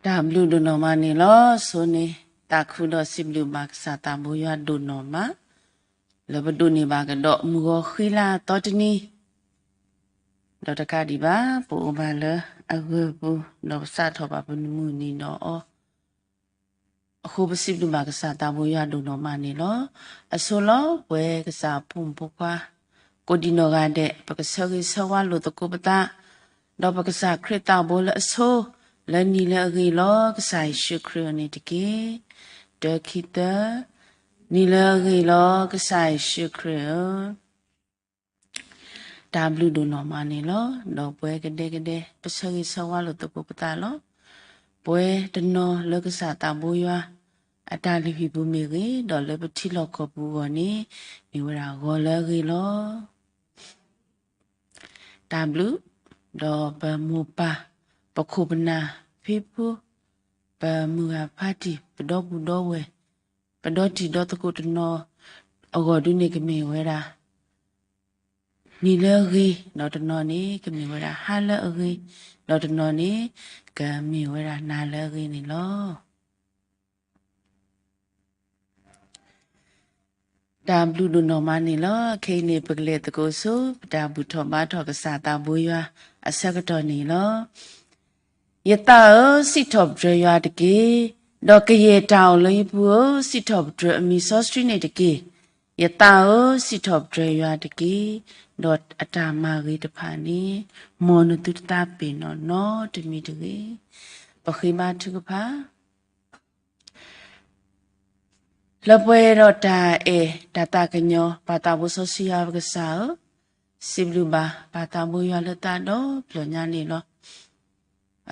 တၢ်ဘျုးဒိၣ်နီၢ်မးန့ၣ်လီၤ. ဆိန့ၣ် သးခုဒီးစံးဘျုးဘၣ်ကစၢ်သးဘိယွၤဒိၣ်နီၢ်မး လၢပဒိးန့ၢ်ဘၣ်ကဒီးမုၢ်ဂီၤဃံလၤသီတနံၤ ဒီးတကးဒံးဘၣ် ပအိၣ်ဘၣ်လၢအဂၢၢ်ပူၤ ဒီးပစးထီၣ်ဘၣ်ပမုၢ်နံၤဒီးအီၤ အဃိပစံးဘျုးဘၣ်ကစၢ်သးဘိယွၤဒိၣ်နီၢ်မးန့ၣ်လီၤ. အဆိလီၤ ပဝဲကစၢ်ဖိမုၣ်ဖိခွါ ကိးဒံးနီၢ်ဂၤဒဲး ပကဆၢဂ့ၤဆၢဝါလိာ်သကိးပသး ဒီးပကစၢ်ခရံာ်သးဘိလၢအဆိ လၢနံၤလၢအဂ့ၤလီၤ ကစၢ်ယ့ၣ်ၡူးခရံာ်ဧၢန့ၣ်တက့ၢ်. တၢ ခံ သၢ, နံၤလၢအဂ့ၤလီၤ ကစၢ်ယ့ၣ်ၡူးခရံာ်ဧၢ တၢ်ဘျုးဒိၣ်နီၢ်မးန့ၣ်လီၤ. ဒီးပဝဲကဒဲကဒဲ ပဆၢဂ့ၤဆၢဝါလိာ်သကိးပသးလီၤ. ပဝဲတနီၤလၢကစၢ်သးဘိယွၤ အတၢ်လုၢ်ဟံၣ်ပူၤမ့ၢ်ဂ့ၤ, ဒီးလၢပထံလီၢ်ကီၢ်ပူၤအဂီၢ်န့ၣ် မ့ၢ်ဝဲဒၣ်ဂီၤလၢအဂ့ၤလီၤ. တၢ်ဘျုး, ဒီးပမိၢ်ပၢ်, ပခိၣ်ပနၢ်, ဖံဖိ, ပမုၢ်ဂၤဖါတံၢ်, ပဒီပုၢ်ဒီဝဲၢ်, ပဒီတံၤဒီသကိးတနီၤအဂီၢ်ဒုန့ၣ်ကမ့ၢ်ဝဲဒၣ် နံၤလၢအဂ့ၤ, ဒီးတနီၤန့ၣ် ကမ့ၢ်ဝဲဒၣ်ဟါလၢအဂ့ၤ, ဒီးတနီၤန့ၣ် ကမ့ၢ်ဝဲဒၣ်နၤလၢအဂ့ၤန့ၣ်လီၤ. တၢ်ဘျုးဒိၣ်နီၢ်မးန့ၣ်လီၤ. ခဲအံၤန့ၣ် ပကလဲၤသကိးဆူ ပတၢ်ဘူၣ်ထီၣ်ဘါထီၣ်ကစၢ်သးဘိယွၤအဆၢကတီၢ်န့ၣ်လီၤ. ယသးဧၢ, စံးထီၣ်ပတြၢၤယွၤတက့ၢ်. ဒီးကယဲၢ်တၢ်အိၣ်လၢယပူၤဧၢ, စံးထီၣ်ပတြၢၤအမံၤစီဆှံန့ၣ်တက့ၢ်. ယသးဧၢ, စံးထီၣ်ပတြၢၤယွၤတက့ၢ်. ဒီးအတၢ်မၤဂ့ၤတဖၣ်န့ၣ် မ်နသုတသးပ့ၤနီၣ်နီတမံၤတဂ့ၤ. ပဃ့ဘါထုကဖၣ် လၢပှဲၤဒီးတၢ်အဲၣ်တၢ်သးကညီၤ ပၢ်သးဘိစီဆှံယွၤပကစၢ်ဧၢ, စံးဘျုးဘၣ်ပၢ်သးဘိယွၤလၢသးဒီဖျၢၣ်ညါန့ၣ်လီၤ.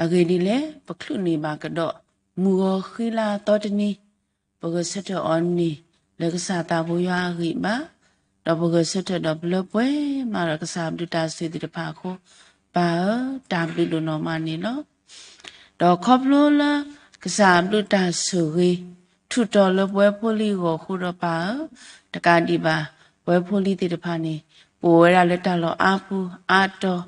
အဂ့ၢ်ဒ်လဲၣ်, ပချုးန့ၢ်ဘၣ်ကဒီး မုၢ်ဂီၤဃံလၤသီတနံၤ, ပဂဲၤဆၢထၢၣ်အီၤန့ၣ် လၢကစၢ်သးဘိယွၤအဂံၢ်ဘါ, ဒီးပဂဲၤဆၢထၢၣ်ဒီးပလၢပှဲၤမးဒီးကစၢ်ဘျုးတၢ်ဆိၣ်ဂ့ၤသ့ၣ်တဖၣ်အဃိ, ပၢ်ဧၢ, တၢ်ဘျုးဒိၣ်နီၢ်မးန့ၣ်လီၤ. ဒီးခီဖျိလၢ ကစၢ်ဘျုးတၢ်ဆိၣ်ဂ့ၤ ထုးထီၣ်လၢပဝဲဖိလံၤအဂီၢ်အဃိဒီးပၢ်ဧၢ, တကးဒံးဘၣ် ပဝဲဖိလံၤသ့ၣ်တဖၣ်န့ၣ် ပအိၣ်ဝဲဒၣ်လၢတၢ်လီၢ်အါပူၤအါတီၤ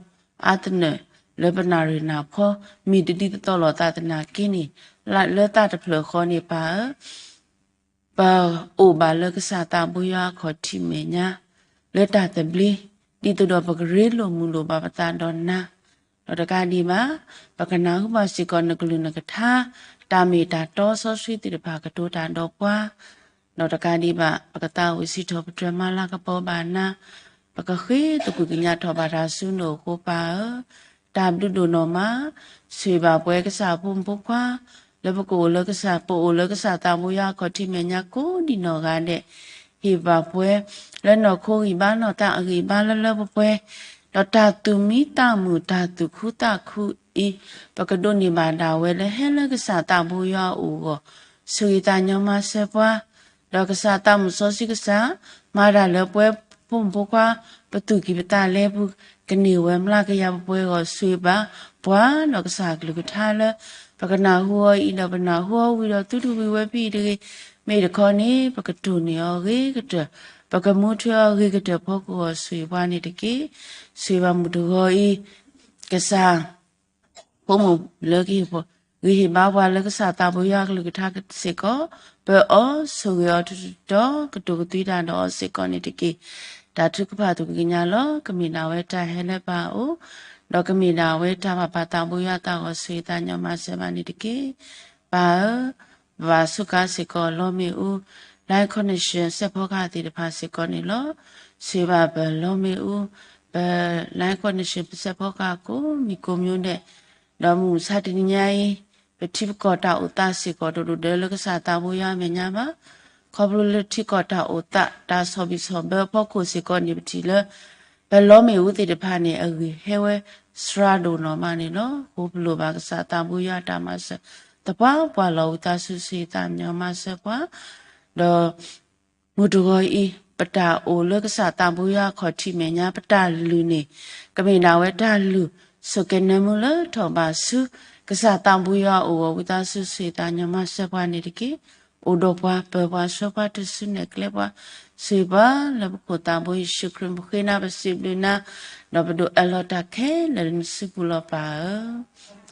အါသနၢၣ် လၢပနၣ်ရံၣ်နၢ်ဖီ မ့ၢ်တဒ်သိးသိးလိာ်သးသနာ်က့န့ၣ် လၢတၢ်တဖျၢၣ်ဃီန့ၣ်ပၢ်ဧၢ ပအိၣ်ဘၣ်လၢကစၢ်သးဘိယွၤအခီၣ်ထံးမဲာ်ညါ လၢတၢ်သဘျ့ ဒ်သိးဒီးပကရ့လိာ်မုာ်လိာ်ဘၣ်ပသးဒီးနၤ, ဒီးတကးဒံးဘၣ် ပကနၢ်ဟူဘၣ်စ့ၢ်ကီးနကလုၢ်နကထါ တၢ်မ့ၢ်တၢ်တီစီဆှံသ့ၣ်တဖၣ်ကတိၤတၢ်ဒီးပှၤ, ဒီးတကးဒံးဘၣ် ပကသးဝံၣ်စံးထီၣ်ပတြၢၤမၤလၤကပီၤဘၣ်နၤ, ပကဃ့သကွံၢ်ကညးထီၣ်ဘၣ်တၢ်ဆူနအိၣ်ဃိပၢ်ဧၢ, တၢ်ဘျုးဒိၣ်နီၢ်မး, ဆိၣ်ဂ့ၤဘၣ်ပဝဲကစၢ်ဖိမုၣ်ဖိခွါ လၢပကအိၣ်လၢကစၢ် ပအိၣ်လၢကစၢ်သးဘိယွၤအခီၣ်ထံးမဲာ်ညါကိးဒံးနီၢ်ဂၤဒဲး, ဟ့ၣ်ဘၣ်ပှၤ လၢနီၢ်ခိဂံၢ်ဘါနီၢ်သးအဂံၢ်ဘါလၢလၢပှဲၤပှဲၤ, ဒီးတၢ်သူၣ်မံသးမုာ်တၢ်သူၣ်ခုသးခုအံၤ, ပကဒိးန့ၢ်ဘၣ်ဒၣ်ဝဲလၢဟဲလၢကစၢ်သးဘိယွၤအအိၣ်အဂီၢ်, ဆိၣ်ဂ့ၤသးညီမၤစၢၤပှၤ ဒီးကစၢ်သးမုၣ်စီဆှံကစၢ်, မၤတၢ်လၢပဝဲဖိမုၣ်ဖိခွါ, ပသူၣ်ကံၢ်ပသးလဲပူၤ, ကန့ၢ်ဝဲမျးကယၤပှဲၤပှဲၤအဂီၢ် ဆိၣ်ဂ့ၤဘၣ်ပှၤ, ဒီးကစၢ်ကလုၢ်ကထါလၢ ပကနၢ်ဟူအီၤအံၤဒီးပနၢ်ဟူအီၤဝံၤဒီးသုတဝံၤဝဲဖဲအံၤတဂ့ၤ, မ့ၢ်တခီန့ၣ် ပကတိၢ်န့ၢ်အီၤဂ့ၤကတၢၢ်, ပကမူထွဲအီၤဂ့ၤကတၢၢ်ဖီခိၣ်အဂီၢ် ဆိၣ်ဂ့ၤပှၤန့ၣ်တက့ၢ်. ဆိၣ်ဂ့ၤဘၣ်မုၢ်တဂီၤအံၤ, ကစၢ် ဖိမုၣ်လၢကဟ့ၣ်ပှၤ, ဂံၢ်ဟ့ၣ်ဘါပှၤလၢကစၢ်သးဘိယွၤအကလုၢ်ကထါစ့ၢ်ကီး, ပၢအီၤဆိၣ်ဂ့ၤအီၤတတီၤ, ကတိၤကသွံတၢ်ဒီးအီၤစ့ၢ်ကီးန့ၣ်တက့ၢ်. တၢ်ထုကဖၣ်သူၣ်ကံၢ်ကညါလီၤ. ကမ့ၢ်ဒၣ်ဝဲတၢ်ဟဲလၢပၢ်အအိၣ်, ဒီးကမ့ၢ်ဒၣ်ဝဲတၢ်ဘၣ်ပၢ်သးဘိယွၤအသးအဂီၢ် ဆိၣ်ဂ့ၤသးညီမၤစၢၤဘၣ်န့ၣ်တက့ၢ်. ပၢ်ဧၢ, ပဘၣ်စူးကါစ့ၢ်ကီးလီမ့ၣ်အူ, line connection စဲးဖီကဟၣ်သ့ၣ်တဖၣ်စ့ၢ်ကီးန့ၣ်လီၤ. ဆိၣ်ဂ့ၤဘၣ်ပလီမ့ၣ်အူ, ပ line connection ပစဲးဖီကဟၣ်ကိးမံၤကိးမံၤဒဲး, ဒီးမုၢ်မဆါတနံၤညါအံၤ, ပထံပကီၢ်တၢ်အိၣ်သးစ့ၢ်ကီးတဒိၣ်ဒၢလၢကစၢ်သးဘိယွၤအမဲာ်ညါဘၣ်. ခီဖျိလၢထံကီၢ်တၢ်အိၣ်သး တၢ်ဆီၣ်ဘံၣ်ဆီၣ်ဘၢအဖီခိၣ်စ့ၢ်ကီးန့ၣ် ပထံၣ်လၢ ပလီမ့ၣ်အူသ့ၣ်တဖၣ်န့ၣ် အဂံၢ်ဟဲဝဲစှၤဒိၣ်နီၢ်မးန့ၣ်လီၤ. အဃိပလိၣ်ဘၣ်ကစၢ်သးဘိယွၤတၢ်မၤစၢၤ သပှၢ်ပှၢ်လီၤ. ဝံသးစူၤဆိၣ်ဂ့ၤသးညီမၤစၢၤပှၤ, ဒီး မုၢ်တဂီၤအံၤ ပတၢ်အိၣ်လၢကစၢ်သးဘိယွၤအခီၣ်ထံးမဲာ်ညါ ပတၢ်လုၢ်န့ၣ် ကမ့ၢ်ဒၣ်ဝဲတၢ်လုၢ် ဆိၣ်ကဲၤနၢမူလၢထီၣ်ဘးဆူ ကစၢ်သးဘိယွၤအအိၣ်အဂီၢ် ဝံသးစူၤဆိၣ်ဂ့ၤသးညီမၤစၢၤပှၤန့ၣ်တက့ၢ်. အိၣ်ဒီးပှၤ ပၢၤပှၤ ဆှၢပှၤတစုနဲၣ်ကျဲပှၤ ဆိၣ်ဂ့ၤပှၤလၢပခိၣ်သးဘိယ့ၣ်ၡူးခရံာ် ပဃ့နၤပစံးဘျုးနၤ ဒီးပဒိးအၢၣ်လီၤတၢ်ခဲလၢာ်လၢနစုပူၤလီၤပၢ်ဧၢ,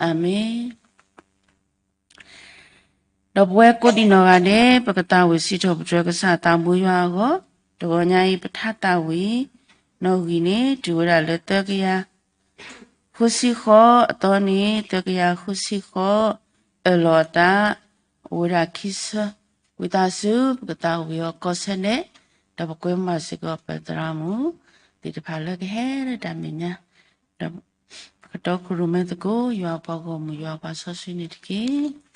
အၤမ့ၣ်. ဒီးပဝဲကိးဒံနီၢ်ဂၤဒဲး ပကသးဝံၣ်စံးထီၣ်ပတြၢၤကစၢ်သးဘိယွၤအဂီၢ်, တဂီၤညါအံၤ ပထါသးဝံၣ် နီၣ်ဂံၢ်န့ၣ် တုၤဝဲဒၣ်လၢသၢကယၤ ဃုဆံဃိး, အသီန့ၣ် သၢကယၤဃုဆံဃိး, အၢၣ်လီၤအသး အိၣ်ဝဲဒၣ်ခံဆၢ, ဝံသးစူၤ ပကသးဝံၣ်အီၤကီၢ်ဆၢဒဲး, ဒီးပကွဲမုာ်စ့ၢ်ကီးပသရၣ်မုၣ်သ့ၣ်တဖၣ်လၢကဟဲလၢတၢ်မဲာ်ညါ, ဒီးပကတီခိၣ်ရိၣ်မဲသကိး ယွၤအပှၤဂီၢ်မုၢ် ယွၤအပှၤစီဆှံန့ၣ်တက့ၢ်.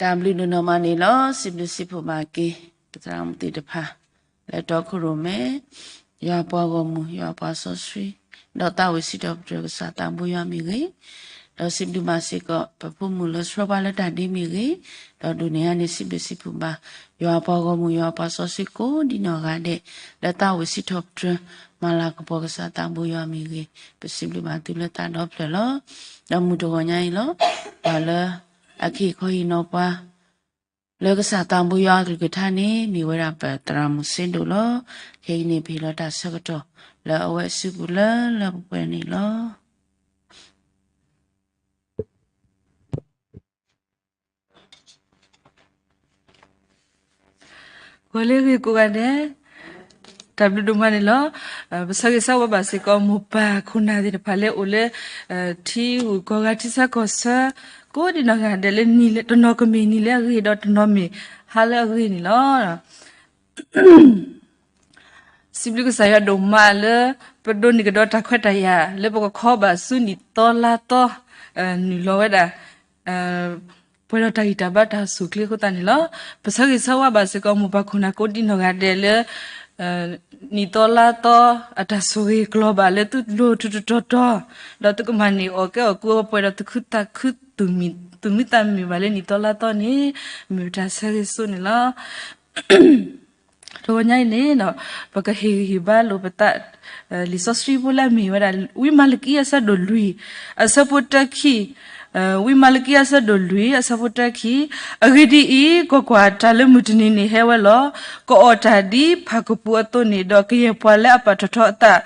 တၢ်ဘျုးဒိၣ်နီၢ်မးန့ၣ်လီၤ. စံးဘျုးစံးဖှိၣ်ဘၣ်က့ၤ ပသရၣ်မုၣ်သ့ၣ်တဖၣ် လၢတီခိၣ်ရိၣ်မဲ ယွၤအပှၤဂီၢ်မုၢ် ယွၤအပှၤစီဆှံ ဒီးသးဝံၣ်စံးထီၣ်ပတြၢၤကစၢ်သးဘိယွၤမ့ၢ်ဂ့ၤ, ဒီးစံးဘျုးဘၣ်စ့ၢ်ကီး ပဖိမုၣ်လၢဆှၢပှၤလၢတၢ်ဒ့မ့ၢ်ဂ့ၤ, ဒီးဒိၣ်န့ၢ်အါန့ၣ် စံးဘျုးစံးဖှိၣ်ဘၣ် ယွၤအပှၤဂီၢ်မုၢ် ယွၤအပှၤစီဆှံကိးဒံနီၢ်ဂၤဒဲး လၢသးဝံၣ်စံးထီၣ်ပတြၢၤ မၤလၤကပီၤကစၢ်သးဘိယွၤမ့ၢ်ဂ့ၤ, ပစံးဘျုးဘၣ်သုလၢသးဒီဖျၢၣ်လီၤ. ဒီးမုၢ်တဂီၤညါအံၤလီၤ. ပှၤလၢအကဟ့ၣ်ခီဟ့ၣ်နီၤပှၤ လၢကစၢ်သးဘိယွၤအကလုၢ်ကထါန့ၣ် မ့ၢ်ဝဲဒၣ်ပသရၣ်မုၣ်စ့ဒိၣ်လီၤ. ခဲအံၤန့ၣ် ပဟ့ၣ်လီၤတၢ်ဆၢကတီၢ် လၢအဝဲအစုပူၤလၢလၢပှဲၤပှဲၤန့ၣ်လီၤ. ဂီၤလၢအဂ့ၤကိးဂၤဒဲး, တၢ်ဘျုးဒိၣ်မးန့ၣ်လီၤ. ပဆၢဂ့ၤဆၢဝါဘၣ်စ့ၢ်ကီး မိၢ်ပၢ်ခိၣ်နၢ်သ့ၣ်တဖၣ်လၢအိၣ်လၢ ထံဂုၤကီၢ်ဂၤထံဆၢကီၢ်ဆၢ ကိးဒံနီၢ်ဂၤဒဲးလၢ တနီၤကမ့ၢ်နံၤလၢအဂ့ၤ ဒီးတနီၤမ့ၢ်ဟါလၢအဂ့ၤန့ၣ်လီၤ. စံးဘျုးကစၢ်ယွၤဒိၣ်မးလၢ ပဒိးန့ၢ်ကဒီးတၢ်ခွဲးတၢ်ယာ် လၢပကခီဘၣ်ဆူနံၣ်သီလါသီ နုာ်လီၤဝဲဒၣ် ပှဲၤဒီးတၢ်ဂံၢ်တၢ်ဘါတၢ်ဆိၣ်ချ့အဃိသတးန့ၣ်လီၤ. ပဆၢဂ့ၤဆၢဝါဘၣ်စ့ၢ်ကီး မိၢ်ပၢ်ခိၣ်နၢ်ကိးဒံနီၢ်ဂၤဒဲးလၢ နံၣ်သီလါသီ အတၢ်ဆိၣ်ဂ့ၤကျီၤဘၣ်လၢသုလိၤထူးထူးတီၤတီၤ, ဒီးသုကမၤန့ၢ်အီၣ်ကဲအီၣ်ကူအီပှဲၤဒီး သုးခုသးခု သူၣ်မံသးမုာ်ဘၣ်လၢနံၣ်သီလါသီန့ၣ် မ့ၢ်ပတၢ်ဆၢဂ့ၤဆိန့ၣ်လီၤ. တဂီၤညါအံၤန့ၣ် ပကဟ့ၣ်ဂံၢ်ဟ့ၣ်ဘါလိာ်ပသး လံာ်စီဆှံဖိလၢအမ့ၢ်ဝဲဒၣ် ဝံမၤလကံအဆၢဒိၣ်လွံၢ် အဆၢဖိတၢခံ, ဝံမၤလကံအဆၢဒိၣ်လွံၢ် အဆၢဖိတၢခံ, အဂ့ၢ်ဒ်အံၤ, ကွၢ်ကွၢ်, တၢ်လၢမုၢ်တနံၤန့ၣ်ဟဲဝဲလီၤ. ကအီၣ်တၢ်ဒ်ဖၣ်ကပူၤအသိးန့ၣ်, ဒီးကယဲၢ်ပှၤလၢအပာ်ထီၣ်ထီအသး,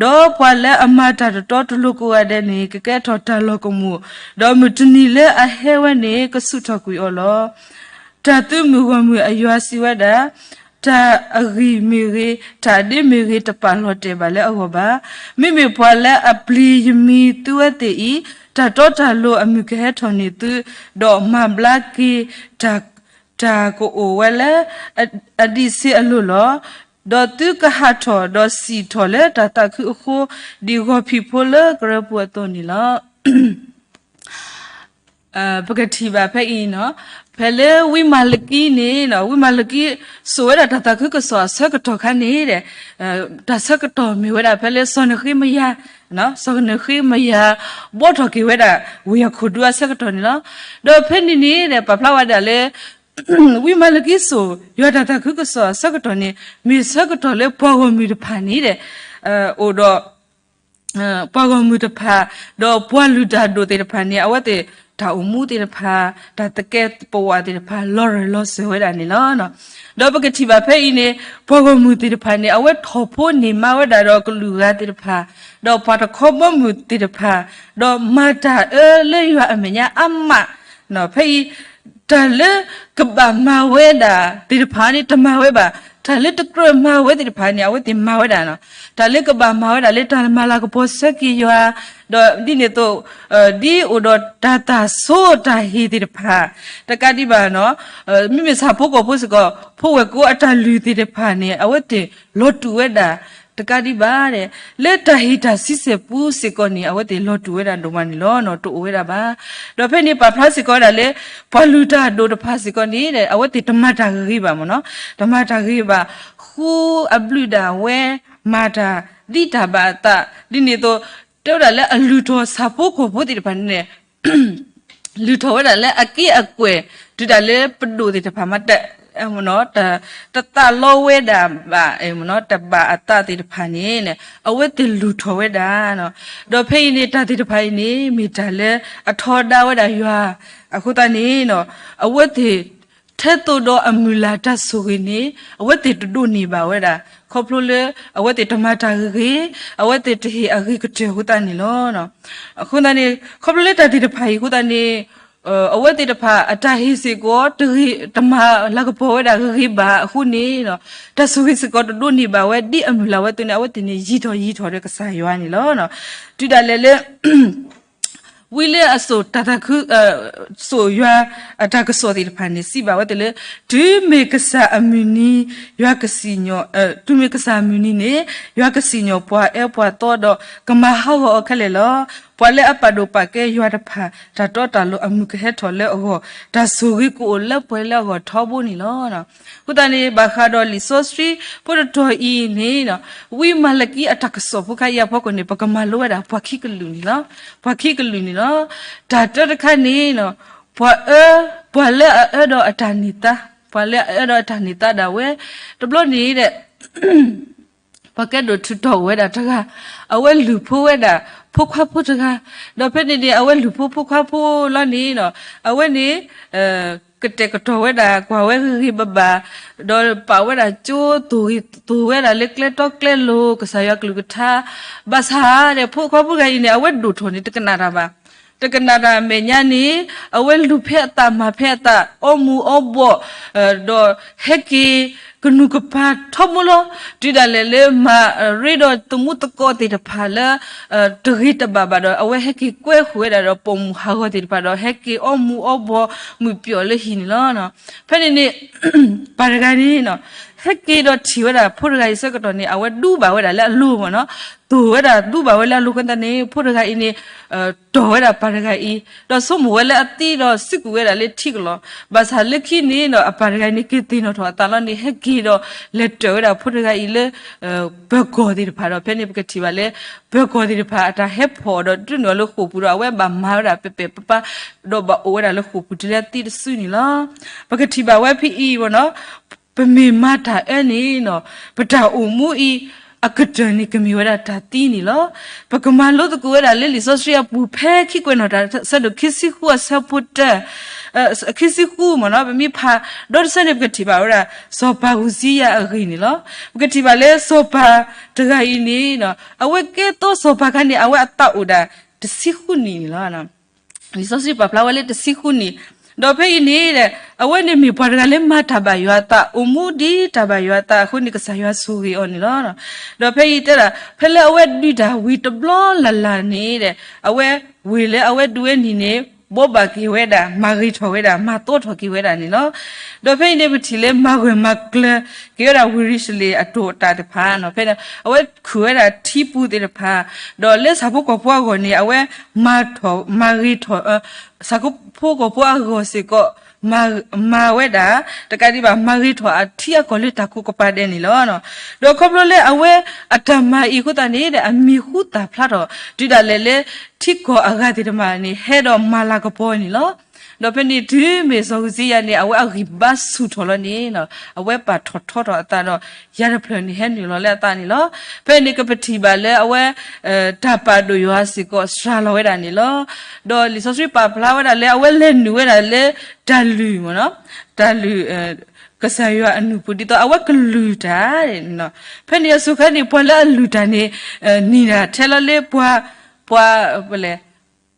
ဒီးပှၤလၢအမၤတၢ်တတီတလိၤကိးဂၤဒဲးန့ၣ် ကကဲထီၣ်တၢ်လီၢ်ကမူၣ်, ဒီးမုၢ်တနံၤလၢအဟဲဝဲန့ၣ် ကဆူၣ်ထီၣ်ကွံာ်အီၤလီၤ. တၢ်သုးမုၢ်ဂီၢ်မုၢ်အယွၤစံးဝဲဒၣ်, တၢ်အဂံၢ်မ့ၢ်ဂ့ၤ, တၢ်အဒ့မ့ၢ်ဂ့ၤ, တပာ်လီၤတဲာ်ဘၣ်လၢအဂီၢ်ဘၣ်. မ့မ့ၢ်ပှၤလၢအပျံၤယမံၤသုဝဲသ့ၣ်အံၤ, တၢ်တီတၢ်လိၤအမုၢ်ကဟဲထီၣ်န့ၢ်သု, ဒီးမၤဘျါက့ၤတၢ် တၢ်ကအိၣ်ဝဲလၢ အဒံးဆ့အလိၤလီၤ. ဒီးသုကဟးထီၣ်ဒီးစံၣ်ထီၣ်လၢတၢ်သးခုအဃိ, ဒ်ဂီၤဖံးဖိလၢကရၢပူၤအသိးန့ၣ်လီၤ. ပကထံၣ်ဘၣ်ဖဲအံၤနီၤ, ဖဲလၢဝံမၤလကံန့ၣ်, ဝံမၤလကံစိာ်ဝဲဒၣ်တၢ်သးခုကစီၣ်အဆၢကတီၢ်ခါန့ၣ်ဒီး, တၢ်ဆၢကတီၢ်မ့ၢ်ဝဲဒၣ်ဖဲလၢစီၤနဃ့မယၤ, စီၤနဃ့မယၤ ဘှီထီၣ်က့ၤဝဲဒၣ် ဝ့ၢ်ယၤခိၣ်ဒူအဆၢကတီၢ်န့ၣ်လီၤ. ဒီးဖဲန့ၣ်န့ၣ်ဒီး ပာ်ဖျါဝဲဒၣ်လၢ ဝံမၤလကံစိာ် ယွၤတၢ်သးခုကစီၣ်အဆၢကတီၢ်န့ၣ် မ့ၢ်ဆၢကတီၢ်လၢပှၤဂီၢ်မုၢ်တဖၣ်န့ၣ်ဒီး အိၣ်ဒီး ပှၤဂီၢ်မုၢ်တဖၣ်, ဒီးပှၤလုၢ်တၢ်ဒိၣ်သ့ၣ်တဖၣ်န့ၣ် အဝဲသ့ၣ်တၢ်အိၣ်မူသ့ၣ်တဖၣ်, တၢ်သကဲးပဝးသ့ၣ်တဖၣ် လီၤရၢၢ်လီၤစၢၤဝဲဒၣ်န့ၣ်လီၤ. ဒီးပကထံၣ်ဘၣ်ဖဲအံၤန့ၣ် ပှၤဂီၢ်မုၢ်သ့ၣ်တဖၣ်န့ၣ် အဝဲထီၣ်ဖိန့ၢ်မါဝဲဒၣ်ဒီးကလုာ်ဂၤသ့ၣ်တဖၣ်, ဒီးပှၤတခီဘီမုၢ်သ့ၣ်တဖၣ်, ဒီးမၤတၢ်အၢလၢယွၤအမဲာ်ညါအါမး, ဖဲအံၤ တၢ်လၢကဘၣ်မၤဝဲဒၣ်သ့ၣ်တဖၣ်န့ၣ် တမၤဝဲဘၣ်, တၢ်လၢတကြၢးမၤဝဲသ့ၣ်တဖၣ်န့ၣ် အဝဲသ့ၣ်မၤဝဲဒၣ်နီၤ. တၢ်လၢကဘၣ်မၤဝဲဒၣ်လၢတၢ်မၤလၤကပီၤဆၢက့ၤယွၤ, ဒီးဒ်န့ၣ်အသိး ဒ်အိၣ်ဒီးတၢ်သၣ်ဆိတၢ်ဟ့ၣ်သ့ၣ်တဖၣ်, တကးဒံးဘၣ်နီၤ, မ့မ့ၢ်ဆၣ်ဖိကီၢ်ဖိစ့ၢ်ကီး ဖိဝဲၢ်ကိအတၢ်လုၢ်သ့ၣ်တဖၣ်န့ၣ် အဝဲသ့ၣ်လီၤတူာ်ဝဲဒၣ်, တကးဒံးဘၣ်ဒီး လၢတၢ်ဟ့ၣ်တၢ်ဆံဆဲၣ်ပူၤစ့ၢ်ကီးန့ၣ် အဝဲသ့ၣ်လီၤတူာ်ဝဲဒၣ်ဒိၣ်မးန့ၣ်လီၤ. တအိၣ်ဝဲဒၣ်ဘၣ်. ဒီးဖဲန့ၣ်ပာ်ဖျါစ့ၢ်ကီးဝဲဒၣ်လၢ ပှၤလုၢ်တၢ်ဒိၣ်တဖၣ်စ့ၢ်ကီးန့ၣ် အဝဲသ့ၣ်တမၤတၢ်ဂ့ၤဂ့ၤဘၣ်မ့ၢ်နီၤ, တမၤတၢ်ဂ့ၤဂ့ၤဘၣ်, ဃုအဘျုးဒၣ်ဝဲ မၤတၢ်ဒ်တၢ်ဘၣ်အသး, ဒ်န့ၣ်အသိး တဲဝဲဒၣ်လၢအလုၢ်ထီၣ်ဆၣ်ဖိကီၢ်ဖိသ့ၣ်တဖၣ်န့ၣ် လုၢ်ထီၣ်ဝဲဒၣ်လၢအက့အကွဲၢ် တုၤဒၣ်လၢပဒိၣ်သ့ၣ်တဖၣ်မး တသးလီဝဲဒၣ်ဘၣ် တၢ်ဘၣ်အသးသ့ၣ်တဖၣ်န့ၣ် အဝဲသ့ၣ်လုၢ်ထီၣ်ဝဲဒၣ်. ဒီးဖဲအံၤန့ၣ် တၢ်သ့ၣ်တဖၣ်အံၤန့ၣ် မ့ၢ်တၢ်လၢအထီဒါဝဲဒၣ်ယွၤ, အဃိသတးန့ၣ် အဝဲသ့ၣ် ထဲသိးဒီးအမုၢ်လၢ်တၢ်ဆိၣ်ဂ့ၤန့ၣ် အဝဲသ့ၣ်တဒိးန့ၢ်ဘၣ်ဝဲဒၣ် ခီဖျိလၢ အဝဲသ့ၣ်တမၤတၢ်ဂ့ၤဂ့ၤ, အဝဲသ့ၣ်တဟ့ၣ်အဂ့ၤကတၢၢ်အဃိသတးန့ၣ်လီၤ. အဃိသတးန့ၣ် ခီဖျိလၢတၢ်သ့ၣ်တဖၣ်အံၤအဃိသတးန့ၣ် အဝဲသ့ၣ်တဖၣ်အတၢ်ဟ့ၣ်စ့ၢ်ကီး တဂ့ၤ တမၤလၤကပီၤဝဲဒၣ်ဂ့ၤဂ့ၤဘၣ်အဃိန့ၣ် တၢ်ဆိၣ်ဂ့ၤစ့ၢ်ကီးတဒိးန့ၢ်ဘၣ်ဝဲ ဒ်အမုၢ်လၢ်ဝဲအသိးန့ၣ် အဝဲသ့ၣ်န့ၣ် ယံၤထီၣ်ယံၤထီၣ်ဒီးကစၢ်ယွၤန့ၣ်လီၤ. တုၤဒၣ်လဲာ်လၢ ဝံလၢအစိာ်တၢ်သးခု စိာ်ယွၤအတၢ်ကစီၣ်သ့ၣ်တဖၣ်န့ၣ် စံးဘၣ်ဝဲသ့ၣ်လၢ တုၤမ့ၢ်ကစၢ်အမုၢ်နံၤ ယွၤကစံၣ်ညီၣ်, တုၤမ့ၢ်ကစၢ်အမုၢ်နံၤန့ၣ် ယွၤကစံၣ်ညီၣ်ပှၤအၢပှၤသီဒီး ကမၤဟးဂီၤအီၤခဲလၢာ်လီၤ. ပှၤလၢအပာ်ဒိၣ်ပာ်ကဲယွၤတဖၣ် တၢ်တီတၢ်လိၤအမုၢ်ကဟဲထီၣ်လၢအဂီၢ်, တၢ်ဆိၣ်ဂ့ၤကအိၣ်လၢပှဲၤလၢအဂီၢ်ထီဘိန့ၣ်လီၤ. အဃိသတးန့ၣ် ဘၣ်ဃးဒီးလံာ်စီဆှံဖိတတီၤအံၤန့ၣ် ဝံမၤလကံအတၢ်ကစီၣ်ဖိခါအံၤအဖီခိၣ်န့ၣ် ပကမၤလိဝဲဒၣ်ပှၤခံကလုာ်န့ၣ်လီၤ. ပှၤခံကလုာ်န့ၣ်လီၤ. တၢ်တၢတခါန့ၣ် ပှၤအၢ, ပှၤလၢအအၢဒီးအတၢ်န့ၢ်သါ, ပှၤလၢအအၢဒီးအတၢ်န့ၢ်သါဒၣ်ဝဲ, တဘျီန့ၣ်ဒီး ပှၤကဲဒိၣ်ထုးထီၣ်ဝဲဒၣ်တဂၤ, အဝဲလုၢ်ဖိဝဲဒၣ် ဖိခွါဖိတဂၤ, ဒီးဖဲန့ၣ်န့ၣ် အဝဲလုၢ်ဖိဖိခွါဖိလီၤန့ၣ်ဒီး အဝဲန့ၣ် ကတဲာ်ကတီၤဝဲဒၣ် ကွၢ်ဝဲဂ့ၤဂ့ၤဘၣ်ဘၣ်, ဒီးပာ်ဝဲဒၣ်ကၠိ သိၣ်ဝဲဒၣ်လၢကျဲတီကျဲလိၤ ကစၢ်ယွၤကလုၢ်ကထါ, ဘၣ်ဆၣ်ဒီး ဖိခွါဖိတဂၤအံၤန့ၣ် အဝဲဒိၣ်ထီၣ်န့ၣ် တကနၣ်တၢ်ဘၣ်. တကနၣ်တၢ်အမဲာ်ညါန့ၣ် အဝဲလုၢ်ဖဲအသးမၤဖဲအသး အီမူၤအီဘှီၣ် ဒီးဟဲက့ၤကနူၤကပၤထီဘိလီၤ. တုၤဒၣ်လဲာ်လၢမၤရ့ဒီးသမူသကိးသ့ၣ်တဖၣ်လၢ တဂ့ၤတဘၣ်ဘၣ်ဒီး အဝဲဟဲက့ၤကွဲဃုာ်ဝဲဒၣ်ဒီးပိာ်မုၣ်ဟးဂီၤသ့ၣ်တဖၣ်ဒီး ဟဲက့ၤအီမူၤအီဘှီၣ်မုာ်ပျီၣ်လၢဟံၣ်န့ၣ်လီၤ. ဖဲန့ၣ်န့ၣ် ပၢ်တဂၤန့ၣ် ဟဲက့ၤဒီးထံၣ်ဝဲဒၣ်ဖိတဂၤအံၤဆၢကတီၢ်န့ၣ် အဝဲဒူဘၣ်ဝဲဒၣ်လၢအလိၤမ့ၢ်နီၤ, သိၣ်ဝဲဒၣ်ဒူဘၣ်ဝဲလၢအလိၤအဃိသတးန့ၣ် ဖိတဂၤအံၤန့ၣ် တီၢ်ဝဲဒၣ်ပၢ်တဂၤအံၤ ဒီးဆိကမိၣ်ဝဲလၢအသံဒီးစံးကွံာ်ဝဲဒၣ်လၢထံကလီၤ. ဘၣ်ဆၣ်လၢခံန့ၣ်ဒီး အပၢ်တဂၤအံၤန့ၣ် က့ၤသ့ၣ်နီၣ်ထီၣ်အသးလီၤန့ၣ် ဟဲက့ၤဒီးလဲၤတၢၢ်ဝဲဒၣ်ဖိတဂၤအံၤလၢ ပၢၤကီၢ်သ့ၣ်တဖၣ်ဒီး ဖဲန့ၣ်ပကထံၣ်ဘၣ်လၢ ပၢၤကီၢ်သ့ၣ်တဖၣ်အတၢ်ဟဲဖီၣ်ဒီး ဒုးန့ၢ်အီၤလၢဃိာ်ပူၤဒီး အဝဲဘၣ်မၤဝဲဒၣ်ပဲာ်ပဲာ်ပါပါ ဒီးဘၣ်အိၣ်ဝဲဒၣ်လၢဃိာ်ပူၤတုၤလၢအသံတစုန့ၣ်လီၤ. ပကထံၣ်ဘၣ်ဝဲဖဲအံၤမ့ၢ်နီၤ ပမ့ၢ်မၤတၢ်အၢန့ၣ်နီၤ ပတၢ်အိၣ်မူအံၤ အကတၢၢ်န့ၣ် ကမ့ၢ်ဝဲဒၣ်တၢ်သံန့ၣ်လီၤ. ပကမၤလိသကိးဝဲဒၣ်လၢလံာ်စီဆှံအပူၤ ဖဲခံကွဲးနီၣ်တၢ်ဆၢဒိၣ်ခံဆံဃုအဆၢဖိတၢ ခံဆံဃုမ့ၢ်နီၤ ပမ့ၢ်ဖးဒီတဆၢန့ၣ် ပကထံၣ်ဘၣ်ဝဲဒၣ် စီၤပၤဧူစံယၤအဂ့ၢ်န့ၣ်လီၤ. ပကထံၣ်ဘၣ်လၢစီၤပၤတဂၤအံၤန့ၣ် အဝဲကဲသိးစီၤပၤခါန့ၣ် အဝဲအသးအိၣ်ဒၣ်တဆံဃုနံၣ်န့ၣ်လီၤ. လံာ်စီဆှံပာ်ဖျါဝဲလၢတဆံဃုနံၣ်, ဒီးဖဲအံၤန့ၣ် အဝဲန့ၣ်မ့ၢ်ပှၤတဂၤလၢမၤတၢ်ဘၣ်ယွၤအသး အိၣ်မူဒ်တၢ်ဘၣ်ယွၤအသးအဃိန့ၣ် ကစၢ်ယွၤဆိၣ်ဂ့ၤအီၤန့ၣ်လီၤ. ဒီးဖဲအံၤတဲဒၣ် ဖဲလၢအဝဲဒုးတၢ်ဝံၤတဘျီလၢ်လၢ်န့ၣ် အဝဲဝ့ၢ်လၢအဝဲဒုးဝဲန့ၣ်န့ၣ် ဘိးဘၣ်က့ၤဝဲဒၣ်, မၤဂ့ၤထီၣ်ဝဲဒၣ်, မၤသီထီၣ်က့ၤဝဲဒၣ်န့ၣ်လီၤ. ဒီးဖဲအံၤန့ၣ် ပထံၣ်လၢမၤဂၢၢ်မၤကျၢၤက့ၤဝဲဒၣ်ဝံရံၤၡလ့ၣ်အတိာ်အတၢ်တဖၣ်န့ၣ်, ဖဲန့ၣ် အဝဲခုၣ်ဝဲဒၣ်ထံပူၤသ့ၣ်တဖၣ်, ဒီးလၢဆၣ်ဖိကီၢ်ဖိအဂီၢ်န့ၣ် အဝဲမၤထီၣ်, မၤဂ့ၤထီၣ်, ဆၣ်ဖိကီၢ်ဖိအဂီၢ်စ့ၢ်ကီး မၤဝဲဒၣ်, တကးဒံးဘၣ် မၤဂ့ၤထီၣ်အထံအကီၢ်လၢတၢ်ကိးကပၤဒဲးန့ၣ်လီၤ. ဒီးခီဖျိလၢအဝဲအတၢ်မၤအံၤအဃိသတးန့ၣ် အမံၤဟူသၣ်ဖျါထီၣ် တုၤဒၣ်လဲာ်လၢ ထံကီၢ်အဂၤသ့ၣ်တဖၣ်န့ၣ် ဟဲဒီးမၤလၤကပီၤန့ၣ်လီၤ. ဒီးဖဲန့ၣ်တုၤမ့ၢ်စီၤအူစံယၤန့ၣ် အဝဲအဂံၢ်ဘါဆူၣ်ထီၣ်လီၤန့ၣ်, အဝဲပာ်ထီၣ်ထီထီၣ်အသးဒီး ယၤတဖျၢၣ်န့ၣ်ဟဲနုာ်လီၤလၢအသးန့ၣ်လီၤ. ဖဲန့ၣ်ကပထံၣ်ဘၣ်လၢအဝဲ တၢ်ပာ်ဒိၣ်ယွၤစ့ၢ်ကီးစှၤလီၤဝဲဒၣ်န့ၣ်လီၤ. ဒီးလံာ်စီဆှံပာ်ဖျါဝဲဒၣ်လၢအဝဲလဲၤနုာ်ဝဲဒၣ်လၢတၢ်လုၢ်, တၢ်လုၢ် ကစၢ်ယွၤအနုာ်ပူၤ ဒ်သိးအဝဲကလုၢ်တၢ်, ဖဲန့ၣ်အစိၤခါန့ၣ် ပှၤလၢအလုၢ်တၢ်န့ၣ် နံၤဒၣ်ထဲလီၤလၢပှၤ, ပှၤ,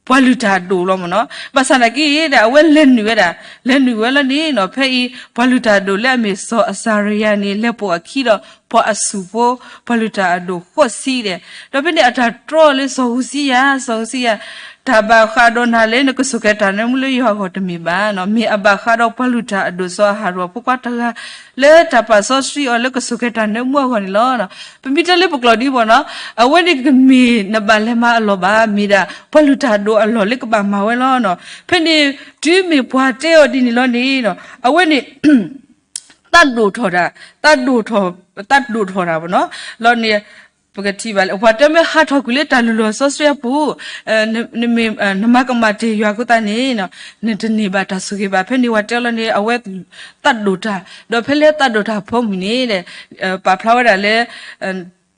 ပှၤလုၢ်တၢ်အဒိၣ်လီၤမ့ၢ်နီၤ. ဘၣ်ဆၣ်သနာ်က့ဒီး အဝဲလဲၤနုာ်ဝဲဒၣ်, လဲၤနုာ်ဝဲလီၤန့ၣ်နီၤ, ဖဲအံၤ ပှၤလုၢ်တၢ်အဒိၣ်လၢအမ့ၢ်စီၤအစၤရယၤန့ၣ် လဲၤပိာ်အခံဒီး ပှၤအစုၣ်ဖိ ပှၤလုၢ်တၢ်အဒိၣ်ဃိးဆံဒီး, ဒီးဖဲန့ၣ်အတၢ်တြီလၢစီၤအူစံယၤ, စီၤအူစံယၤ တၢ်ဘၣ်ဃးဒီးနၤလၢနကစူၢ်က့ၤတၢ်နၢမူလၢယွၤအဂီၢ်တမ့ၢ်ဘၣ်နီၤ, မ့ၢ်အဘၣ်ဃးဒီးပှၤလုၢ်တၢ်အဒိၣ်စီၤအၤဟရိၣ်အဖိခွါတဂၤ လၢတၢ်ပာ်စီဆှံအီၤလၢကစူၢ်က့ၤတၢ်နၢမူအဂီၢ်န့ၣ်လီၤ. ပမ့ၢ်တဲလၢပကျိာ်ဒ်အံၤမ့ၢ်နီၤ, အဝဲန့ၣ်ကမ့ၢ်နဘၣ်လဲၤမၤအလီၢ်ဘၣ်, မ့ၢ်ဒၣ်ပှၤလုၢ်တၢ်အဒိၣ်အလီၢ်လၢကဘၣ်မၤဝဲလီၤနီၤ. ဖဲန့ၣ် တုၤမ့ၢ်ပှၤတဲအီၤဒ်န့ၣ်လီၤန့ၣ်နီၤ, အဝဲန့ၣ် သးဒိၣ်ထီၣ်တၢ်, သးဒိၣ်ထီၣ်, သးဒိၣ်ထီၣ်တၢ်မ့ၢ်နီၤ, လီၤန့ၣ် ပကထံၣ်ဘၣ်လၢ ပှၤတဲမ့ၢ်ဟးထီၣ်ကွံာ်လၢတၢ်လုၢ်လီၢ်စီဆှံအပူၤ, နမၤကမၣ်တ့ၢ်ယွၤအဃိသတးန့ၣ် နတန့ၢ်ဘၣ်တၢ်ဆိၣ်ဂ့ၤဘၣ်. ဖဲန့ၣ်ပှၤတဲလီၤန့ၣ် အဝဲသးဒိၣ်တၢ်, ဒီးဖဲလၢသးဒိၣ်တၢ်အဖီမုၢ်န့ၣ် ပာ်ဖျါဝဲဒၣ်လၢ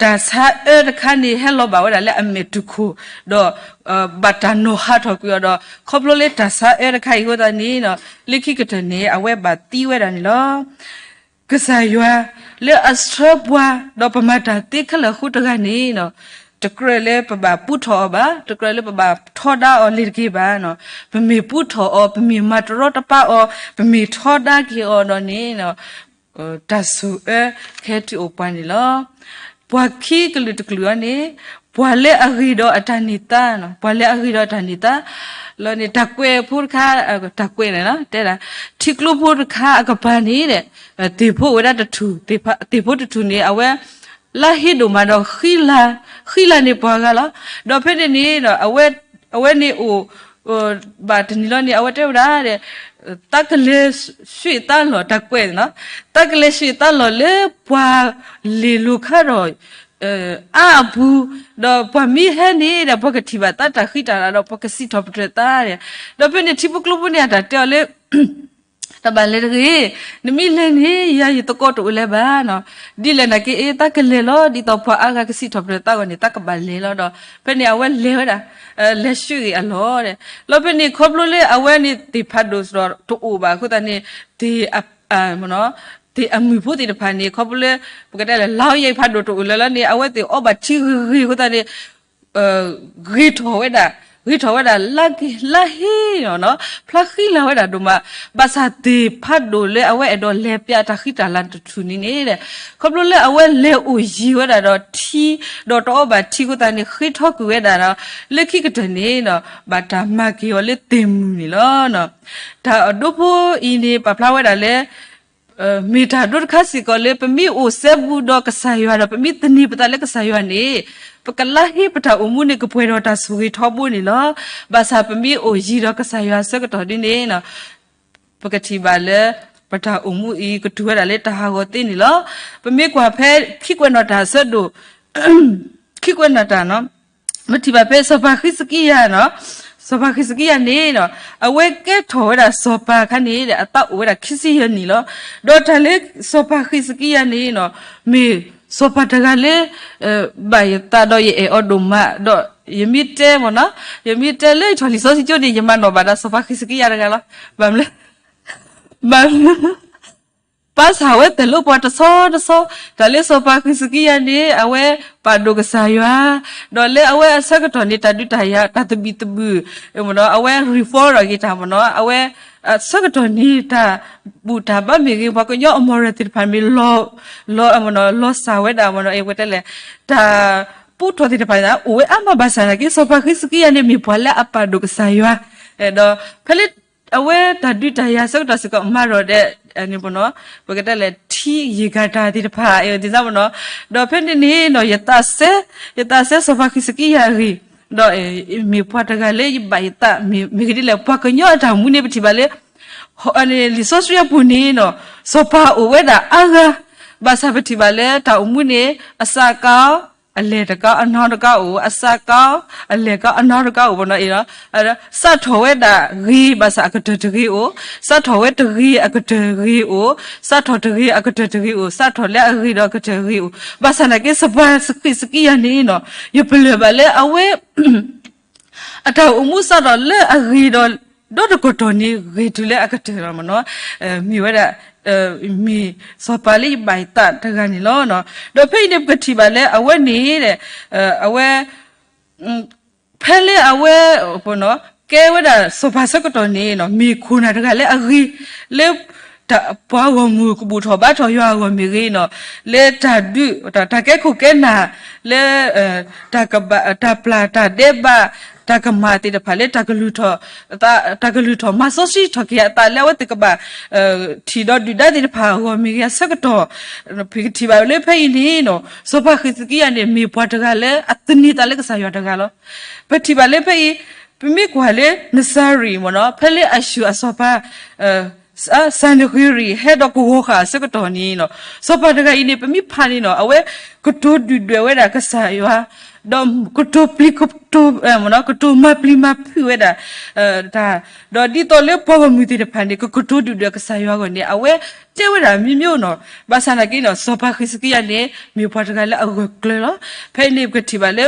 တၢ်ဆါအၢတခါန့ၣ် ဟဲလီၤဘၣ်ဝဲဒၣ်လၢအမဲာ်တူၢ်ခိၣ်, ဒီး ဘၣ်တၢ်နီၢ်ဟးထီၣ်ကွံာ်အီၤဒီး ခီဖျိလၢတၢ်ဆါအၢတခါအံၤအဃိသတးန့ၣ် လၢခံကတၢၢ်န့ၣ် အဝဲဘၣ်သံဝဲဒၣ်န့ၣ်လီၤ. ကစၢ်ယွၤလၢအဆှၢပှၤ ဒီးပမၤတၢ်သ့ခဲလၢာ်အဃိတဂၤန့ၣ် တကြၢးလၢပဘၣ်ပူထီၣ်အီၤဘၣ်, တကြၢးလၢပဘၣ်ထီဒါအီၤလၢၤတက့ၢ်ဘၣ်. ပမ့ၢ်ပူထီၣ်အီၤ, ပမ့ၢ်မၤတရီတပါအီၤ, ပမ့ၢ်ထီဒါက့ၤအီၤဒီးန့ၣ် တၢ်ဆိၣ်အၢကဟဲတုၤအိၣ်ပှၤန့ၣ်လီၤ. ပှၤခံကလုာ်တကလုာ်အံၤန့ၣ် ပှၤလၢအဂ့ၤဒီးအတၢ်န့ၢ်သါ, ပှၤလၢအဂ့ၤဒီးအတၢ်န့ၢ်သါ လီၤန့ၣ် တၢ်ကွဲးဖိတခါ, တၢ်ကွဲးန့ၣ် တဲဒၣ် ထံကျိဖိတခါအကပၤန့ၣ် သ့ၣ်ဖိအိၣ်ဝဲဒၣ်တထူၣ်, သ့ၣ်ဖိတထူၣ်န့ၣ် အဝဲ လါဟ့ဒိၣ်မးဒီး ဃံလၤန့ၢ်ပှၤဂၤလီၤ. ဒီးဖဲန့ၣ်န့ၣ် အဝဲန့ၣ်အိၣ် ဘၣ်တနံၤလီၤန့ၣ် အဝဲတဲဝဲဒၣ် သးကလဲၤဆှံသးလီၢ် တၢ်ကွဲးန့ၣ်လီၤ. သးကလဲၤဆှံသးလီၢ်လၢပှၤလ့ၤလိၤခါဒီး အါအပူၤ, ဒီးပှၤမ့ၢ်ဟဲန့ၣ်ဒီး ပှၤကထံၣ်ဘၣ်သးတၢ်ဃံတၢ်လၤဒီး ပှၤကစံးထီၣ်ပတြၢၤသးဒီး, ဒီးဖဲန့ၣ်ထံဖိကျိဖိန့ၣ် အတၢ်တဲအီၤလၢ တဘၣ်လဲၤတဂ့ၤ, နမ့ၢ်လဲၤန့ၣ် ယၤယသကိးတအိၣ်လၢၤဘၣ်နီၤ. ဒ်လဲၣ်နာ်က့ အ့ သးကလဲၤလီၤ ဒ်သိးပှၤအါဂၤကစံးထီၣ်ပတြၢၤသးအဂီၢ်န့ၣ် သးကဘၣ်လဲၤလီၤဒီး ဖဲန့ၣ်အဝဲလဲၤဝဲဒၣ်, လဲၤဆှံဂ့ၤအလီၢ်ဒီး, လီၤဖဲန့ၣ်ခီဖျိလၢအဝဲန့ၣ်သ့ၣ်ဖးဒိၣ်စ့ၢ်ကီးတအိၣ်ဘၣ်အဃိသတးန့ၣ် သ့ၣ်အမုၣ်ဖိသ့ၣ်တဖၣ်န့ၣ် ခီဖျိလၢ ပကတဲလၢ လါယဲၢ်ဖးဒိၣ်တအိၣ်လၢၤလီၤန့ၣ် အဝဲသ့ၣ်အီဘၣ်ထံဂ့ၤဂ့ၤအဃိသတးန့ၣ် ဂ့ၤထီၣ်ဝဲဒၣ်, ဂ့ၤထီၣ်ဝဲဒၣ် လါဟ့နီၤ, ဖျါဃံလၤဝဲဒၣ်ဒိၣ်မး, ဘၣ်ဆၣ်သ့ၣ်ဖးဒိၣ်လၢအဝဲအဲၣ်ဒိးလဲၤပျးတၢ်ဃံတၢ်လၤတထူၣ်န့ၣ်န့ၣ် ခီဖျိလၢအဝဲလဲၤအိၣ်ယံၤဝဲဒၣ်ဒီးထံ, ဒီးတအီဘၣ်ထံအဃိသတးန့ၣ် ဃ့ထီကွံာ်ဝဲဒၣ်ဒီး လၢခံကတၢၢ်န့ၣ် ဘၣ်တၢ်မၤက့ၤအီၤလၢသ့ၣ်မုၢ်န့ၣ်လီၤ. တၢ်အဒိဖိအံၤန့ၣ် ပာ်ဖျါဝဲဒၣ်လၢ မ့ၢ်တၢ်ဒိတခါစ့ၢ်ကီးလၢ ပမ့ၢ်အိၣ်စဲဘူးဒီးကစၢ်ယွၤဒီး ပမ့ၢ်သန့ၤပသးလၢကစၢ်ယွၤန့ၣ် ပကလါဟ့ပတၢ်အိၣ်မူန့ၣ် ကပှဲၤဒီးတၢ်ဆိၣ်ဂ့ၤထီဘိန့ၣ်လီၤ. ဘၣ်ဆၣ်ပမ့ၢ်အိၣ်ယံၤဒီးကစၢ်ယွၤအဆၢကတီၢ်ဒ်န့ၣ် ပကထံၣ်ဘၣ်လၢ ပတၢ်အိၣ်မူအံၤကတုၤဝဲဒၣ်လၢတၢ်ဟးဂီၤသ့န့ၣ်လီၤ. ပမ့ၢ်ကွၢ်ဖဲခံကွဲးနီၣ်တၢ်အဆၢဒိၣ် ခံကွဲးနီၣ်တၢ် ပထံၣ်ဘၣ်ဖဲစီၤပၤဃံးစကံယၤ, စီၤပၤဃံးစကံယၤန့ၣ် အဝဲကဲထီၣ်ဝဲဒၣ်စီၤပၤအခါန့ၣ် အသးအိၣ်ဝဲဒၣ်ခံဆံယဲၢ်နံၣ်လီၤ. ဒီးတၢ်လၢစီၤပၤဃံးစကံယၤန့ၣ် မ့ၢ်စီၤပၤတဂၤလၢ ဘၣ်ယသးဒီးယအဲၣ်အီၤဒိၣ်မး ဒီးယမ့ၢ်တဲမ့ၢ်နီၤ, ယမ့ၢ်တဲလၢယထီၣ်လံာ်စီဆှံကၠိန့ၣ် ယမၤနီၣ်ဘၣ်ဒီးစီၤပၤဃံးစကံယၤတဂၤလီၤ. ဘၣ်မနုၤလဲၣ် ဘၣ်မနုၤ ပၢ်ဆၣ်ဝဲသ့ၣ်လၢပှၤတဆီတဆီ, တၢ်လၢစီၤပၤဃံးစကံယၤန့ၣ် အဝဲပာ်ဒိၣ်ကစၢ်ယွၤ, ဒီးလၢအဝဲအဆၢကတီၢ်န့ၣ် တၢ်ဒုးတၢ်ယၤ တၢ်သဘံၣ်သဘုၣ် အဝဲ reform ထီၣ်က့ၤတၢ်မ့ၢ်နီၤ, အဝဲအဆၢကတီၢ်န့ၣ် တၢ်ဘူၣ်တၢ်ဘါမ့ၢ်ဂ့ၤ ပှၤကညီအမီၢ်ရၢၣ်သ့ၣ်တဖၣ်မ့ၢ်လီၤ, လီၤစၢ်ဝဲဒၣ်မ့ၢ်နီၤ, အဝဲတဲလဲၣ် တၢ်ပူထီၣ်သ့ၣ်တဖၣ်န့ၣ် အိၣ်ဝဲအါမးဘၣ်ဆၣ်သနာ်က့ စီၤပၤဃံးစကံယၤန့ၣ် မ့ၢ်ပှၤလၢအပာ်ဒိၣ်ကစၢ်ယွၤ ဒီးဖဲလၢအဝဲတၢ်ဒုးတၢ်ယၤဆၢကတီၢ်စ့ၢ်ကီး မၤဒီးဒ်န့ၣ်ပနီၤ, ပကတဲလဲၣ် ထံယံာ်ကၤတၢ်သ့ၣ်တဖၣ် ဒ်သိးပနီၤ, ဒီးဖဲန့ၣ်န့ၣ်နီၤ ယသးစဲ, ယသးစဲစီၤပၤဃံးစကံယၤအဂ့ၢ်, ဒီးမ့ၢ်ပှၤတဂၤလၢယဘၣ်ယသး, မ့ၢ်ဂ့ၢ်ဒ်လဲၣ် ပှၤကညီအတၢ်အိၣ်မူန့ၣ် ပထံၣ်ဘၣ်လၢ လံာ်စီဆှံအပူၤန့ၣ်နီၤ စီၤပၤအိၣ်ဝဲဒၣ်အါဂၤ, ဘၣ်ဆၣ်ပထံၣ်ဘၣ်လၢတၢ်အိၣ်မူန့ၣ် အစးကါ အလဲၢ်တကါ အနီတကါအိၣ်, အစးကါ အလဲၢ်ကါ အနီတကါအိၣ်ပနီၤ, စးထီၣ်ဝဲဒၣ်ဂ့ၤ ဘၣ်ဆၣ်အကတၢၢ်တဂ့ၤအိၣ်, စးထီၣ်ဝဲတဂ့ၤအကတၢၢ်ဂ့ၤအိၣ်, စးထီၣ်တဂ့ၤအကတၢၢ်တဂ့ၤအိၣ်, စးထီၣ်လၢအဂ့ၤဒီးအကတၢၢ်ဂ့ၤအိၣ်, ဘၣ်ဆၣ်နာ်က့ စီၤပၤဃံးစကံယၤန့ၣ်နီၤ ယပလၢၢ်ဘၣ်လၢအဝဲ အတၢ်အိၣ်မူစးထီၣ်လၢအဂ့ၤဒီး ဒီတကတီၢ်န့ၣ် ဂ့ၤတုၤလၢအကတၢၢ်လီၤမနီၤ, မ့ၢ်ဝဲဒၣ် မ့ၢ်စီၤပၤလၢယဘၣ်ယသးတဂၤန့ၣ်လီၤ. ဒီးဖဲအံၤန့ၣ် ပကထံၣ်ဘၣ်လၢအဝဲန့ၣ် အဝဲ ဖဲလၢအဝဲ ကဲဝဲဒၣ်စီၤပၤဆၢကတီၢ်န့ၣ် မ့ၢ်ခိၣ်နၢ်တဂၤလၢအဂ့ၤ လၢ ပှၤဂီၢ်မုၢ်ကဘူၣ်ထီၣ်ဘါထီၣ်ယွၤအဂီၢ်မ့ၢ်ဂ့ၤနီၤ, လၢတၢ်ဒုး တၢ်ကဲခိၣ်ကဲနၢ် လၢ တၢ်ကဘၣ် တၢ်ပျၢ်တၢ်ဒဲးဘး တၢ်ကမၣ်သ့ၣ်တဖၣ်လၢ တၢ်ကလုၢ်ထီၣ် တၢ်ကလုၢ်ထီၣ်မၤစီဆှံထီၣ်က့ၤအသးလၢအဝဲသ့ၣ်ကဘၣ် ထံၣ်ဒီးဒုၣ်ဒါသ့ၣ်တဖၣ်အဂီၢ်မ့ၢ်ဂ့ၤအဆၢကတီၢ်, ပကထံၣ်ဘၣ်လၢဖဲအံၤန့ၣ်နီၤ စီၤပၤဃံးစကံယၤန့ၣ် မ့ၢ်ပှၤတဂၤလၢအသန့ၤသးလၢကစၢ်ယွၤတဂၤလီၤ. ပထံၣ်ဘၣ်လၢဖဲအံၤ ပမ့ၢ်ကွၢ်လၢ နစၤရံၣ်မ့ၢ်နီၤ ဖဲလၢအၤၡူၢ်အစီၤပၤ စၤနဃ့ရံၣ် ဟဲဒီးကဝီၤဃာ်အဆၢကတီၢ်န့ၣ်နီၤ စီၤပၤတဂၤအံၤန့ၣ် ပမ့ၢ်ဖးန့ၣ်နီၤ အဝဲကတိၤဒုၣ်ဒွဲၣ်ဝဲဒၣ်ကစၢ်ယွၤ ဒီးကတိၤပျံၤ ကတိၤ ကတိၤမၤပျံၤမၤဖုးဝဲဒၣ် တၢ် ဒီးဒ်သိးလၢပှၤဂီၢ်မုၢ်သ့ၣ်တဖၣ်န့ၣ် ကကတိၤဒုၣ်ဒွဲၣ်ကစၢ်ယွၤအဂီၢ်န့ၣ် အဝဲတဲဝဲဒၣ်မ့ၢ်မ့ၢ်နီၤ ဘၣ်ဆၣ်နာ်က့နီၤ စီၤပၤဃံးစကံယၤန့ၣ် မ့ၢ်ပှၤတဂၤလၢအဂၢၢ်ကျၢၤလီၤ. ဖဲအံၤန့ၣ် ပကထံၣ်ဘၣ်လၢ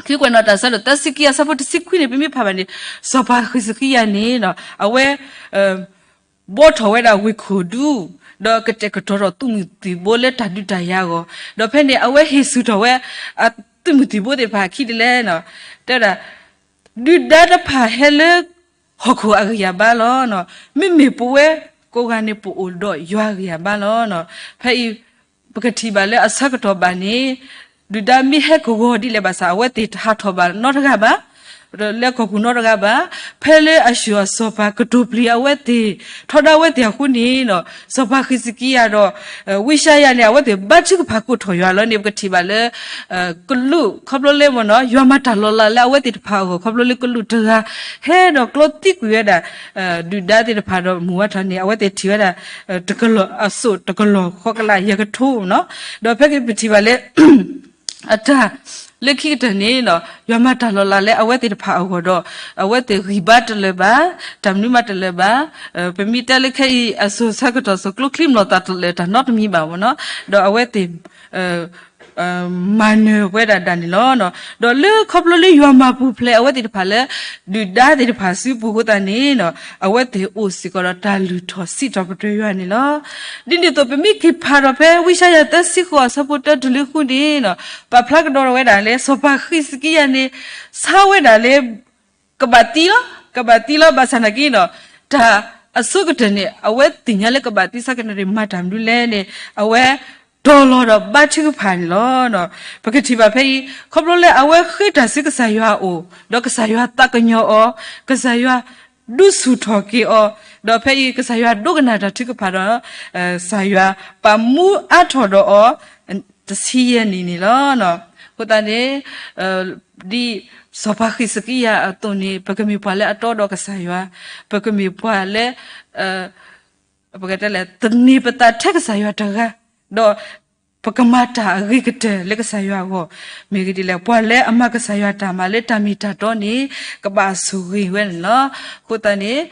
ခံကွဲးနီၣ်တၢ်ဆၢဒိၣ်သၢဆံခံအဆၢဖိတဆံခွံန့ၣ် ပမ့ၢ်ဖးဘၣ်န့ၣ် စီၤပၤဃံးစကံယၤန့ၣ် အဝဲ ဘှီထီၣ်ဝဲဒၣ်ဝ့ၢ်ခိၣ်ဒူ ဒီးကတဲာ်ကတီၤထီၣ်သုးမုၢ်သံၣ်ဘိလၢတၢ်ဒုးတၢ်ယၤအဂီၢ် ဒီးဖဲန့ၣ် အဝဲဟ့ၣ်ဆူၣ်ထီၣ်ဝဲ အသုးမုၢ်သံၣ်ဘိသ့ၣ်တဖၣ်အခံဒ်လဲၣ် တဲဝဲဒၣ် ဒုၣ်ဒါတဖၣ်ဟဲလၢ ဟီၣ်ခိၣ်အဂံၢ်အဘါလီၤ. မ့မ့ၢ်ပဝဲကိးဂၤန့ၣ် ပအိၣ်ဒီးယွၤအဂံၢ်အဘါလီၤ. ဖဲအံၤ ပကထံၣ်ဘၣ်လၢအဆၢကတီၢ်ဘၣ်န့ၣ် ဒုၣ်ဒါမ့ၢ်ဟဲကဝီၤဒ်လဲၣ်ဘၣ်ဆၣ် အဝဲသ့ၣ်တဟးထီၣ်ဘၣ်နီတဂၤဘၣ် လၢကီၢ်ပူၤနီတဂၤဘၣ်. ဖဲလၢအၤၡူၢ်အစီၤပၤကတိၤပျံၤအဝဲသ့ၣ် ထီဒါဝဲသ့ၣ်အဃိန့ၣ် စီၤပၤဃံးစကံယၤဒီး ဝံယၡါယၤန့ၣ် အဝဲသ့ၣ်ဘါထုကဖၣ်ကိးထီၣ်ယွၤလီၤန့ၣ် ပကထံၣ်ဘၣ်လၢ ကလူး ခီဖျိလၢမ့ၢ်နီၤ ယွၤမၤတၢ်လီၤလးလၢအဝဲသ့ၣ်တဖၣ်အဂီၢ် ခီဖျိလၢကလူးတဂၤ ဟဲဒီးကျီသံကွံာ်ဝဲဒၣ် ဒုၣ်ဒါသ့ၣ်တဖၣ်ဒီးမုၢ်ဝါထီၣ်န့ၣ် အဝဲသ့ၣ်ထံၣ်ဝဲဒၣ် တကလီၢ်အစိၣ် တကလီၢ်ဃီကလးယဲၢ်ကထိနီၤ ဒီးဖဲကပထံၣ်ဘၣ်လၢ အတၢ် လၢခံကတၢၢ်န့ၣ်နီၤ ယွၤမၤတၢ်လီၤလးလၢအဝဲသ့ၣ်တဖၣ်အဂီၢ်ဒီး အဝဲသ့ၣ်ဂံၢ်ဘါတလၢာ်ဘၣ် တၢ်မနုၤမးတလၢာ်ဘၣ် ပမ့ၢ်တဲလၢခဲအံၤအစိၤဆၢကတီၢ်စိၤကျိချံမျိာ်သၣ်တလၢာ်တၢ်နီတမံၤဘၣ်မ့ၢ်နီၤ ဒီးအဝဲသ့ၣ် မၤနၢၤဝဲဒၣ်ဒၣ်န့ၣ်လီၤ. ဒီးလၢခီဖျိလၢယွၤမၤပူၤဖျဲးအဝဲသ့ၣ်တဖၣ်လၢ ဒုၣ်ဒါသ့ၣ်တဖၣ်စုပူၤအဃိသတးန့ၣ် အဝဲသ့ၣ်အိၣ်စ့ၢ်ကီးဒီးတၢ်လုၢ်ထီၣ်စံးထီၣ်ပတြၢၤယွၤန့ၣ်လီၤ. ဒ်န့ၣ်အသိးပမ့ၢ်က့ၤဖးဒီးဖဲဝံယၡါယၤသၢဆံဃိးအဆၢဖိတၢတုၤလၢဃုန့ၣ် ပာ်ဖျါကဒီးဝဲဒၣ်လၢစီၤပၤဃံးစကံယၤန့ၣ် ဆါဝဲဒၣ်လၢ ကဘၣ်သံလီၤ ကဘၣ်သံလီၤ ဘၣ်ဆၣ်နာ်က့နီၤ တၢ်အဆိကတၢၢ်န့ၣ် အဝဲသ့ၣ်ညါလၢကဘၣ်သံဆၢကတီၢ်န့ၣ် မၤတၢ်မနုၤလဲၣ်န့ၣ် အဝဲတီၤလီၤဒီးဘါထုကဖၣ်န့ၣ်လီၤ. ပကထံၣ်ဘၣ်ဖဲအံၤ ခီဖျိလၢအဝဲဃ့တၢ်ဆူကစၢ်ယွၤအအိၣ် ဒီးကစၢ်ယွၤသးကညီၤအီၤ ကစၢ်ယွၤဒုးဆူၣ်ထီၣ်က့ၤအီၤ ဒီးဖဲအံၤကစၢ်ယွၤဒိကနၣ်တၢ်ထုကဖၣ်ဒီး ကစၢ်ယွၤပာ်မူအါထီၣ်ဒီးအီၤ တဆံယဲၢ်နံၣ်န့ၣ်လီၤ. အဃိသတးန့ၣ် ဒ်စီၤပၤဃံးစကံယၤအသိးန့ၣ် ပကမ့ၢ်ပှၤလၢအတီဒီးကစၢ်ယွၤ, ပကမ့ၢ်ပှၤလၢ ပကတဲလဲၣ် သန့ၤပသးထဲကစၢ်ယွၤတဂၤ, ဒီးပကမၤတၢ်အဂ့ၤကတၢၢ်လၢကစၢ်ယွၤအဂီၢ်, မ့ၢ်ဂ့ၢ်ဒ်လဲၣ် ပှၤလၢအမၤကစၢ်ယွၤတၢ်မၤလၢတၢ်မ့ၢ်တၢ်တီန့ၣ် ကဘၣ်ဆိၣ်ဂ့ၤဝဲန့ၣ်လီၤ. အဃိသတးန့ၣ်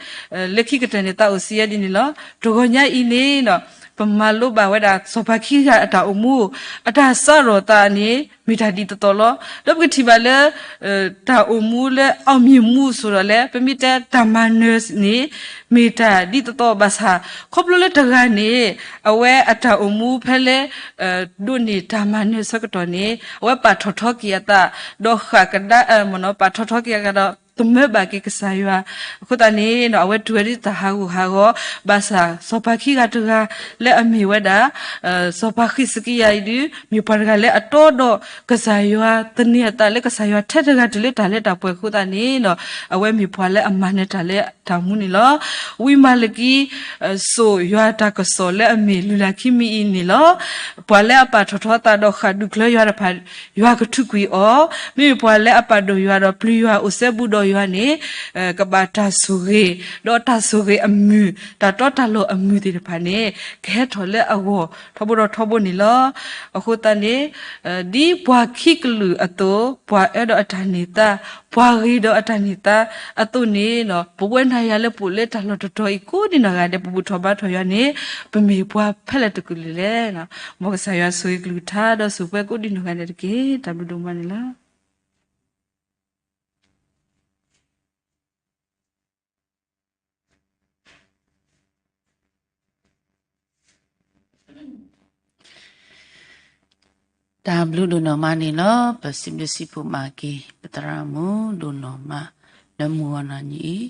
လၢခံကတၢၢ်န့ၣ် သးအိၣ်စံးယဲဒ်န့ၣ်လီၤ. တဂီၤညါအံၤန့ၣ် ပမၤလိဘၣ်ဝဲဒၣ် စီၤပၤခံဂၤအတၢ်အိၣ်မူ, အတၢ်စးထီၣ်သးန့ၣ် မ့ၢ်တၢ်ဒ်သိးသိးလီၤ. ဒီးပကထံၣ်ဘၣ်လၢ တၢ်အိၣ်မူလၢ အောင်မြင်မှု ဆိုတော့လဲ ပမ့ၢ်တဲတၢ်မၤနၢၤန့ၣ် မ့ၢ်တၢ်ဒ်သိးသိးဘၣ်ဆၣ် ခီဖျိလၢတဂၤန့ၣ် အဝဲအတၢ်အိၣ်မူဖဲလၢ ဒိးန့ၢ်တၢ်မၤနၢၤဆၢကတီၢ်န့ၣ် အဝဲပာ်ထီၣ်ထီက့ၤအသး ဒီးဃၣ်ကဒါ ပာ်ထီၣ်ထီက့ၤအသးဒီး သမၢဘၣ်က့ၤကစၢ်ယွၤ. အဃိသတးန့ၣ် အဝဲတူၢ်ဝဲဒ်တၢ်ဟးဂူာ်ဟးဂီၤ, ဘၣ်ဆၣ်စီၤပၤခံဂၤတဂၤလၢအမ့ၢ်ဝဲဒၣ် စီၤပၤဃံးစကံယၤအံၤဒုး မ့ၢ်ပှၤတဂၤလၢအတီဒီးကစၢ်ယွၤ သန့ၤအသးလၢကစၢ်ယွၤထဲတဂၤတုၤလၢတၢ်လၢတၢ်ပှဲၤအဃိသတးန့ၣ် အဝဲမ့ၢ်ပှၤလၢအမၤနၢၤတၢ်လၢတၢ်မူန့ၣ်လီၤ. ဝံမၤလကံ စိာ်ယွၤတၢ်ကစီၣ်လၢအမ့ၢ်လုၢ်လၢ်ခံမံၤအံၤန့ၣ်လီၤ. ပှၤလၢအပာ်ထီၣ်ထီအသးဒီးဃၣ်ဒူၣ်ကျၢၤယွၤတဖၣ် ယွၤကထုးကွံာ်အီၤ, မ့မ့ၢ်ပှၤလၢအပာ်ဒိၣ်ယွၤဒီးပျံၤယွၤအိၣ်စဲဘူးဒီးယွၤန့ၣ် ကဘၣ်တၢ်ဆိၣ်ဂ့ၤ, ဒီးတၢ်ဆိၣ်ဂ့ၤအမုၢ် တၢ်တီတၢ်လိၤအမုၢ်သ့ၣ်တဖၣ်န့ၣ် ကဟဲထီၣ်လၢအဂီၢ်ထီဘိဒီးထီဘိန့ၣ်လီၤ. အဃိသတးန့ၣ် ဒ်ပှၤခံကလုာ်အသိး ပှၤအၢဒီးအတၢ်န့ၢ်သါ, ပှၤဂ့ၤဒီးအတၢ်န့ၢ်သါအသိးန့ၣ် ပဝဲနၤယၤလၢပအိၣ်လၢတၢ်လီၢ်တတီၤအံၤကိးဒံနီၢ်ဂၤဒဲး ပဘူၣ်ထီၣ်ဘါထီၣ်ယွၤန့ၣ် ပမ့ၢ်ပှၤဖဲလဲၣ်တကလုာ်လဲၣ်. မ်ကစၢ်ယွၤဆိၣ်ဂ့ၤကလုၢ်ကထါဒီးဆိၣ်ပှဲၤကိးဒံနီၢ်ဂၤဒဲးတက့ၢ်. တၢ်ဘျုးဒိၣ်မးန့ၣ်လီၤ. တၢ်ဘျုးဒိၣ်နီၢ်မးန့ၣ်လီၤ. ပစံးဘျုးစံးဖှိၣ်မၤက့ၤ ပသရၣ်မုၣ်ဒိၣ်နီၢ်မး လၢမုၢ်ဂီၤနၤညါ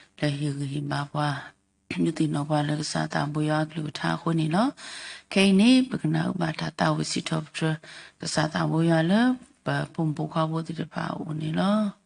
အံၤ လၢဟ့ၣ်ဂံၢ်ဟ့ၣ်ဘါပှၤ ဒုးသ့ၣ်နီၣ်ပှၤလၢကစၢ်သးဘိယွၤအကလုၢ်ကထါအဃိန့ၣ်လီၤ. ခဲအံၤန့ၣ် ပကနၢ်ဟူဘၣ်တၢ်သးဝံၣ်စံးထီၣ်ပတြၢၤ ကစၢ်သးဘိယွၤလၢ ပပိာ်မုၣ်ဖိခွါဖိသ့ၣ်တဖၣ်အအိၣ်န့ၣ်လီၤ.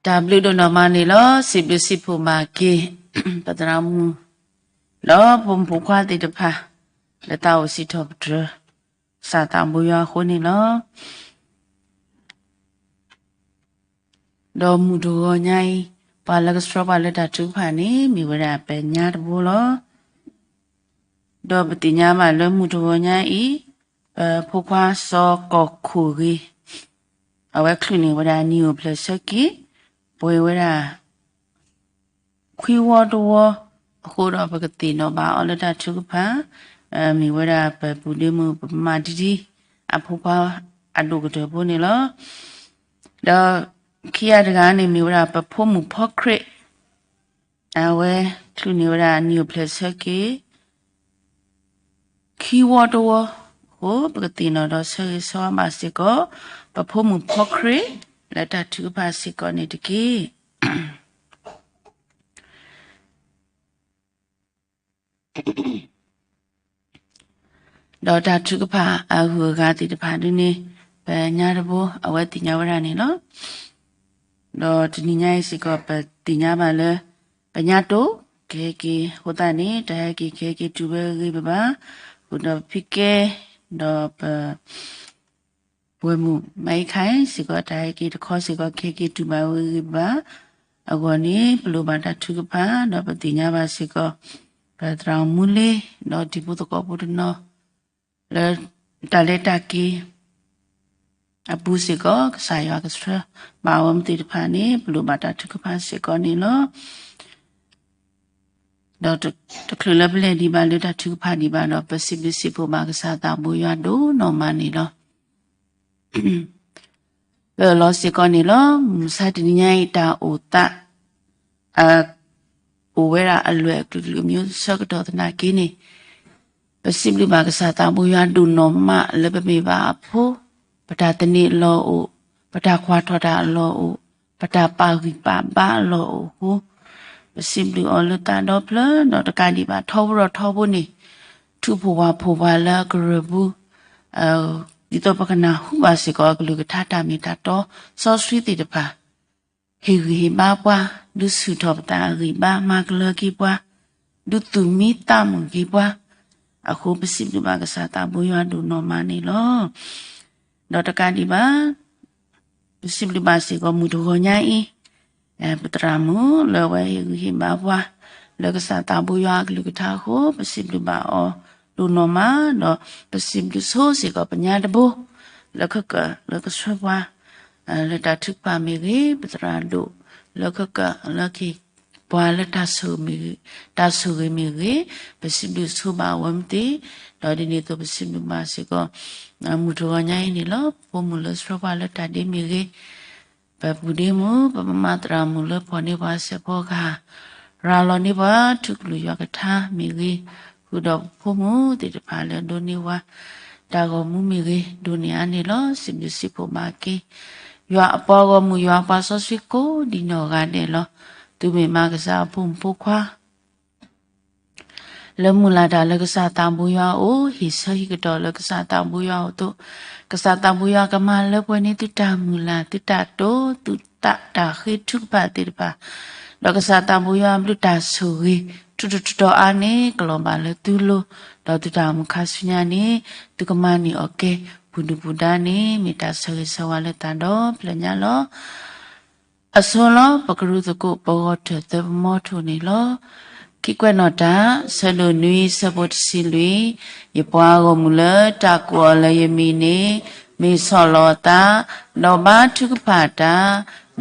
တၢ်ဘျုးဒိၣ်နီၢ်မးန့ၣ်လီၤ. စံးဘျုးစံးဖှိၣ်မၤက့ၤ ပသရၣ်မုၣ် ဒီးပိာ်မုၣ်ဖိခွါသ့ၣ်တဖၣ် လၢတၢ်အိၣ်စံးထီၣ်ပတြၢၤ ကစၢ်သးဘိယွၤအဃိန့ၣ်လီၤ. ဒီးမုၢ်တဂီၤညါအံၤ ပှၤလၢကဆှၢပှၤလၢတၢ်ထုကဖၣ်န့ၣ် မ့ၢ်ဝဲဒၣ်ပညါတဘိလီၤ. ဒီးပသ့ၣ်ညါဘၣ်လၢမုၢ်တဂီၤညါအံၤ ပဖိခွါစီၤကီၢ်ခိၣ်ဂ့ၤ အဝဲချုးန့ၢ်ဝဲဒၣ်နံၣ်အိၣ်ဖျဲၣ်ဆၢက့ၤ ပှဲၤဝဲဒၣ် ခွံဝီတဝီအဃိဒီး ပကသ့ၣ်နီၣ်ဘၣ်အီၤလၢတၢ်ထုကဖၣ် မ့ၢ်ဝဲဒၣ်ပပုၢ်ဒ့မုၣ်ပမၤဒံဒံ အဖိခွါအဒိၣ်ကတၢၢ်ဖိန့ၣ်လီၤ. ဒီးခံဂၤတဂၤန့ၣ် မ့ၢ်ဝဲဒၣ်ပဖိမုၣ်ဖီခရံာ် အဝဲချုးန့ၢ်ဝဲဒၣ်နံၣ်အိၣ်ဖျဲၣ်ဆၢက့ၤ ခံဝီတဝီအဃိ ပကသ့ၣ်နီၣ်ဒီးဆၢဂ့ၤဆၢဝါဘၣ်စ့ၢ်ကီး ပဖိမုၣ်ဖီခရံာ် လၢတၢ်ထုကဖၣ်စ့ၢ်ကီးန့ၣ်တက့ၢ်. ဒီးတၢ်ထုကဖၣ်အဂုၤအဂၤသ့ၣ်တဖၣ်ဒ်န့ၣ် ပညါတဘိ အဝဲသ့ၣ်ညါဝဲဒၣ်န့ၣ်လီၤ. ဒီးတနံၤညါအံၤစ့ၢ်ကီး ပသ့ၣ်ညါဘၣ်လၢ ပညါတိၢ် ကဟဲက့ၤအဃိသတးန့ၣ် တၢ်ဟဲက့ၤကဟဲက့ၤတုၤဝဲဂ့ၤဂ့ၤဘၣ်ဘၣ် ဃုာ်ဒီးပဖံကဲ ဒီးပ ပှဲၤမုၣ်မၤအံခါအံၤစ့ၢ်ကီး တၢ်ဟဲက့ၤတခီစ့ၢ်ကီး ကဟဲက့ၤတုၤဘၣ်ဝဲဂ့ၤဂ့ၤဘၣ်ဘၣ် အဂီၢ်န့ၣ် ပလိၣ်ဘၣ်တၢ်ထုကဖၣ် ဒီးပသ့ၣ်ညါဘၣ်စ့ၢ်ကီး ပသရၣ်မူလ့ ဒီးတံၤဖိသကိးဖိတနီၤ လၢတၢ်လဲၤတၢ်က့ၤ အပူၤစ့ၢ်ကီး ကစၢ်ယွၤကဆှၢဘၣ်အဝဲသ့ၣ်တဖၣ်န့ၣ် ပလိၣ်ဘၣ်တၢ်ထုကဖၣ်စ့ၢ်ကီးန့ၣ်လီၤ. ဒီးတချုးလၢပလဲၤဒံးဘၣ်လၢတၢ်ထုကဖၣ်ဒံးဘၣ်ဒီး ပစံးဘျုးစံးဖှိၣ်ဘၣ်ကစၢ်သးဘိယွၤဒိၣ်နီၢ်မးန့ၣ်လီၤ. ပအၢၣ်လီၤစ့ၢ်ကီးန့ၣ်လီၤ. မုၢ်မဆါတနံၤညါအံၤ တၢ်အိၣ်သး အိၣ်ဝဲဒၣ်အလွဲၢ်အကလုာ်ကလုာ် အမျိုးအမျိုးဆၢကတီၢ်သနာ်က့န့ၣ် ပစံးဘျုးဘၣ်ကစၢ်သးဘိယွၤဒိၣ်နီၢ်မးလၢပမ့ၢ်ဘၣ်အဖိ, ပတၢ်သန့ၤအလီၢ်အိၣ်, ပတၢ်ကွၢ်ထီၣ်တၢ်အလီၢ်အိၣ်, ပတၢ်ပာ်ဂံၢ်ပာ်ဘါအလီၢ်အိၣ်အဃိ, ပစံးဘျုးအီၤလၢသးဒီဖျၢၣ် ဒီးတကးဒံးဘၣ်ထီဘိဒီးထီဘိန့ၣ် ထုးဖှိၣ်ဝၣ်ဖှိၣ်ပှၤလၢအကရၢၢ်ပူၤ ဒ်သိးပကနၢ်ဟူဘၣ်စ့ၢ်ကီးအကလုၢ်ကထါတၢ်မ့ၢ်တၢ်တီစီဆှံသ့ၣ်တဖၣ် ဟ့ၣ်ဂံၢ်ဟ့ၣ်ဘါပှၤ, ဒုးဆူၣ်ထီၣ်ပသးအဂံၢ်ဘါ, မၤကလၢၤက့ၤပှၤ, ဒုးသူၣ်မံသးမုာ်က့ၤပှၤ, အဃိပစံးဘျုးဘၣ်ကစၢ်သးဘိယွၤဒိၣ်နီၢ်မးန့ၣ်လီၤ. ဒီးတကးဒံးဘၣ် ပစံးဘျုးဘၣ်စ့ၢ်ကီးမုၢ်တဂီၤညါအံၤ ပသရၣ်မုၣ်လၢအဝဲဟ့ၣ်ဂံၢ်ဟ့ၣ်ဘါပှၤ လၢကစၢ်သးဘိယွၤအကလုၢ်ကထါအဃိ ပစံးဘျုးဘၣ်အီၤဒိၣ်နီၢ်မး ဒီးပစံးဘျုးဆိစ့ၢ်ကီးပညါတဘိ လၢခၢၣ်ကၢၣ်လၢကဆှၢပှၤ လၢတၢ်ထုကဖၣ်မ့ၢ်ဂ့ၤ, ပသရၣ်ဒိၣ်လၢခၢၣ်ကၢၣ်လၢကဟ့ၣ်ပှၤလၢတၢ်ဆိၣ်ဂ့ၤမ့ၢ်ဂ့ၤ, တၢ်ဆိၣ်ဂ့ၤမ့ၢ်ဂ့ၤ, ပစံးဘျုးဆိဘၣ်အဝဲမ့ၢ်သ့, ဒီးဒ်န့ၣ်အသိးပစံးဘျုးဘၣ်စ့ၢ်ကီး မုၢ်တဂီၤညါအံၤန့ၣ်လီၤ. ပဖိမုၣ်လၢဆှၢပှၤလၢတၢ်ဒ့မ့ၢ်ဂ့ၤ, ပပုၢ်ဒ့မုၣ် ပမမၤသရၣ်မုၣ်လၢဖီၣ်န့ၢ်ပှၤစဲးဖီကဟၣ်, ရၤလီၤန့ၢ်ပှၤထူကလုာ်ယွၤကထါမ့ၢ်ဂ့ၤ, ဃုာ်ဒီးပဖိမုၣ်သ့ၣ်တဖၣ်လၢဒိးန့ၢ်ဝဲ တၢ်ဂီၤမူမ့ၢ်ဂ့ၤ ဒိးန့ၢ်အါန့ၣ်လီၤ. စံးဘျုးစံးဖှိၣ်ဘၣ်က့ၤ ယွၤအပှၤဂီၢ်မုၢ် ယွၤအပှၤစီဆှံကိးဒံနီၢ်ဂၤဒဲးလီၤ. သုမ့ၢ်မၤကစၢ်အဖိမုၣ်ဖိခွါ လၢမုၢ်လၢ်တၢ်လၢကစၢ်သးဘိယွၤအအိၣ်, ဟ့ၣ်ဆၢဟံၣ်ကတီၢ်လၢကစၢ်သးဘိယွၤအအိၣ်အသိး, ကစၢ်သးဘိယွၤကမၤလၢပှဲၤန့ၢ်သုတၢ်မုၢ်လၢ်, သုတၢ်တိာ်, သုသးတၢ်ဃ့ထုကဖၣ်သ့ၣ်တဖၣ်, ဒီးကစၢ်သးဘိယွၤဘျုးတၢ်ဆိၣ်ဂ့ၤ ထူးထူးတီၤတီၤအါန့ၣ် ကလီၤဘၣ်လၢသုလိၤ, ဒီးသုတၢ်အိၣ်မူခါဆူညါန့ၣ် သုကမၤန့ၢ်အီၤကဲ ပူၤဒုၣ်ပူၤဒါန့ၣ် မ့ၢ်တၢ်ဆၢဂ့ၤဆၢဝါလၢသးဒီဖျၢၣ်ညါလီၤ. အဆိလီၤ ပကရူၢ်သကိး ပဂီၢ်ထၢၣ်သၢပမီထိၣ်န့ၣ်လီၤ. ခံကွဲးနီၣ်တၢ် ဆၢဒိၣ်နွံ ဆၢဖိတဆံလွံၢ်, ယပှၤဂီၢ်မုၢ်လၢတၢ်ကိးအီၤလၢယမံၤန့ၣ် မ့ၢ်ဆီၣ်လီၤအသး, ဒီးဘါထုကဖၣ်တၢ်,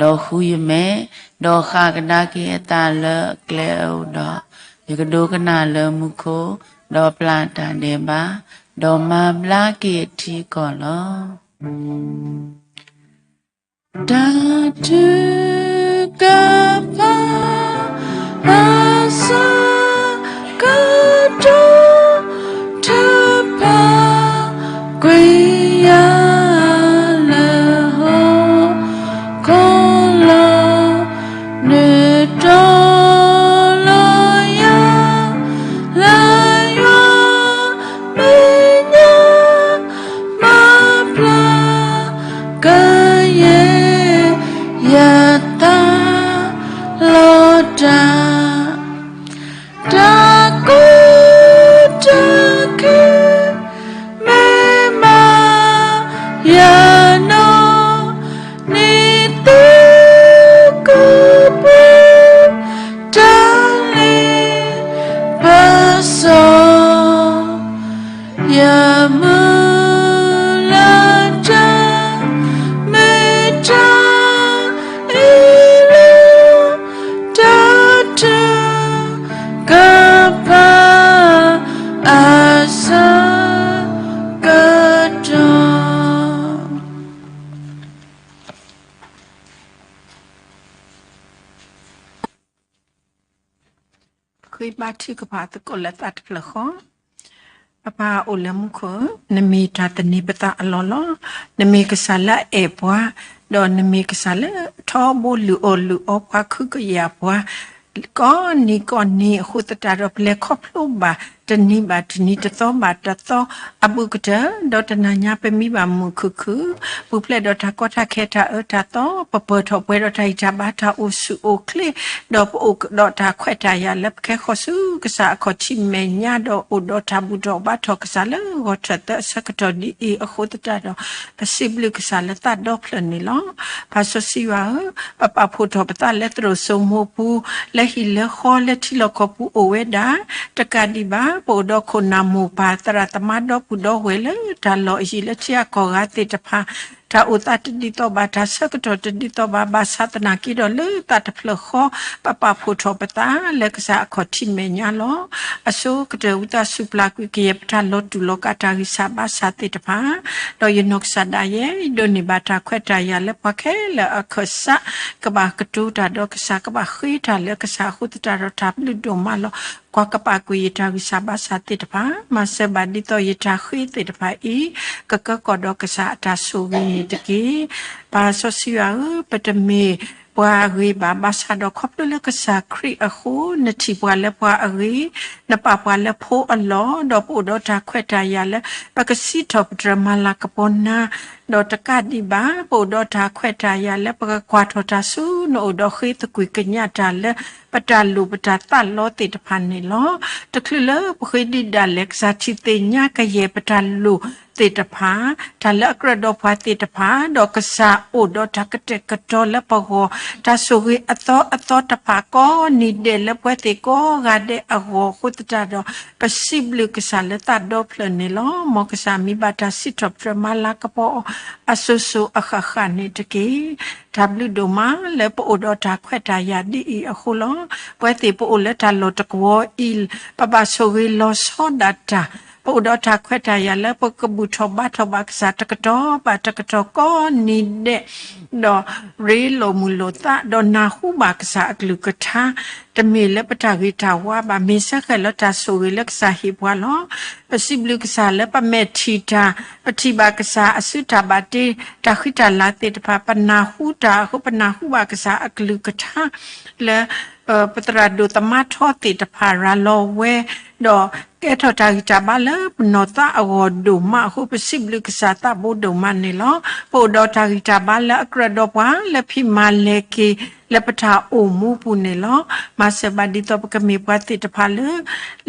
ဒီးဃုယမဲာ်, ဒီးဃၣ်ကဒါက့ၤအသးလၢအကျဲအအိၣ်ဒီး, ယကဒိကနၣ်လၢမူခိၣ်, ဒီးပျၢ်တၢ်ဒဲးဘး, ဒီးမၤဘျါက့ၤအထံအကီၢ်လီၤ. တၢ်ထုကဖၣ် အဆၢကတီၢ် ထုကဖၣ် ကွံာ်ယၤလၢဟီၣ်ခိၣ်လီၤ. နုာ်တီလီၤယၤ လၢယွၤမဲာ်ညါ မၤဖျါကယဲၢ်ယၤ ဂ့ၤဘါထုကဖၣ်သကိးလၢသးတဖျၢၣ်ဃီ, ပပၢ်အိၣ်လၢမူခိၣ်ဧၢ, နမ့ၢ်တၢ်သန့ၤပသးအလီၢ်လီၤ. နမ့ၢ်ကစၢ်လၢအအဲၣ်ပှၤ, ဒီးနမ့ၢ်ကစၢ်လၢထီဘိလုၢ်အီၣ်လုၢ်အီပှၤ ခုကယာ်ပှၤ ကိးနံၤကိးနံၤအဃိသတးဒီး ပလဲၤခီဖျိဘၣ်တနံၤဘၣ်တနံၤ တသီဘၣ်တသီ အဘူးကတၢၢ်, ဒီးတနၤညါပမံဘၣ်မုာ်ခုၣ်ခုၣ်, ပူၤဖျဲးဒီးတၢ်ကီတၢ်ခဲတၢ်အၢတၢ်သီ, ပပၢၢ်ထီၣ်ပှဲၤဒီးတၢ်ဂံၢ်တၢ်ဘါတၢ်အိၣ်ဆူၣ်အိၣ်ချ့, ဒီးပအိၣ်ဒီးတၢ်ခွဲးတၢ်ယာ်လၢပကဲဃီၤဆူကစၢ်အခီၣ်ထံးမဲာ်ညါ ဒီးအိၣ်ဒီးတၢ်ဘူၣ်ထီၣ်ဘါထီၣ်ကစၢ်လၢဂီၤထၢၣ်သၢအဆၢကတီၢ်ဒ်အံၤအဃိသတးဒီး ပစံးဘျုးကစၢ်လၢသးဒီဖျၢၣ်န့ၣ်လီၤ. ပၢ်စီဆှံယွၤဧၢ, ပပာ်ဖှိၣ်ထီၣ်ပသးလၢသရိာ်စိမိၤပူၤ, လၢဟံၣ်လၢဃီလၢထံလီၢ်ကီၢ်ပူၤအိၣ်ဝဲဒၣ်, တကးဒံးဘၣ် ပအိၣ်ဒီးခိၣ်နၢ်မိၢ်ပၢ်သရၣ်သမါဒီပုၢ်ဒီဝဲၢ်လၢတၢ်လီၢ်အယံၤလၢထံအကီၢ်ဂၤသ့ၣ်တဖၣ်, တၢ်အိၣ်သးတဒ်သိးဘၣ် တၢ်ဆၢကတီၢ်တဒ်သိးဘၣ် ဘၣ်ဆၣ်သနာ်က့ဒီးလၢသးတဖျၢၣ်ဃီ ပပာ်ဖှိၣ်ထီၣ်ပသးလၢကစၢ်အခီၣ်ထံးမဲာ်ညါလီၤ. အဆိကတၢၢ်ဝံသးစူၤပျၢ်ကွံာ်ကယဲၢ်ပတၢ်လီၤတူာ်လီၤကာ်တၢ်ဂံၢ်စၢ်ဘါစၢ်သ့ၣ်တဖၣ်, ဒီးယနီၢ်ကစၢ်ဒၣ်ယဲ ယဒိးန့ၢ်ဘၣ်တၢ်ခွဲးတၢ်ယာ်လၢပှၤခဲလၢာ်အခၢၣ်စး, ကဘၣ်ကတိၤတၢ်ဒီးကစၢ် ကဘၣ်ဃ့တၢ်လၢကစၢ်အဃိသတးဒီးတၢ်ဘျုးဒိၣ်မးလီၤ. ကွၢ်ကပာ်ကွံာ်ယတၢ်ဂံၢ်စၢ်ဘါစၢ်သ့ၣ်တဖၣ်, မၤစၢၤဘၣ်ဒ်သိးယတၢ်ဃ့သ့ၣ်တဖၣ်အံၤ, ကကၢကီၢ်ဒီးကစၢ်အတၢ်ဆိၣ်ဂ့ၤန့ၣ်တက့ၢ်. ပၢ်စီဆှံယွၤဧၢ, ပတမ့ၢ်ပှၤအဂ့ၤဘၣ်, ဘၣ်ဆၣ်ဒီးခီဖျိလၢကစၢ်ခရံာ်အဃိ နထံၣ်ပှၤလၢပှၤအဂ့ၤ, နပာ်ပှၤလၢဖိအလီၢ်, ဒီးပအိၣ်ဒီးတၢ်ခွဲးတၢ်ယာ်လၢ ပကစံးထီၣ်ပတြၢၤမၤလၤကပီၤနၤ, ဒီးတကးဒံးဘၣ် ပအိၣ်ဒီးတၢ်ခွဲးတၢ်ယာ်လၢပကကွၢ်ထီၣ်တၢ်ဆူနအိၣ်ဒီးဃ့သကွံာ်ကညးတၢ်လၢ ပတၢ်လိၣ်ပတၢ်သးလီသ့ၣ်တဖၣ်န့ၣ်လီၤ. တချုးလၢပဃ့ဒံးဒၣ်လဲာ် ကစၢ်ထံၣ်သ့ၣ်ညါကယဲၢ်ပတၢ်လိၣ်သ့ၣ်တဖၣ်, တၢ်လၢအကြၢးဒီးပှၤသ့ၣ်တဖၣ်, ဒီးကစၢ်အိၣ်ဒီးတၢ်ကတဲာ်ကတီၤလၢပဂီၢ်, တၢ်ဆိၣ်ဂ့ၤအသီအသီတဖၣ် ကိးနံၤဒဲးလၢပှၤသ့ၣ်ကိးဂၤဒဲးအဂီၢ်အဃိသတးဒီး ပစံးဘျုးကစၢ်လၢသးဒီဖျၢၣ်န့ၣ်လီၤ. မ်ကစၢ်မံဘၣ်တၢ်စံးထီၣ်ပတြၢၤမၤလၤကပီၤအီၤ အစိၤစိၤအဃၣ်ဃၣ်န့ၣ်တက့ၢ်. တၢ်ဘျုးဒိၣ်မးလၢပအိၣ်ဒီးတၢ်ခွဲးတၢ်ယာ်ဒ်အံၤအဃိလီၤ. ပဝဲသ့ၣ်ပအိၣ်လၢတၢ်လီၢ်တကဝီၤအံၤ ပဘၣ်ဆိၣ်ဂ့ၤလီၤဆီဒၣ်တၢ်, ပအိၣ်ဒီးတၢ်ခွဲးတၢ်ယာ်လၢပကဘူၣ်ထီၣ်ဘါထီၣ်ဘၣ်ကစၢ်တကတီၢ်ဘၣ်တကတီၢ်ကိးနံၤဒဲး, ဒီးရ့လိာ်မုာ်လိာ်သး ဒီးနၢ်ဟူဘၣ်ကစၢ်အကလုၢ်ကထါ, တမ့ၢ်လၢပတၢ်ဂ့ၤတၢ်ဝါဘၣ်, မ့ၢ်စ့ၢ်ကီးလၢတၢ်ဆိၣ်ဂ့ၤလၢကစၢ်ဟ့ၣ်ပှၤလီၤ. ပစံးဘျုးကစၢ်လၢပမဲာ်ထံၣ်တၢ်, ပထံၣ်ဘၣ်ကစၢ်အစုတၢ်ဘၣ်တ့, တၢ်ဃံတၢ်လၤသ့ၣ်တဖၣ်, ပနၢ်ဟူတၢ်အဃိ ပနၢ်ဟူဘၣ်ကစၢ်အကလုၢ်ကထါ လၢ ပသရၣ်ဒိၣ်သမါထီသ့ၣ်တဖၣ်ရၤလီၤဝဲ, ဒီးကဲထီၣ်တၢ်ဂံၢ်တၢ်ဘါလၢပနီၢ်သးအဂီၢ်ဒိၣ်မးအဃိ ပစံးဘျုးကစၢ်သးဘိဒိၣ်မးန့ၣ်လီၤ. ပအိၣ်ဒီးတၢ်ဂံၢ်တၢ်ဘါလၢအကြၢးဒီးပှၤလၢဖံးမၤလဲၤက့ၤလၢပတၢ်အိၣ်မူပူၤန့ၣ်လီၤ. မၤစၢၤဘၣ်ဒ်သိးပကမ့ၢ်ပှၤသ့ၣ်တဖၣ်လၢ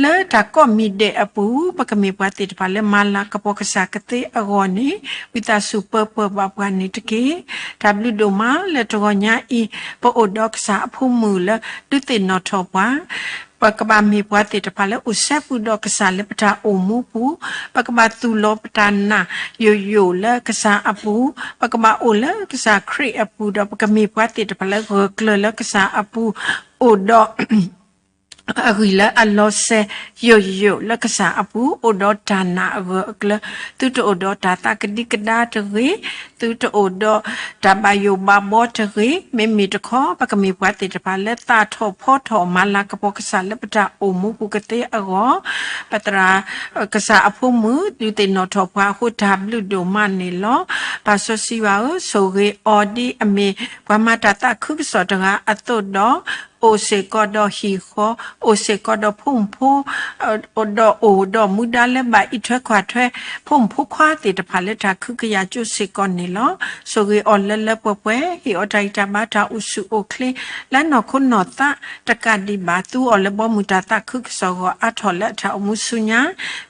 လၢတၢ်ကိးမံၤဒဲးအပူၤ ပကမ့ၢ်ပှၤသ့ၣ်တဖၣ်လၢမၤလၤကပီၤကစၢ်ကသ့အဂီၢ်န့ၣ် ဝံသးစူၤပၢပှဲၤဘၣ်ပှၤန့ၣ်တက့ၢ်. တၢ်ဘျုးဒိၣ်မးလၢတဂီၤညါအံၤ ပအိၣ်ဒီးကစၢ်အဖိမုၣ်လၢဒုးသ့ၣ်နီၣ်ထီၣ်ပှၤ ပကဘၣ်မ့ၢ်ပှၤသ့ၣ်တဖၣ်လၢအိၣ်စဲဘူးဒီးကစၢ်လၢပတၢ်အိၣ်မူပူၤ, ပကဘၣ်သူၣ်လီၤပတၢ်နာ်ယိာ်ယိာ်လၢကစၢ်အပူၤ, ပကဘၣ်အိၣ်လၢကစၢ်ခရံာ်အပူၤ ဒီးပကမ့ၢ်ပှၤသ့ၣ်တဖၣ်လၢဂၢၢ်ကျၢၤလၢကစၢ်အပူၤ, အိၣ်ဒီး အဂံၢ်လၢအလီၤစဲၤယိာ်ယိာ်လၢကစၢ်အပူၤ, အိၣ်ဒီးတၢ်နာ်အဂၢၢ်အကျၢၤ, သုတအိၣ်ဒီးတၢ်သးကဒံကဒါတဂ့ၤ, သုတအိၣ်ဒီးတၢ်ဘၣ်ယိၣ်ဘၣ်ဘီတဂ့ၤ, မ့မ့ၢ်တခီ ပကမ့ၢ်ပှၤသ့ၣ်တဖၣ်လၢသးထီၣ်ဖီထီၣ်မၤလၤကပီၤကစၢ်လၢပတၢ်အိၣ်မူပူၤကသ့အဂီၢ်, ပသရၣ် ကစၢ်အဖိမုၣ် ဒုးသ့ၣ်နီၣ်ထီၣ်ပှၤအဃိ တၢ်ဘျုးဒိၣ်မးန့ၣ်လီၤ. ပၢ်စီဆှံယွၤဧၢ, ဆိၣ်ဂ့ၤအီၤဒ်အမ့ၢ် ပှၤမၤတၢ်သးခုကစီၣ်တဂၤအသိးဒီး အိၣ်စ့ၢ်ကီးဒီးဟံၣ်ဃီ, အိၣ်စ့ၢ်ကီးဒီးဖိမုၣ်ဖိ ဒီးအိၣ်ဒီးမူဒါလၢဘၣ်အံးထွဲကွၢ်ထွဲ ဖိမုၣ်ဖိခွါသ့ၣ်တဖၣ်လၢတၢ်ခုကယာ်ကၠိစ့ၢ်ကီးန့ၣ်လီၤ. ဆိၣ်ဂ့ၤအီၤလၢလၢပှဲၤပှဲၤ, ဟ့ၣ်အီၤတၢ်ဂံၢ်တၢ်ဘါတၢ်အိၣ်ဆူၣ်အိၣ်ချ့ လၢနီၢ်ခိနီၢ်သးတကးဒံးဘၣ် သူအီၤလၢဘီမုၢ်တၢ်သးခုကစီၣ်ဂီၢ်အါထီၣ်လၢအတၢ်အိၣ်မူဆူညါ,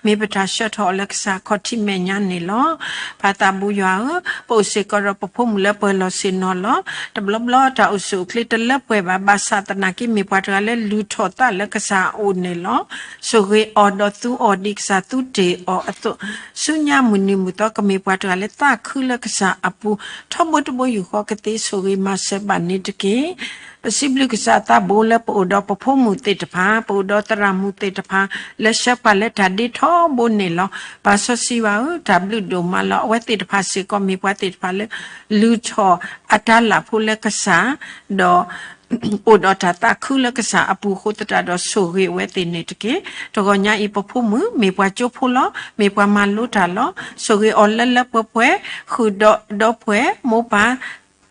မ့ၢ်ပတၢ်ဆှၢထီၣ်အီၤလၢကစၢ်အခီၣ်ထံးမဲာ်ညါန့ၣ်လီၤ. ပၢ်သးဘိယွၤဧၢ, ပအိၣ်စ့ၢ်ကီးဒီးပဖိမုၣ်လၢပှဲၤလီၤဆ့ၣ်နီၤလီၤ. တဘျီဘျီတၢ်အိၣ်ဆူၣ်အိၣ်ချ့တလၢပှဲၤဘၣ်, ဘၣ်ဆၣ်သနာ်က့ မ့ၢ်ပှၤတဂၤလၢလုၢ်ထီၣ်သးလၢကစၢ်အအိၣ်န့ၣ်လီၤ. ဆိၣ်ဂ့ၤအီၤဒီးသူအီၤဒ်ကစၢ်သူတ့ၢ်အီၤအသိး, ဆူညါမုၢ်နံၤမုၢ်သီကမ့ၢ်ပှၤတဂၤလၢသးခုလၢကစၢ်အပူၤ, ထီဘိတဘိယူၢ်ဃီကသ့ ဆိၣ်ဂ့ၤမၤစၢၤဘၣ်န့ၣ်တက့ၢ်. ပစံးဘျုးကစၢ်သးဘိလၢပအိၣ်ဒီးပဖိမုၣ်သ့ၣ်တဖၣ်, ပအိၣ်ဒီးသရၣ်မုၣ်သ့ၣ်တဖၣ် လၢဆှၢပှၤလၢတၢ်ဒ့ထီဘိန့ၣ်လီၤ. ပၢ်စီဆှံယွၤဧၢ, တၢ်ဘျုးဒိၣ်မးလီၤ. အဝဲသ့ၣ်တဖၣ်စ့ၢ်ကီးမ့ၢ်ပှၤသ့ၣ်တဖၣ်လၢ လုၢ်ထီၣ်အတၢ်လၢ်ဖိလၢကစၢ်, ဒီး အိၣ်ဒီးတၢ်သးခုလၢကစၢ်အပူၤအဃိသတးဒီး ဆိၣ်ဂ့ၤအဝဲသ့ၣ်န့ၣ်တက့ၢ်. တဂီၢ်ညါအံၤ ပဖိမုၣ်မ့ၢ်ပှၤကၠိဖိလီၤ. မ့ၢ်ပှၤမၤလိတၢ်လီၤ. ဆိၣ်ဂ့ၤအီၤလၢလၢပှဲၤပှဲၤ, ဃုာ်ဒီးဒီပုၢ်ဝဲၢ်မိၢ်ပၢ်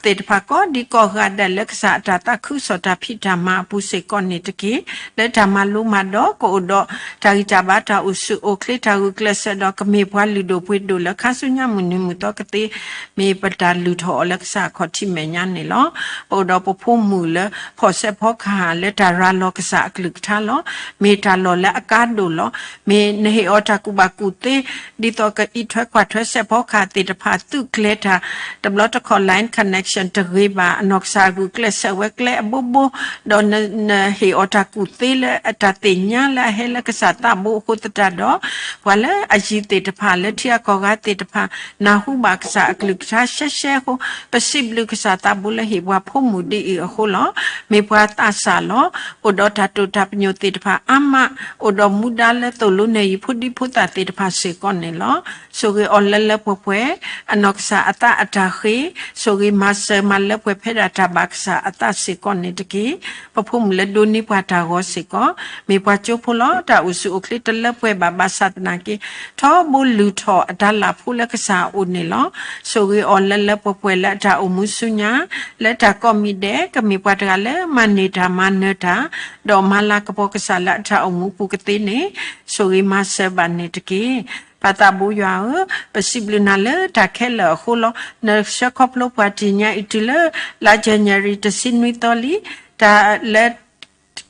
သ့ၣ်တဖၣ်ကိးဒံကိးဂၤဒဲး လၢကစၢ်အတၢ်သးခုကစီၣ်တၢ်ဖံးတၢ်မၤအပူၤစ့ၢ်ကီးန့ၣ်တက့ၢ်. လၢတၢ်မၤလိမၤဒိး ကအိၣ်ဒီးတၢ်ဂံၢ်တၢ်ဘါ တၢ်အိၣ်ဆူၣ်အိၣ်ချ့ တၢ်ဂုာ်ကျဲးစၢးဒီး ကမ့ၢ်ပှၤလုၢ်ဒိၣ်ပှ့ၤဒိၣ်လၢခါဆူညါမုၢ်နံၤမုၢ်သီကသ့ မ့ၢ်ပတၢ်လုၢ်ထီၣ်အီၤလၢကစၢ်အခီၣ်ထံးမဲာ်ညါန့ၣ်လီၤ. ပအိၣ်ဒီးပဖိမုၣ်လၢ ဖီၣ်စဲးဖီကဟၣ်လၢတၢ်ရၤလီၤကစၢ်အကလုၢ်ကထါလီၤ. မ့ၢ်တၢ်လီၢ်လၢအကါဒိၣ်လီၤ. မ့ၢ်နဟ့ၣ်အီၤတၢ်ကူၣ်ဘၣ်ကူၣ်သ့ ဒ်သိးကအံးထွဲကွၢ်ထွဲစဲးဖီကဟၣ်သ့ၣ်တဖၣ် သုးကျဲၤတၢ်တဘျီတခီၣ် line connection တဂ့ၤဘၣ် အနီၢ်ကစၢ်ဂုာ်ကျဲးစၢးဝဲကျဲအဘိဘိ ဒီးနဟ့ၣ်အီၤတၢ်ကူၣ်သ့လၢတၢ်သ့ၣ်ညါလၢအဟဲလၢကစၢ်သးဘိအဃိသတးဒီး ပှၤလၢအယံၤသ့ၣ်တဖၣ် လၢထံအကီၢ်ဂၤသ့ၣ်တဖၣ် နၢ်ဟူဘၣ်ကစၢ်အကလုၢ်ကထါရှဲရှဲအဃိ ပစံးဘျုးကစၢ်သးဘိလၢဟ့ၣ်ပှၤဖိမုၣ်ဒ်အံၤအဃိလီၤ. မ့ၢ်ပှၤသးစၢ်လီၤ. အိၣ်ဒီးတၢ်တိာ်တၢ်ပညိၣ်သ့ၣ်တဖၣ်အါမး, အိၣ်ဒီးမူဒါလၢသိၣ်လိနဲၣ်ယုၤဖိဒံဖိသၣ်သ့ၣ်တဖၣ်စ့ၢ်ကီးန့ၣ်လီၤ. ဆိၣ်ဂ့ၤအီၤလၢလၢပှဲၤပှဲၤ, အနီၢ်ကစၢ်အသးအတၢ်ဃ့, ဆိၣ်ဂ့ၤမၤစၢၤမၤလၢပှဲၤဖဲဒၣ်တၢ်ဘၣ်ကစၢ်အသးစ့ၢ်ကီးန့ၣ်တက့ၢ်. ပဖိမုၣ်လၢဒိးန့ၢ်ပှၤတၢ်ဂီၤစ့ၢ်ကီး, မ့ၢ်ပှၤကၠိဖိလီၤ. တၢ်အိၣ်ဆူၣ်အိၣ်ချ့တလၢပှဲၤဘၣ် ဘၣ်ဆၣ်သနာ်က့ ထီဘိလုၢ်ထီၣ်အတၢ်လၢ်ဖိလၢကစၢ်အအိၣ်န့ၣ်လီၤ. ဆိၣ်ဂ့ၤအီၤလၢလၢပှဲၤပှဲၤလၢအတၢ်အိၣ်မူဆူညါ, လၢတၢ်ကိးမံၤဒဲး ကမ့ၢ်ပှၤတဂၤလၢမၤန့ၢ်တၢ်မၤနၢၤတၢ်, ဒီးမၤလၤကပီၤကစၢ်လၢအတၢ်အိၣ်မူပူၤကသ့န့ၣ် ဆိၣ်ဂ့ၤမၤစၢၤဘၣ်န့ၣ်တက့ၢ်. ပၢ်သးဘိယွၤဧၢ, ပစံးဘျုးနၤလၢတၢ်ခဲလၢာ်အဃိလီၤ. နဆှၢခီဖျိပှၤတနံၤညါအံၤတုၤလၢ လါယနူၤအါရံၤ တဆံနွံသီလံ. တၢ်လၢ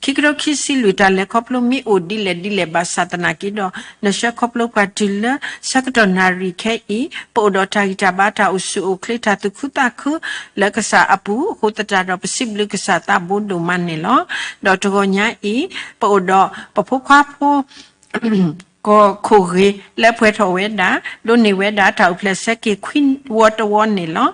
ခံကထိခံဆံလွံၢ် တၢ်လဲၤခီဖျိမ့ၢ်အိၣ်ဒ်လဲၣ်ဒ်လဲၣ်ဘၣ်ဆၣ်သနာ်က့ဒီး နဆှၢခီဖျိပှၤတုၤလၢ ဆၢကတီၢ်နၣ်ရံၣ်ခဲအံၤ ပအိၣ်ဒီးတၢ်ဂံၢ်တၢ်ဘါ တၢ်အိၣ်ဆူၣ်အိၣ်ချ့ တၢ်သူၣ်ခုသးခု လၢကစၢ်အပူၤအဃိသတးဒီး ပစံးဘျုးကစၢ်သးဘိဒိၣ်မးန့ၣ်လီၤ. ဒီးတဂီၢ်ညါအံၤ ပအိၣ်ဒီးပဖိခွါဖိ ကီၢ်ခိၣ်ဂ့ၤလၢပှဲၤထီၣ်ဝဲဒၣ် ဒိးန့ၢ်ဝဲဒၣ်တၢ်အိၣ်ဖျဲၣ်ဆၢက့ၤခွံဝီတဝီန့ၣ်လီၤ.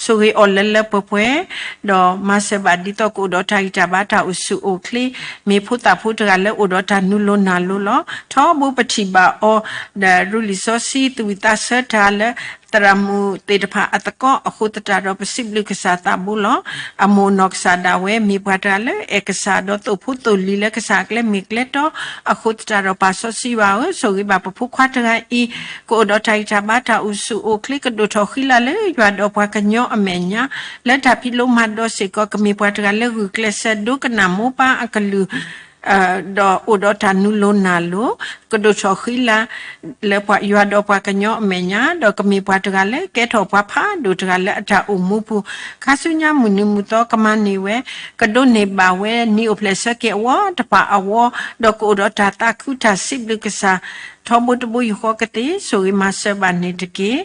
ဆိၣ်ဂ့ၤအီၤလၢလၢပှဲၤပှဲၤ, ဒီးမၤစၢၤဘၣ်ဒ်သိးကအိၣ်ဒီးတၢ်ဂံၢ်တၢ်ဘါ တၢ်အိၣ်ဆူၣ်အိၣ်ချ့, မ့ၢ်ဖိသၣ်ဖိတဂၤလၢအိၣ်ဒီးတၢ်နုာ်လီၤနၢ်လီၤလီၤ. ထီဘိပထံၣ်ဘၣ်အီၤ ဒီးရူလံာ်စီဆှံ သူၣ်ဝံၣ်သးဆၢတၢ်လၢ သရၣ်မုၣ်သ့ၣ်တဖၣ်အသကိးအဃိသတးဒီး ပစံးဘျုးကစၢ်သးဘိလီၤ. အမိၢ်နီၢ်ကစၢ်ဒၣ်ဝဲ မ့ၢ်ပှၤတဂၤလၢအဲၣ်ကစၢ် ဒီးသိၣ်ဖိသိၣ်လံၤလၢကစၢ်အကျဲမ့ၢ်ကျဲတီအဃိသတးဒီး ပၢ်စီဆှံယွၤဧၢ, ဆိၣ်ဂ့ၤဘၣ်ပဖိခွါတဂၤအံၤ ကအိၣ်ဒီးတၢ်ဂံၢ်တၢ်ဘါ တၢ်အိၣ်ဆူၣ်အိၣ်ချ့ ကဒိၣ်ထီၣ်ဃံလၤလၢယွၤဒီးပှၤကညီအမဲာ်ညါ, လၢတၢ်ဖံးလိမၤဒိးစ့ၢ်ကီး ကမ့ၢ်ပှၤတဂၤလၢဂုာ်ကျဲးစၢးဒိကနၣ်မိၢ်ပၢ်အကလုၢ် ဒီးအိၣ်ဒီးတၢ်နုာ်လီၤနၢ်လီၤ, ကဒိၣ်ထီၣ်ဃံလၤ လၢယွၤဒီးပှၤကညီအမဲာ်ညါ, ဒီးကမ့ၢ်ပှၤတဂၤလၢကဲထီၣ်ပှၤဖးဒိၣ်တဂၤလၢအတၢ်အိၣ်မူပူၤ, ခါဆူညါမုၢ်နံၤမုၢ်သီကမၤန့ၢ်ဝဲ, ကဒိးန့ၢ်ဘၣ်ဝဲ နံၣ်အိၣ်ဖျဲၣ်ဆၢက့ၤအဝီတဖၣ်အဝီ, ဒီးကအိၣ်ဒီးတၢ်သးခုတၢ်စံးဘျုးကစၢ် ထီဘိတဘိယူၢ်ဃီကသ့ ဆိၣ်ဂ့ၤမၤစၢၤဘၣ်န့ၣ်တက့ၢ်.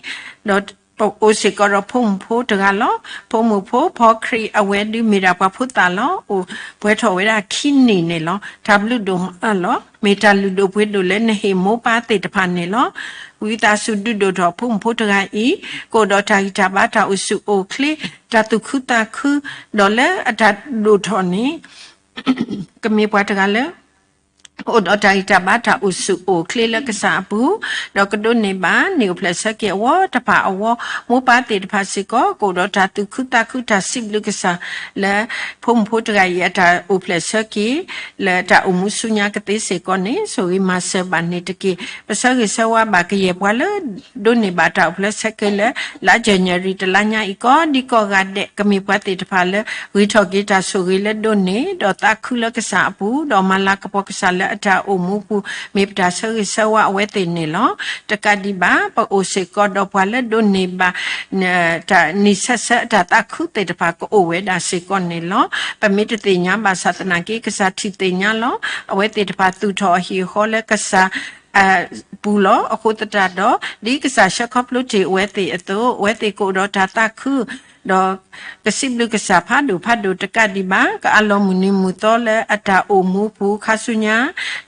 ဒီးပအိၣ်စ့ၢ်ကီးဒီးဖိမုၣ်ဖိတဂၤလီၤ. ဖိမုၣ်ဖိဖီခရံာ်အဝဲဒုးမ့ၢ်ဒၣ်ပှၤဖိသၣ်လီၤ. အိၣ်ပှဲၤထီၣ်ဝဲဒၣ်ခံနံၣ်န့ၣ်လီၤ. တၢ်ဘျုးဒိၣ်မးလီၤ. မ့ၢ်တၢ်လုၢ်ဒိၣ်ပှ့ၤဒိၣ်လၢနဟ့ၣ်မိၢ်ပၢ်သ့ၣ်တဖၣ်န့ၣ်လီၤ. ဝံသးစူၤဒုးဒိၣ်ထီၣ်ဖိမုၣ်ဖိတဂၤအံၤ, ကအိၣ်ဒီးတၢ်ဂံၢ်တၢ်ဘါ တၢ်အိၣ်ဆူၣ်အိၣ်ချ့, တၢ်သူၣ်ခုသးခု, ဒီးလၢအတၢ်ဒိၣ်ထီၣ်န့ၣ် ကမ့ၢ်ပှၤတဂၤလၢ အိၣ်ဒီးတၢ်ဂံၢ်တၢ်ဘါ တၢ်အိၣ်ဆူၣ်အိၣ်ချ့လၢကစၢ်အပူၤ, ဒီးကဒိးန့ၢ်ဘၣ် နံၣ်အိၣ်ဖျဲၣ်ဆၢက့ၤအဝီတဖၣ်အဝီ, မိၢ်ပၢ်သ့ၣ်တဖၣ်စ့ၢ်ကီး ကအိၣ်ဒီးတၢ်သူၣ်ခုသးခု တၢ်စံးဘျုးကစၢ် လၢဖိမုၣ်ဖိတဂၤအံၤ အတၢ်အိၣ်ဖျဲၣ်ဆၢက့ၤ လၢတၢ်အိၣ်မူဆူညါကသ့စ့ၢ်ကီးန့ၣ် ဆိၣ်ဂ့ၤမၤစၢၤဘၣ်န့ၣ်တက့ၢ်. ပဆၢဂ့ၤဆၢဝါဘၣ်ကယဲၢ်ပှၤလၢ ဒိးန့ၢ်ဘၣ်တၢ်အိၣ်ဖျဲၣ်ဆၢက့ၤလၢ လါယနူၤအါရံၤတလါညါအံၤ ကိးဒံကိးဂၤဒဲး, ကမ့ၢ်ပှၤသ့ၣ်တဖၣ်လၢ ဂ့ၤထီၣ်က့ၤတၢ်ဆိၣ်ဂ့ၤလၢဒိးန့ၢ်, ဒီးသးခုလၢကစၢ်အပူၤ, ဒီးမၤလၤကပီၤကစၢ်လၢအတၢ်အိၣ်မူပူၤ, မ့ၢ်ပတၢ်ဆၢဂ့ၤဆၢဝါအဝဲသ့ၣ်န့ၣ်လီၤ. တကးဒံးဘၣ် ပအိၣ်စ့ၢ်ကီးဒီးပှၤလၢဒိးန့ၢ်ဘၣ် တၢ်နံၣ်ဆၢဆၢအတၢ်သးခုသ့ၣ်တဖၣ် ကအိၣ်ဝဲဒၣ်စ့ၢ်ကီးန့ၣ်လီၤ. ပမ့ၢ်တသ့ၣ်ညါဘၣ်ဆၣ်သနာ်က့ ကစၢ်ထံၣ်သ့ၣ်ညါလီၤ. အဝဲသ့ၣ်တဖၣ်သူၣ်ထီၣ်အဟံၣ်အဃီလၢကစၢ် ပူၤလီၤ. အဃိသတးဒီး ဒ်ကစၢ်ဆှၢခီဖျိတ့ၢ်အဝဲသ့ၣ်အသိး အဝဲသ့ၣ်ကအိၣ်ဒီးတၢ်သးခု ဒီးကစံးဘျုးကစၢ်ဖးဒိၣ်ဖးဒိၣ် တကးဒံးဘၣ် ကအးလီၤမုၢ်နံၤမုၢ်သီလၢအတၢ်အိၣ်မူပူၤခါဆူညါ,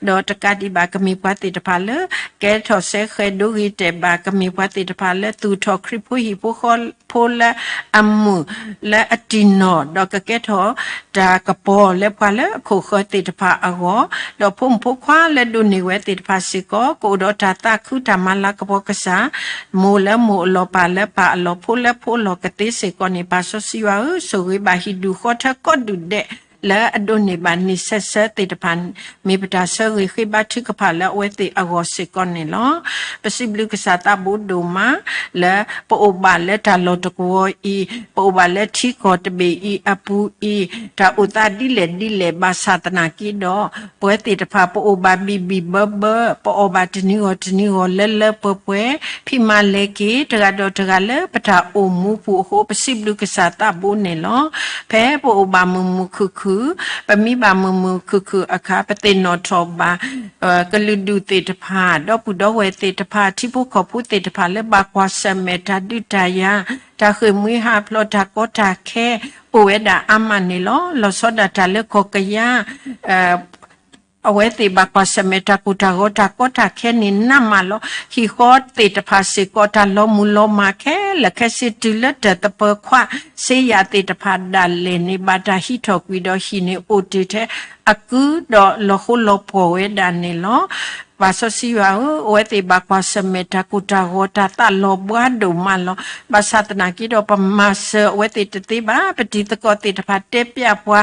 ဒီးတကးဒံးဘၣ် ကမ့ၢ်ပှၤသ့ၣ်တဖၣ်လၢ ကဲထီၣ်စဲဃဲၤဒိဂ့ၤတဲာ်ဘၣ်, ကမ့ၢ်ပှၤသ့ၣ်တဖၣ်လၢ သူၣ်ထီၣ်ခရံာ်ဖိဟံၣ်ဖိဃီဖိလၢအမုာ်လၢအတံၢ်နီၢ်, ဒီးကကဲထီၣ်တၢ်ကပီၤလၢပှၤလၢအခိၣ်ဃၢၤသ့ၣ်တဖၣ်အဂီၢ်, ဒီးဖိမုၣ်ဖိခွါလၢဒိးန့ၢ်ဝဲသ့ၣ်တဖၣ်စ့ၢ်ကီး ကအိၣ်ဒီးတၢ်သးခုတၢ်မၤလၤကပီၤကစၢ်, မိၢ်လၢမိၢ်အလီၢ် ပၢ်လၢပၢ်အလီၢ် ဖိလၢဖိအလီၢ်ကသ့စ့ၢ်ကီးန့ၣ် ပၢ်စီဆှံယွၤဧၢ, ဆိၣ်ဂ့ၤဘၣ်ဟံၣ်ဒူၣ်ဃီထၢကိးဒူၣ်ဒဲး လၢအဒိးန့ၢ်ဘၣ်နံၣ်ဆၢဆၢသ့ၣ်တဖၣ် မ့ၢ်ပတၢ်ဆၢဂ့ၤဃ့ဘါထုကဖၣ်လၢအဝဲသ့ၣ်အဂီၢ်စ့ၢ်ကီးန့ၣ်လီၤ. ပစံးဘျုးကစၢ်သးဘိဒိၣ်မး လၢပအိၣ်ဘၣ်လၢတၢ်လီၢ်တကဝီၤအံၤ, ပအိၣ်ဘၣ်လၢထံကီၢ်တဘ့ၣ်အံၤအပူၤအံၤ, တၢ်အိၣ်သးဒ်လဲၣ်ဒ်လဲၣ်ဘၣ်ဆၣ်သနာ်က့ဒီး ပဝဲသ့ၣ်တဖၣ် ပအိၣ်ဘၣ်ဘံၣ်ဘံၣ်ဘၢဘၢ, ပအီၣ်ဘၣ်တနံၤဂီၢ်တနံၤဂီၢ်လၢလၢပှဲၤပှဲၤ, ဖံးမၤလဲၤက့ၤ တဂၤဒီးတဂၤလၢပတၢ်အိၣ်မူပူၤအဃိ ပစံးဘျုးကစၢ်သးဘိန့ၣ်လီၤ. ဖဲပအိၣ်ဘၣ်မုာ်မုာ်ခုၣ်ခုၣ်, ပမံဘၣ်မုာ်မုာ်ခုၣ်ခုၣ်အခါ ပသ့ၣ်နီၣ်ထီၣ်ဘၣ် ကလုာ်ဒူၣ်သ့ၣ်တဖၣ်, ဒီပုၢ်ဒီဝဲၢ်သ့ၣ်တဖၣ်, ထံဖိကီၢ်ဖိသ့ၣ်တဖၣ်လၢဘၣ်ကွၢ်ဆၢၣ်မဲာ်တၢ်ဒုးတၢ်ယၤ, တၢ်ဃ့ၢ်မှံဟးဖျိးတၢ်ကီတၢ်ခဲ အိၣ်ဝဲဒၣ်အါမးန့ၣ်လီၤ. လီၤဆီဒၣ်တၢ်လၢကီၢ်ကယၤ အဝဲသ့ၣ်ဘၣ်ကွၢ်ဆၢၣ်မဲာ်တၢ်ကိၢ်တၢ်ဂီၤတၢ်ကီတၢ်ခဲန့ၣ်နးမးလီၤ. ဟံၣ်ဃီသ့ၣ်တဖၣ်စ့ၢ်ကီး တၢ်လီၤမုၢ်လီၤမၢ်ခဲလၢာ်ခဲဆ့တုၤလၢတၢ်သပၢၤခွါ စ့ယၤသ့ၣ်တဖၣ်ဒၣ်လဲာ်န့ၣ် ဘၣ်တၢ်ဟံးထီၣ်ကွံာ်ဒီးဟံၣ်န့ၣ်အိၣ်တ့ၢ်ထဲအကုဒီးလီၤဃိလီၤပှီၢ်ဝဲဒၣ်န့ၣ်လီၤ. ပၢ်စီဆှံယွၤဧၢ, အဝဲသ့ၣ်ဘၣ်ကွၢ်ဆၢၣ်မဲာ်တၢ်ကိၢ်တၢ်ဂီၤတၢ်သးလီၤဘှါဒိၣ်မးလီၤ. ဘၣ်ဆၣ်သနာ်က့ဒီးပမၤစၢၤအဝဲသ့ၣ်တသ့ဘၣ်. ပတံၤသကိးသ့ၣ်တဖၣ်တဲပျးပှၤ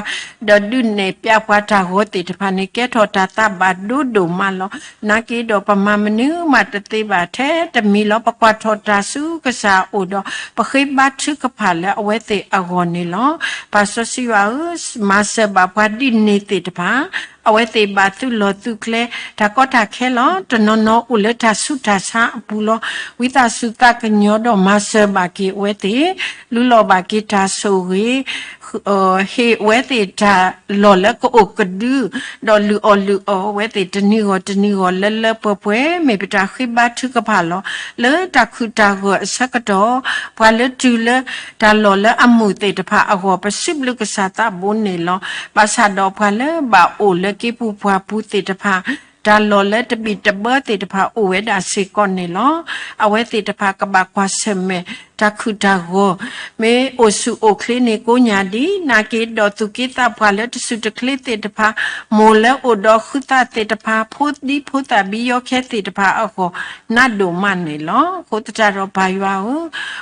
ဒီးဒုးနဲၣ်ပျးပှၤတၢ်ဂီၤသ့ၣ်တဖၣ်န့ၣ် ကဲထီၣ်တၢ်သးဘၣ်ဒိဒိၣ်မးလီၤ. နာ်က့ဒီးပမၤမနုၤမးတသ့ဘၣ်ထဲတမံၤလီၤ. ပကွၢ်ထီၣ်တၢ်ဆူကစၢ်အအိၣ်ဒီး ပဃ့ဘါထုကဖၣ်လၢအဝဲသ့ၣ်အဂီၢ်န့ၣ်လီၤ. ပၢ်စီဆှံယွၤဧၢ, မၤစၢၤဘၣ်ပှၤဒ်န့ၣ်သ့ၣ်တဖၣ် အဝဲသ့ၣ်ဘၣ်သုးလီၢ်သုးကျဲ တၢ်ကီတၢ်ခဲလီၤ. တနီၤနီၤအိၣ်လၢတၢ်ဆူးတၢ်ဆါအပူၤလီၤ. ဝံသးစူၤသးကညီၤဒီးမၤစၢၤဘၣ်က့ၤအဝဲသ့ၣ်, လူလီၤဘၣ်က့ၤတၢ်ဆိၣ်ဂ့ၤ ဟ့ၣ်အဝဲသ့ၣ်တၢ်လီၢ်လၢကအိၣ်ကဒု, ဒီးလုၢ်အီၣ်လုၢ်အီအဝဲသ့ၣ်တနံၤဂီၢ်တနံၤဂီၢ်လၢလၢပှဲၤပှဲၤ မ့ၢ်ပတၢ်ဃ့ဘါထုကဖၣ်လီၤ. လၢတၢ်ခုၣ်တၢ်ဂီၤအဆၢကတီၢ် ပှၤလၢတုၤလၢတၢ်လီၢ်လၢအမုာ်သ့ၣ်တဖၣ်အဂီၢ် ပစံးဘျုးကစၢ်သးဘိန့ၣ်လီၤ. ဘၣ်ဆၣ်ဒီးပှၤလၢဘၣ်အိၣ်လၢက့ၤပူၤပှၢ်ပူၤသ့ၣ်တဖၣ် တၢ်လီၢ်လၢတဘံၣ်တဘၢသ့ၣ်တဖၣ်အိၣ်ဝဲဒၣ်စ့ၢ်ကီးန့ၣ်လီၤ. အဝဲသ့ၣ်တဖၣ်ကဘၣ်ကွၢ်ဆၢၣ်မဲာ်တၢ်ခုၣ်တၢ်ဂီၤ မ့ၢ်အိၣ်ဆူၣ်အိၣ်ချ့န့ၣ်ကိးညါဒံး နာ်က့ဒီးသူၣ်က့သးပှၢ်လၢတဆူၣ်တချ့သ့ၣ်တဖၣ်, မိၢ်လၢအိၣ်ဒီးဃုသးသ့ၣ်တဖၣ်, ဖိဒံဖိသၣ်ဘံယီခဲသ့ၣ်တဖၣ်အဂီၢ် နးဒိၣ်မးန့ၣ်လီၤ. အဃိသတးဒီးပၢ်ယွၤဧၢ,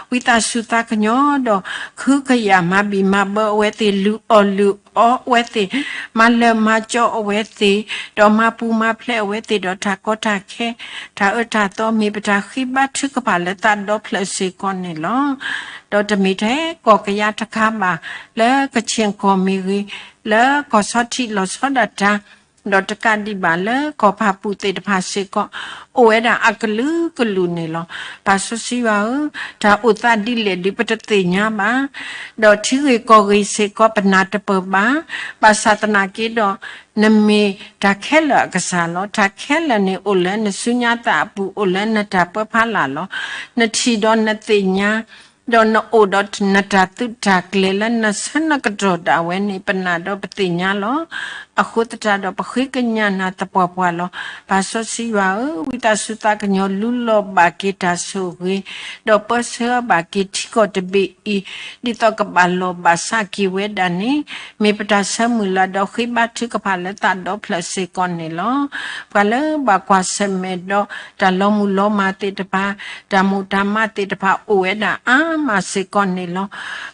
ဝံသးစူၤသးကညီၤဒီး ခုကယာ်မၤဘံၣ်မၤဘၢအဝဲသ့ၣ်လုၢ်အီၣ်လုၢ်အီအဝဲသ့ၣ်, မၤလၢာ်မၤကၠီအဝဲသ့ၣ်, ဒီးမၤပူၤမၤဖျဲးအဝဲသ့ၣ်ဒီးတၢ်ကီတၢ်ခဲ, တၢ်အၢတၢ်သီ မ့ၢ်ပတၢ်ဃ့ဘါထုကဖၣ်လၢသးဒီဖျၢၣ်စ့ၢ်ကီးန့ၣ်လီၤ. ဒီးတမ့ၢ်ထဲကီၢ်ကယၤတခါဘၣ်, လၢကခၠ့ၣ်ကီၢ်မ့ၢ်ဂ့ၤ, လၢကီၢ်ဆီထံးလီၤဆီဒၣ်တၢ်, ဒီးတကးဒံးဘၣ်လၢကီၢ်ဖၣ်ပူၣ်သ့ၣ်တဖၣ်စ့ၢ်ကီး, အိၣ်ဝဲဒၣ်အကလုာ်ကလုာ်န့ၣ်လီၤ. ပၢ်စီဆှံယွၤဧၢ, တၢ်အိၣ်သးဒ်လဲၣ်ဒုးပတသ့ၣ်ညါဘၣ်, ဒီးထံဂ့ၢ်ကီၢ်ဂ့ၢ်စ့ၢ်ကီးပနၢ်တပၢၢ်ဘၣ်. ဘၣ်ဆၣ်သနာ်က့ဒီး နမ့ၢ်တၢ်ခဲလၢာ်အကစၢ်လီၤ. တၢ်ခဲလၢာ်န့ၣ်အိၣ်လၢနစုညါသးအပူၤ, အိၣ်လၢနတၢ်ပၢဖးလၢ်လီၤ. နထံၣ်ဒီးနသ့ၣ်ညါ, ဒီးနအိၣ်ဒီးနတၢ်သုးတၢ်ကျဲၤလၢနဆၢနကတီၢ်ဒၣ်ဝဲန့ၣ် ပနာ်ဒီးပသ့ၣ်ညါလီၤ. အဃိသတးဒီးပဃ့ကညးနၤသပှၢ်ပှၢ်လီၤ. ပၢ်စီဆှံယွၤဧၢ, ဝံသးစူၤသးကညီၤ လူလီၤဘၣ်က့ၤတၢ်ဆိၣ်ဂ့ၤ, ဒီးပၢဆှၢဘၣ်က့ၤထံကီၢ်တဘ့ၣ်အံၤ, ဒ်သိးကဘၣ်လီၢ်ဘၣ်စးက့ၤဝဲဒၣ်န့ၣ်, မ့ၢ်ပတၢ်ဆၢမုၢ်လၢ်ဒီးဃ့ဘါထုကဖၣ်လၢသးဒီဖျၢၣ်စ့ၢ်ကီးန့ၣ်လီၤ. ပှၤလၢဘၣ်ကွၢ်ဆၢၣ်မဲာ်ဒီးတၢ်လီၤမုၢ်လီၤမၢ်သ့ၣ်တဖၣ်, တၢ်မိၣ်တၢ်မးသ့ၣ်တဖၣ်အိၣ်ဝဲဒၣ်အါမးစ့ၢ်ကီးန့ၣ်လီၤ.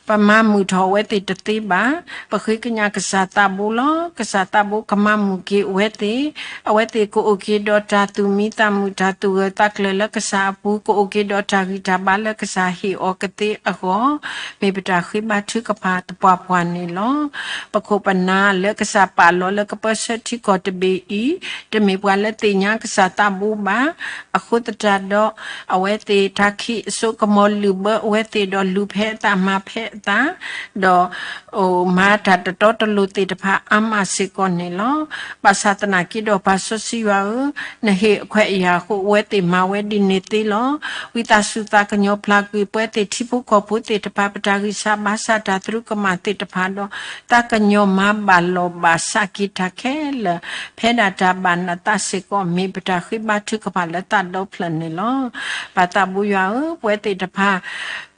ပမၤမုာ်ထီၣ်အဝဲသ့ၣ်တသ့ဘၣ်. ပဃ့ကညးကစၢ်သးဘိလီၤ. ကစၢ်သးဘိကမၤမုာ်က့ၤအဝဲသ့ၣ်, အဝဲသ့ၣ်ကအိၣ်က့ၤဒီးတၢ်သူၣ်မံသးမုာ် တၢ်သူၣ်ဂၢၢ်သးကျၢၤလၢကစၢ်အပူၤ, ကအိၣ်က့ၤဒီးတၢ်ဂံၢ်တၢ်ဘါလၢကစၢ်ဟ့ၣ်အီၤကသ့အဂီၢ်, မ့ၢ်ပတၢ်ဃ့ဘါထုကဖၣ်သပှၢ်ပှၢ်န့ၣ်လီၤ. ပခိၣ်ပနၢ်လၢကစၢ်ပာ်လီၤလၢကပၢဆှၢထံကီၢ်တဘ့ၣ်အံၤ, တမ့ၢ်ပှၤလၢသ့ၣ်ညါကစၢ်သးဘိဘၣ်. အဃိသတးဒီး အဝဲသ့ၣ်တၢ်ခံးအစိကမီၤလုၢ်ဘၢအဝဲသ့ၣ်ဒီးလူၤဖဲအသးမၤဖဲအသး, ဒီး မၤတၢ်တတီတလိၤသ့ၣ်တဖၣ်အါမးစ့ၢ်ကီးန့ၣ်လီၤ. ဘၣ်ဆၣ်သနာ်က့ဒီးပၢ်စီဆှံယွၤဧၢ, နဟ့ၣ်အခွဲးအယာ်အဃိ အဝဲသ့ၣ်မၤဝဲဒ်န့ၣ်သ့လီၤ. ဝံသးစူၤသးကညီၤဖျါကွံာ်ပဝဲသ့ၣ်ထံဖိကီၢ်ဖိသ့ၣ်တဖၣ် ပတၢ်ဂံၢ်စၢ်ဘါစၢ်တၢ်သရူးကမၣ်သ့ၣ်တဖၣ်ဒီး သးကညီၤမၤဘၣ်လီၢ်ဘၣ်စးက့ၤတၢ်ခဲလၢာ် ဖဲဒၣ်တၢ်ဘၣ်နသးစ့ၢ်ကီး မ့ၢ်ပတၢ်ဃ့ဘါထုကဖၣ်လၢသးဒီဖျၢၣ်န့ၣ်လီၤ. ပၢ်သးဘိယွၤဧၢ, ပဝဲသ့ၣ်တဖၣ်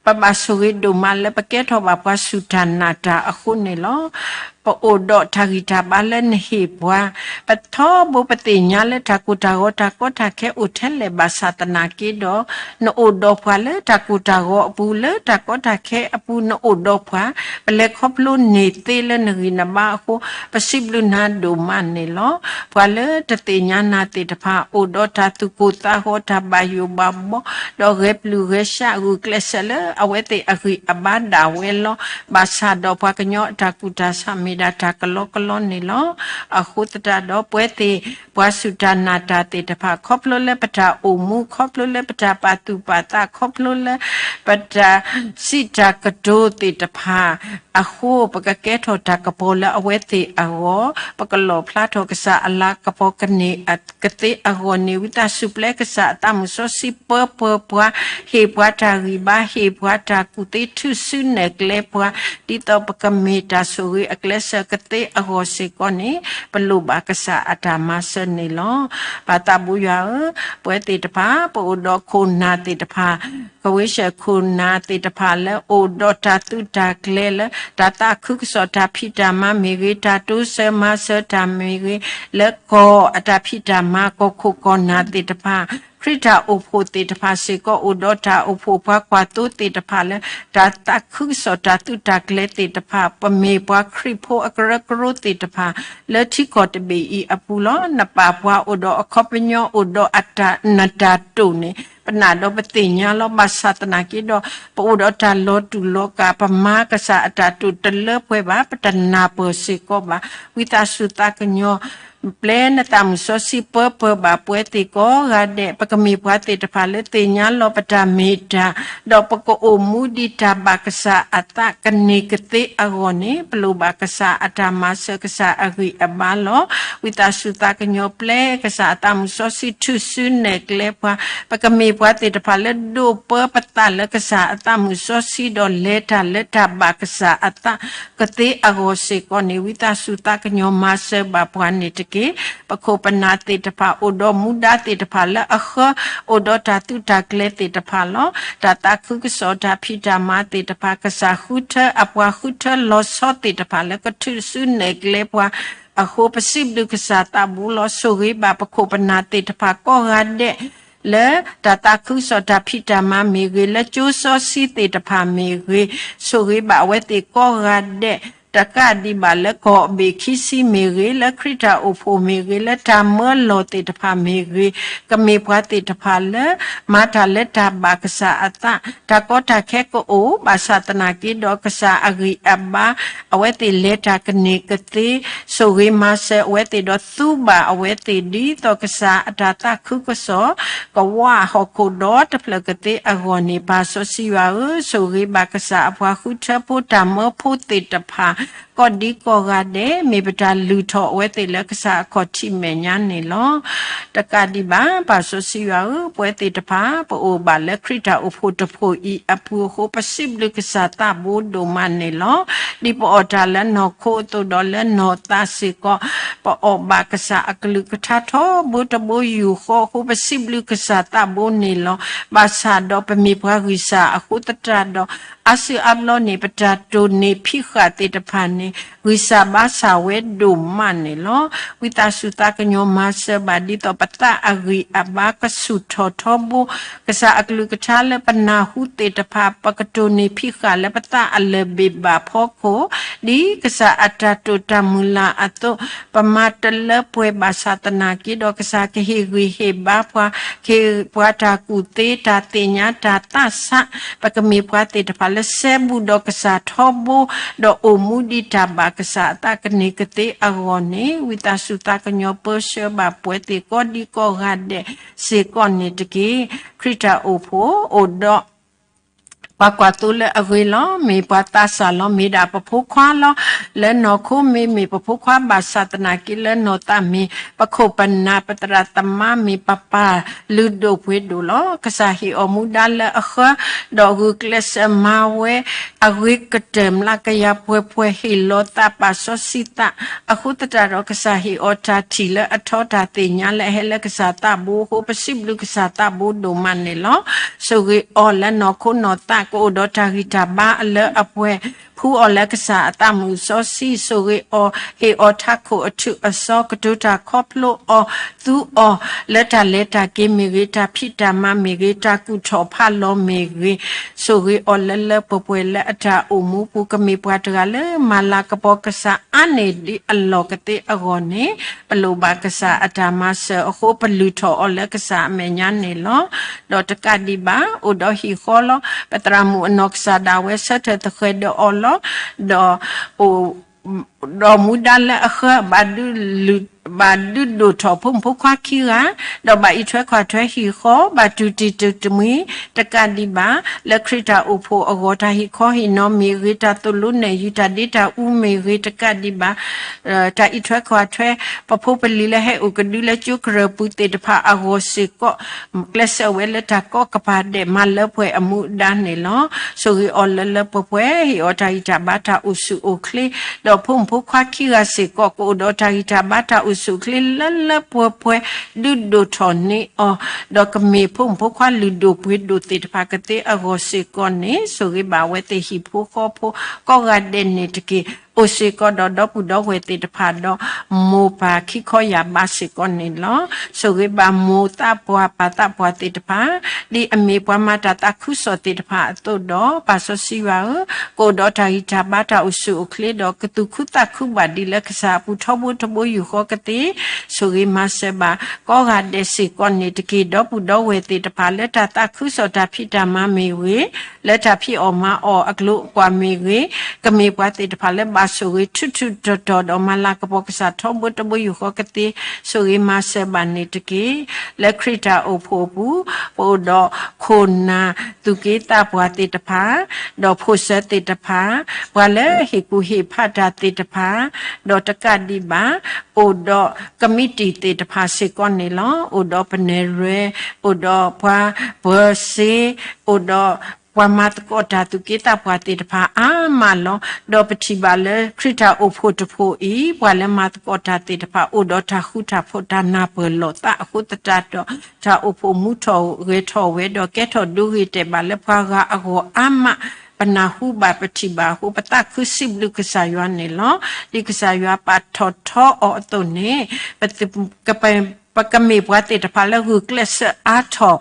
ပဘၣ်ဆိၣ်ဂ့ၤဒိၣ်မးလၢပကဲထီၣ်ဘၣ်ပှၤစူၢ်တၢ်နာ်တၢ်အဃိန့ၣ်လီၤ. ပအိၣ်ဒီးတၢ်ဂံၢ်တၢ်ဘါလၢနဟ့ၣ်ပှၤ, ပထီဘိပသ့ၣ်ညါလၢတၢ်ကိၢ်တၢ်ဂီၤတၢ်ကီတၢ်ခဲအိၣ်ထဲလဲၣ်ဘၣ်ဆၣ်သနာ်က့ဒီး, နအိၣ်ဒီးပှၤလၢတၢ်ကိၢ်တၢ်ဂီၤအပူၤ လၢတၢ်ကီတၢ်ခဲအပူၤ နအိၣ်ဒီးပှၤ, ပလဲၤခီဖျိန့ၢ်သ့လၢနဂံၢ်နဘါအဃိ, ပစံးဘျုးနၤဒိၣ်မးန့ၣ်လီၤ. ပှၤလၢတသ့ၣ်ညါနၤသ့ၣ်တဖၣ် အိၣ်ဒီးတၢ်သူၣ်ကိၢ်သးဂီၤ တၢ်ဘၣ်ယိၣ်ဘၣ်ဘီ, ဒီးဂဲၤပျုၢ်ဂဲၤဆှးဂုာ်ကျဲးစၢးလၢအဝဲသ့ၣ်အဂံၢ်အဘါဒၣ်ဝဲလီၤ. ဘၣ်ဆၣ်ဒီးပှၤကညီအတၢ်ကူၣ်တၢ်ဆးမ့ၢ်ဒၣ်တၢ်ကလီကလီန့ၣ်လီၤ. အဃိသတးဒီးပဝဲသ့ၣ် ပှၤစူၢ်တၢ်နာ်တၢ်သ့ၣ်တဖၣ် ခီဖျိလၢပတၢ်အိၣ်မူ ခီဖျိလၢပတၢ်ပာ်သူၣ်ပာ်သး ခီဖျိလၢပတၢ်စံးတၢ်ကတိၤသ့ၣ်တဖၣ်အဃိ ပကကဲထီၣ်တၢ်ကပီၤလၢအဝဲသ့ၣ်အဂီၢ်, ပကလီၣ်ဖျါထီၣ်ကစၢ်အလၤကပီၤကန့ၢ်ကသ့အဂီၢ်န့ၣ် ဝံသးစူၤပျဲကစၢ်အသးမုၢ်စီဆှံပၢပၢၤပှၤ, ဟ့ၣ်ပှၤတၢ်ဂံၢ်ဘါ, ဟ့ၣ်ပှၤတၢ်ကူၣ်သ့ ထုးစုနဲၣ်ကျဲပှၤ, ဒ်သိးပကမ့ၢ်တၢ်ဆိၣ်ဂ့ၤအကျဲးစၢးကသ့အဂီၢ်စ့ၢ်ကီးန့ၣ် ပလိၣ်ဘၣ်ကစၢ်အတၢ်မၤစၢၤန့ၣ်လီၤ. ပၢ်သးဘိယွၤဧၢ, ပဝဲသ့ၣ်တဖၣ် ပအိၣ်ဒီးခိၣ်နၢ်သ့ၣ်တဖၣ်, ကဝ့ၡၢၣ်ခိၣ်နၢ်သ့ၣ်တဖၣ်လၢအိၣ်ဒီးတၢ်သုးတၢ်ကျဲၤလၢ တၢ်သးခုကစီၣ်တၢ်ဖံးတၢ်မၤမ့ၢ်ဂ့ၤ, တၢ်တိစၢၤမၤစၢၤတၢ်မ့ၢ်ဂ့ၤ, လၢကီၢ်အတၢ်ဖံးတၢ်မၤ ကီၢ်ခိၣ်ကီၢ်နၢ်သ့ၣ်တဖၣ်, ခရံာ်တၢ်အိၣ်ဖှိၣ်သ့ၣ်တဖၣ်စ့ၢ်ကီး အိၣ်ဒီးတၢ်အိၣ်ဖှိၣ်ပှၤကွၢ်သိသ့ၣ်တဖၣ်လၢ တၢ်သးခုကစီၣ်တၢ်သုးတၢ်ကျဲၤသ့ၣ်တဖၣ် ပမ့ၢ်ပှၤခရံာ်ဖိအကရၢကရိသ့ၣ်တဖၣ် လၢထံကီၢ်တဘ့ၣ်အံၤအပူၤလီၤ. နပာ်ပှၤအိၣ်ဒီးအခီပညီ အိၣ်ဒီးအတၢ်နတၢ်တိာ်န့ၣ် ပနာ်ဒီးပသ့ၣ်ညါလီၤ. ဘၣ်ဆၣ်သနာ်က့ဒီး ပအိၣ်ဒီးတၢ်လီၤတူာ်လီၤကာ် ပမၤကစၢ်အတၢ်တိာ်တလၢပှဲၤဘၣ်, ပတနၢ်ပၢၢ်စ့ၢ်ကီးဘၣ်. ဝံသးစူၤသးကညီၤ ပျဲနသးမုၢ်စီဆှံပၢပၢဘၣ်ပဝဲသ့ၣ်ကိးဂၤဒဲး, ပကမ့ၢ်ပှၤသ့ၣ်တဖၣ်လၢသ့ၣ်ညါလီၤပတၢ်မ့ၢ်တၢ်, ဒီးပကအိၣ်မူဒ်တၢ်ဘၣ်ကစၢ်အသးကန့ၢ်ကသ့အဂီၢ်န့ၣ် ပလိၣ်ဘၣ်ကစၢ်အတၢ်မၤစၢၤ ကစၢ်အဂံၢ်အဘါလီၤ. ဝံသးစူၤသးကညီၤ ပျဲကစၢ်အသးမုၢ်စီဆှံ ထုးစုနဲၣ်ကျဲပှၤ, ပကမ့ၢ်ပှၤသ့ၣ်တဖၣ်လၢဒိးပၢပသးလၢကစၢ်အသးမုၢ်စီဆှံ ဒီးလဲၤတၢ်လၢတၢ်ဘၣ်ကစၢ်အသး ကသ့အဂီၢ်စ့ၢ်ကီးန့ၣ် ဝံသးစူၤသးကညီၤမၤစၢၤဘၣ်ပှၤန့ၣ်တက့ၢ်. ပခိၣ်ပနၢ်သ့ၣ်တဖၣ် အိၣ်ဒီးမူဒါသ့ၣ်တဖၣ်လၢအဃၢ, အိၣ်ဒီးတၢ်သုးတၢ်ကျဲၤသ့ၣ်တဖၣ်လီၤ. တၢ်သးခုကစီၣ်တၢ်ဖံးတၢ်မၤသ့ၣ်တဖၣ် ကစၢ်ဃုထၢအပှၤဃုထၢလီၤဆီသ့ၣ်တဖၣ်လၢ ကထုးစုနဲၣ်ကျဲပှၤအဃိ ပစံးဘျုးကစၢ်သးဘိလီၤ. ဆိၣ်ဂ့ၤဘၣ်ပခိၣ်ပနၢ်သ့ၣ်တဖၣ်ကိးဂၤဒဲး လၢတၢ်သးခုကစီၣ်တၢ်ဖံးတၢ်မၤမ့ၢ်ဂ့ၤ, လၢကၠိစီဆှံသ့ၣ်တဖၣ်မ့ၢ်ဂ့ၤ, ဆိၣ်ဂ့ၤဘၣ်အဝဲသ့ၣ်ကိးဂၤဒဲး, တကးဒံးဘၣ်လၢကီၢ်ဘ့ၣ်ခံဆံမ့ၢ်ဂ့ၤ, လၢခရံာ်တၢ်အိၣ်ဖှိၣ်မ့ၢ်ဂ့ၤ, လၢတၢ်မၢလီၤသ့ၣ်တဖၣ်မ့ၢ်ဂ့ၤ, ကမ့ၢ်ပှၤသ့ၣ်တဖၣ်လၢ မၤတၢ်လၢတၢ်ဘၣ်ကစၢ်အသး, တၢ်ကီတၢ်ခဲကအိၣ်, ဘၣ်ဆၣ်သနာ်က့ဒီးကစၢ်အဂံၢ်အဘါ အဝဲသ့ၣ်လဲၤတၢ်ကန့ၢ်ကသ့, ဆိၣ်ဂ့ၤမၤစၢၤအဝဲသ့ၣ်ဒီးသူဘၣ်အဝဲသ့ၣ် ဒ်သိးကစၢ်အတၢ်သးခုကစီၣ် ကဝၢ်ဟီၣ်ခိၣ်ဒီတဖျၢၣ်ကသ့အဂီၢ်န့ၣ် ပၢ်စီဆှံယွၤဧၢ, ဆိၣ်ဂ့ၤဘၣ်ကစၢ်အပှၤဃုထၢဖိတၢ်မၢဖိသ့ၣ်တဖၣ် ကိးဒံကိးဂၤဒဲး, မ့ၢ်ပတၢ်လုၢ်ထီၣ်အဝဲသ့ၣ်လၢကစၢ်အခီၣ်ထံးမဲာ်ညါန့ၣ်လီၤ. တကးဒံးဘၣ် ပၢ်စီဆှံယွၤဧၢ, ပဝဲသ့ၣ်တဖၣ် ပအိၣ်ဘၣ်လၢခရံာ်တၢ်အိၣ်ဖှိၣ်တဖှိၣ်အံၤအပူၤအဃိ ပစံးဘျုးကစၢ်သးဘိဒိၣ်မးန့ၣ်လီၤ. ဒ်ပအီၣ်တၢ်လၢနီၢ်ခိအသိးဒီးလၢနီၢ်သးစ့ၢ်ကီး ပအီၣ်ဘၣ်ကစၢ်အကလုၢ်ကထါထီဘိတဘိယူၢ်ဃီအဃိ ပစံးဘျုးကစၢ်သးဘိန့ၣ်လီၤ. ဘၣ်ဆၣ်ဒီးပမ့ၢ်ပှၤဂံၢ်စၢ်အဃိသတးဒီး အါစုအါဘျီန့ၣ် ပတၢ်တိာ်န့ၢ်ဖံးဃာ်သ့ၣ်တဖၣ်န့ၣ် ဂံၢ်စၢ်ဘါစၢ်ဝဲဒိၣ်မးန့ၣ်လီၤ. ဝံသးစူၤသးကညီၤမၤစၢၤဘၣ် ဒ်သိးပသးအဂံၢ်အဘါကဆူၣ်ထီၣ်ထီဘိ ကစၢ်အကလုၢ်ကထါလၢပနၢ်ဟူသ့ၣ်တဖၣ် ပကတိၢ်န့ၢ်ဖံးဃာ်လၢပသးအလၢၢ်ဘ့ၣ်ဘၣ်ဖီခိၣ် ဒ်ကစၢ်အတၢ်တိာ်တၢ်မုၢ်လၢ်အသိး ပမၤတလၢပှဲၤဘၣ်ဆၣ်သနာ်က့ဒီး ကစၢ်ကဟ့ၣ်ဂံၢ်ဟ့ၣ်ဘါပှၤ, ကဟ့ၣ်ပှၤတၢ်ကူၣ်သ့ တၢ်သ့ၣ်ညါ တၢ်သးဆး, ပကမ့ၢ်ပှၤသ့ၣ်တဖၣ်လၢစဲဘူးဒီးကစၢ်ထီဘိ, ဒီးအိၣ်မူဒ်တၢ်ဘၣ်ကစၢ်အသးကန့ၢ်ကသ့အဂီၢ်န့ၣ် ဝံသးစူၤသးကညီၤပၢဆှၢဘၣ်ပဝဲသ့ၣ်ကိးဒံကိးဂၤဒဲးစ့ၢ်ကီးန့ၣ်တက့ၢ်. ခရံာ်တၢ်အိၣ်ဖှိၣ်အိၣ်ဒီး ပှၤကွၢ်သိလၢအဂ့ၤလီၤ. မ့ၢ်ပှၤသးစၢ်လီၤ. မ့ၢ်ဒၣ်ပဖိခွါလီၤ. လၢနီၢ်ခိမ့ၢ်မ့ၢ်ပဖိခွါဘၣ်ဆၣ်သနာ်က့ လၢနီၢ်သးမ့ၢ်ပခိၣ်ပနၢ် ပသရၣ်သမါမ့ၢ်ပပၢ်လုၢ်ဒိၣ်ပှ့ၤဒိၣ်လီၤ. ကစၢ်ဟ့ၣ်အီၤမူဒါလၢအဃၢ ဒီးဂုာ်ကျဲးစၢးမၤဝဲ အဂ့ၤကတၢၢ် မျးကယၤပှဲၤပှဲၤ ဟ့ၣ်လီၤသး ပာ်စီဆှံသး အဃိသတးဒီး ကစၢ်ဟ့ၣ်အီၤတၢ်ထံၣ်လၢအထီတၢ်သ့ၣ်ညါလၢအဟဲလၢကစၢ်သးဘိအဃိ ပစံးဘျုးကစၢ်သးဘိဒိၣ်မးန့ၣ်လီၤ. ဆိၣ်ဂ့ၤအီၤလၢနီၢ်ခိနီၢ်သး ကအိၣ်ဒီးတၢ်ဂံၢ်တၢ်ဘါအလၢအပှဲၤ ဖှူအီၤလၢကစၢ်အသးမုာ်စီဆှံ, ဆိၣ်ဂ့ၤအီၤ, ဟ့ၣ်အီၤထးခိၣ်အထူးအစီ, ကတိၤတၢ်ခီဖျိအီၤ, သူအီၤလၢတၢ်လဲၤတၢ်က့ၤမ့ၢ်ဂ့ၤ, တၢ်ဖံးတၢ်မၤမ့ၢ်ဂ့ၤ, တၢ်ကူၣ်ထီၣ်ဖးလီၤမ့ၢ်ဂ့ၤ, ဆိၣ်ဂ့ၤအီၤလၢလၢပှဲၤပှဲၤလၢအတၢ်အိၣ်မူပူၤ, ကမ့ၢ်ပှၤတဂၤလၢမၤလၤကပီၤကစၢ်အါန့ၢ်ဒ်အလီၢ်ကသ့အဂီၢ်န့ၣ်, ပလိၣ်ဘၣ်ကစၢ်အတၢ်မၤစၢၤအဃိ ပလုၢ်ထီၣ်အီၤလၢကစၢ်အမဲာ်ညါန့ၣ်လီၤ. ဒီးတကးဒံးဘၣ် အိၣ်ဒီးဟံၣ်ဃီလီၤ. ပသရၣ်မုၣ်အနီၢ်ကစၢ်ဒၣ်ဝဲဆၢထၢၣ်သဃဲၤဒီးအီၤလီၤ. ဒီး ဒီးမူဒါလၢအဃၢ ဘၣ်ဒုးဒိၣ်ထီၣ်ဖိမုၣ်ဖိခွါခံဂၤ, ဒီးဘၣ်အံးထွဲကွၢ်ထွဲဟံၣ်ဃီ, ဘၣ်တူၢ်တံၢ်တူၢ်တမှံၤ, တကးဒံးဘၣ် လၢခရံာ်တၢ်အိၣ်ဖှိၣ်အဂီၢ် တၢ်ဟ့ၣ်ခီဟ့ၣ်နီၤမ့ၢ်ဂ့ၤ, တၢ်သိၣ်လိနဲၣ်ယုၤ တၢ်ဒ့တၢ်အူမ့ၢ်ဂ့ၤ, တကးဒံးဘၣ် တၢ်အံးထွဲကွၢ်ထွဲ ပဖိပလံၤလၢဟဲအိၣ်ကဒုလၢကၠိကရၢၢ်ပူၤသ့ၣ်တဖၣ်အဂီၢ်စ့ၢ်ကီး, ကျဲးစၢးဝဲလၢတၢ်ကီကပၤဒဲးမၤလၢပှဲၤအမူအဒါန့ၣ်လီၤ. ဆိၣ်ဂ့ၤအီၤလၢလၢပှဲၤပှဲၤ, ဟ့ၣ်အီၤတၢ်ဂံၢ်တၢ်ဘါတၢ်အိၣ်ဆူၣ်အိၣ်ချ့, ဒီးဖိမုၣ်ဖိခွါခံဂၤစ့ၢ်ကီး ကအိၣ်ဒီးတၢ်ဂံၢ်တၢ်ဘါတၢ်အိၣ်ဆူၣ်အိၣ်ချ့လၢလၢပှဲၤပှဲၤ, ဒုးဒိၣ်ထီၣ်န့ၢ်အီၤ, ဒီးကမ့ၢ်ဖိမုၣ်ဖိခွါလုၢ်ဒိၣ်ပှ့ၤဒိၣ်သ့ၣ်တဖၣ်ကသ့အဂီၢ်စ့ၢ်ကီးန့ၣ်, ဆိၣ်ဂ့ၤဘၣ်အဝဲသ့ၣ်ဟံၣ်ဖိဃီဖိကိးဂၤဒဲးန့ၣ်တက့ၢ်. အိၣ်စ့ၢ်ကီးဒီးဒီပုၢ်ဒီဝဲၢ်သ့ၣ်တဖၣ်ဒီး မိၢ်ပၢ်ခံခီယာ်ဘါစ့ၢ်ကီးန့ၣ်လီၤ. ဆိၣ်ဂ့ၤဘၣ်မိၢ်သးပှၢ်ပၢ်သးပှၢ်သ့ၣ်တဖၣ်, ဒ်အမ့ၢ်ပှၤမၤတၢ်သးခုကစီၣ်သ့ၣ်တဖၣ်အသိးဒီး ပၢ်စီဆှံယွၤဧၢ, ကအိၣ်ဒီးတၢ်ဂံၢ်တၢ်ဘါတၢ်အိၣ်ဆူၣ်အိၣ်ချ့ဒီး ကသူၣ်ခုသးခုဘၣ်ဒံးလၢကစၢ်အပူၤထီဘိတဘိယူၢ်ဃီကသ့, ဆိၣ်ဂ့ၤမၤစၢၤဘၣ်ကိးဂၤဒဲးစ့ၢ်ကီးန့ၣ်တက့ၢ်. ဒီပုၢ်ဒီဝဲၢ်သ့ၣ်တဖၣ်လၢတၢ်သးခုကစီၣ်တၢ်ဖံးတၢ်မၤမ့ၢ်ဂ့ၤ, လၢတၢ်ဖံးအီၣ်မၤအီၣ်အကျိၤအကွာ်မ့ၢ်ဂ့ၤ, ကမ့ၢ်ပှၤသ့ၣ်တဖၣ်လၢဘၣ်ဆိၣ်ဂ့ၤထုးထုးတီၤတီၤဒီးမၤလၤကပီၤကစၢ်ထီဘိတဘိယူၢ်ဃီကသ့, ဆိၣ်ဂ့ၤမၤစၢၤဘၣ်န့ၣ်တက့ၢ်. လၢခရံာ်တၢ်အိၣ်ဖှိၣ်အပူၤ, ပအိၣ်ဒီးခိၣ်နၢ်သူၣ်က့သးပှၢ်သ့ၣ်တဖၣ်, ဒီးဖိၣ်စၢၤသ့ၣ်တဖၣ်, ပှၤလၢဟ့ၣ်ကူၣ်ဟ့ၣ်ဖးတၢ်သ့ၣ်တဖၣ်, ဒီးတကးဒံးဘၣ် အိၣ်ဒီးကမံးတံာ်သ့ၣ်တဖၣ်စ့ၢ်ကီးန့ၣ်လီၤ. အိၣ်ဒီးပနဲၣ်ရွဲၣ်, အိၣ်ဒီးပှၤပၢၤစ့, အိၣ်ဒီးပှၤမၤသကိးတၢ်သူၣ်က့သးပှၢ်သ့ၣ်တဖၣ်အါမးလီၤ. ဒီးပထံၣ်ဘၣ်လၢခရံာ်တၢ်အိၣ်ဖှိၣ်တဖှိၣ်အံၤ ပှၤလၢမၤသကိးတၢ်သ့ၣ်တဖၣ် အိၣ်ဒီးတၢ်ဃူတၢ်ဖိးတၢ်နၢ်ပၢၢ်လိာ်သးအဃိသတးဒီး တၢ်အိၣ်ဖှိၣ်မူထီၣ်ဂဲၤထီၣ်ဝဲဒီးကဲထီၣ်ဒိဂ့ၤတဲာ်ဘၣ်လၢပှၤဂၤအဂီၢ်အါမး ပနၢ်ဟူဘၣ်ပထံၣ်ဘၣ်အဃိ ပသးခုစံးဘျုးကစၢ်ယွၤန့ၣ်လီၤ. ဒ်ကစၢ်ယွၤပာ်ထီၣ်ထီအီၤအသိးန့ၣ် ပ ပကမ့ၢ်ပှၤသ့ၣ်တဖၣ်လၢဂုာ်ကျဲးစၢးအါထီၣ်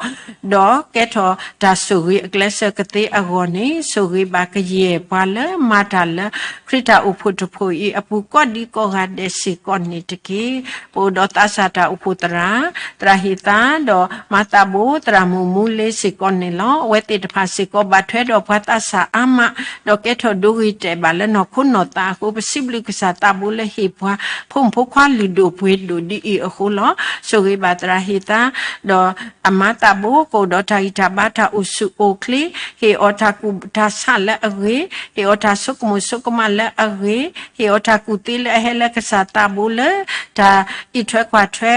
ဒီးကဲထီၣ်တၢ်ဆိၣ်ဂ့ၤအကျဲးစၢးကသ့အဂီၢ်န့ၣ် ဆိၣ်ဂ့ၤဘၣ်ကယဲၢ်ပှၤလၢမၤတၢ်လၢ ခရံာ်တၢ်အိၣ်ဖှိၣ်တဖှိၣ်အံၤအပူၤ ကိးဒံကိးဂၤဒဲးစ့ၢ်ကီးန့ၣ်တက့ၢ်. ပအိၣ်ဒီးသးစၢ်တၢ်အိၣ်ဖှိၣ်သရၣ်, သရၣ်ဟ့ၣ်သါ, ဒီးမၤသးဘိ, သရၣ်မုၣ်မူလ့စ့ၢ်ကီးန့ၣ်လီၤ. အဝဲသ့ၣ်တဖၣ်စ့ၢ်ကီး ဘၣ်ထွဲဒီးပှၤသးစၢ်အါမး, ဒီးကဲထီၣ်ဒိဂ့ၤတဲာ်ဘၣ်လၢနီၢ်ခိနီၢ်သးအဃိ ပစံးဘျုးကစၢ်သးဘိလၢဟ့ၣ်ပှၤ ဖိမုၣ်ဖိခွါလုၢ်ဒိၣ်ပှ့ၤဒိၣ်ဒ်အံၤအဃိလီၤ. ဆိၣ်ဂ့ၤဘၣ်သရၣ်ဟ့ၣ်သါ, ဒီးအမၤသးဘိ ကအိၣ်ဒီးတၢ်ဂံၢ်တၢ်ဘါတၢ်အိၣ်ဆူၣ်အိၣ်ချ့, ဟ့ၣ်အီၤတၢ်ကူၣ်တၢ်ဆးလၢအဂ့ၤ, ဟ့ၣ်အီၤတၢ်ဆိကမိၣ်ဆိကမးလၢအဂ့ၤ, ဟ့ၣ်အီၤတၢ်ကူၣ်သ့လၢအဟဲလၢကစၢ်သးဘိလၢ တၢ်အံးထွဲကွၢ်ထွဲ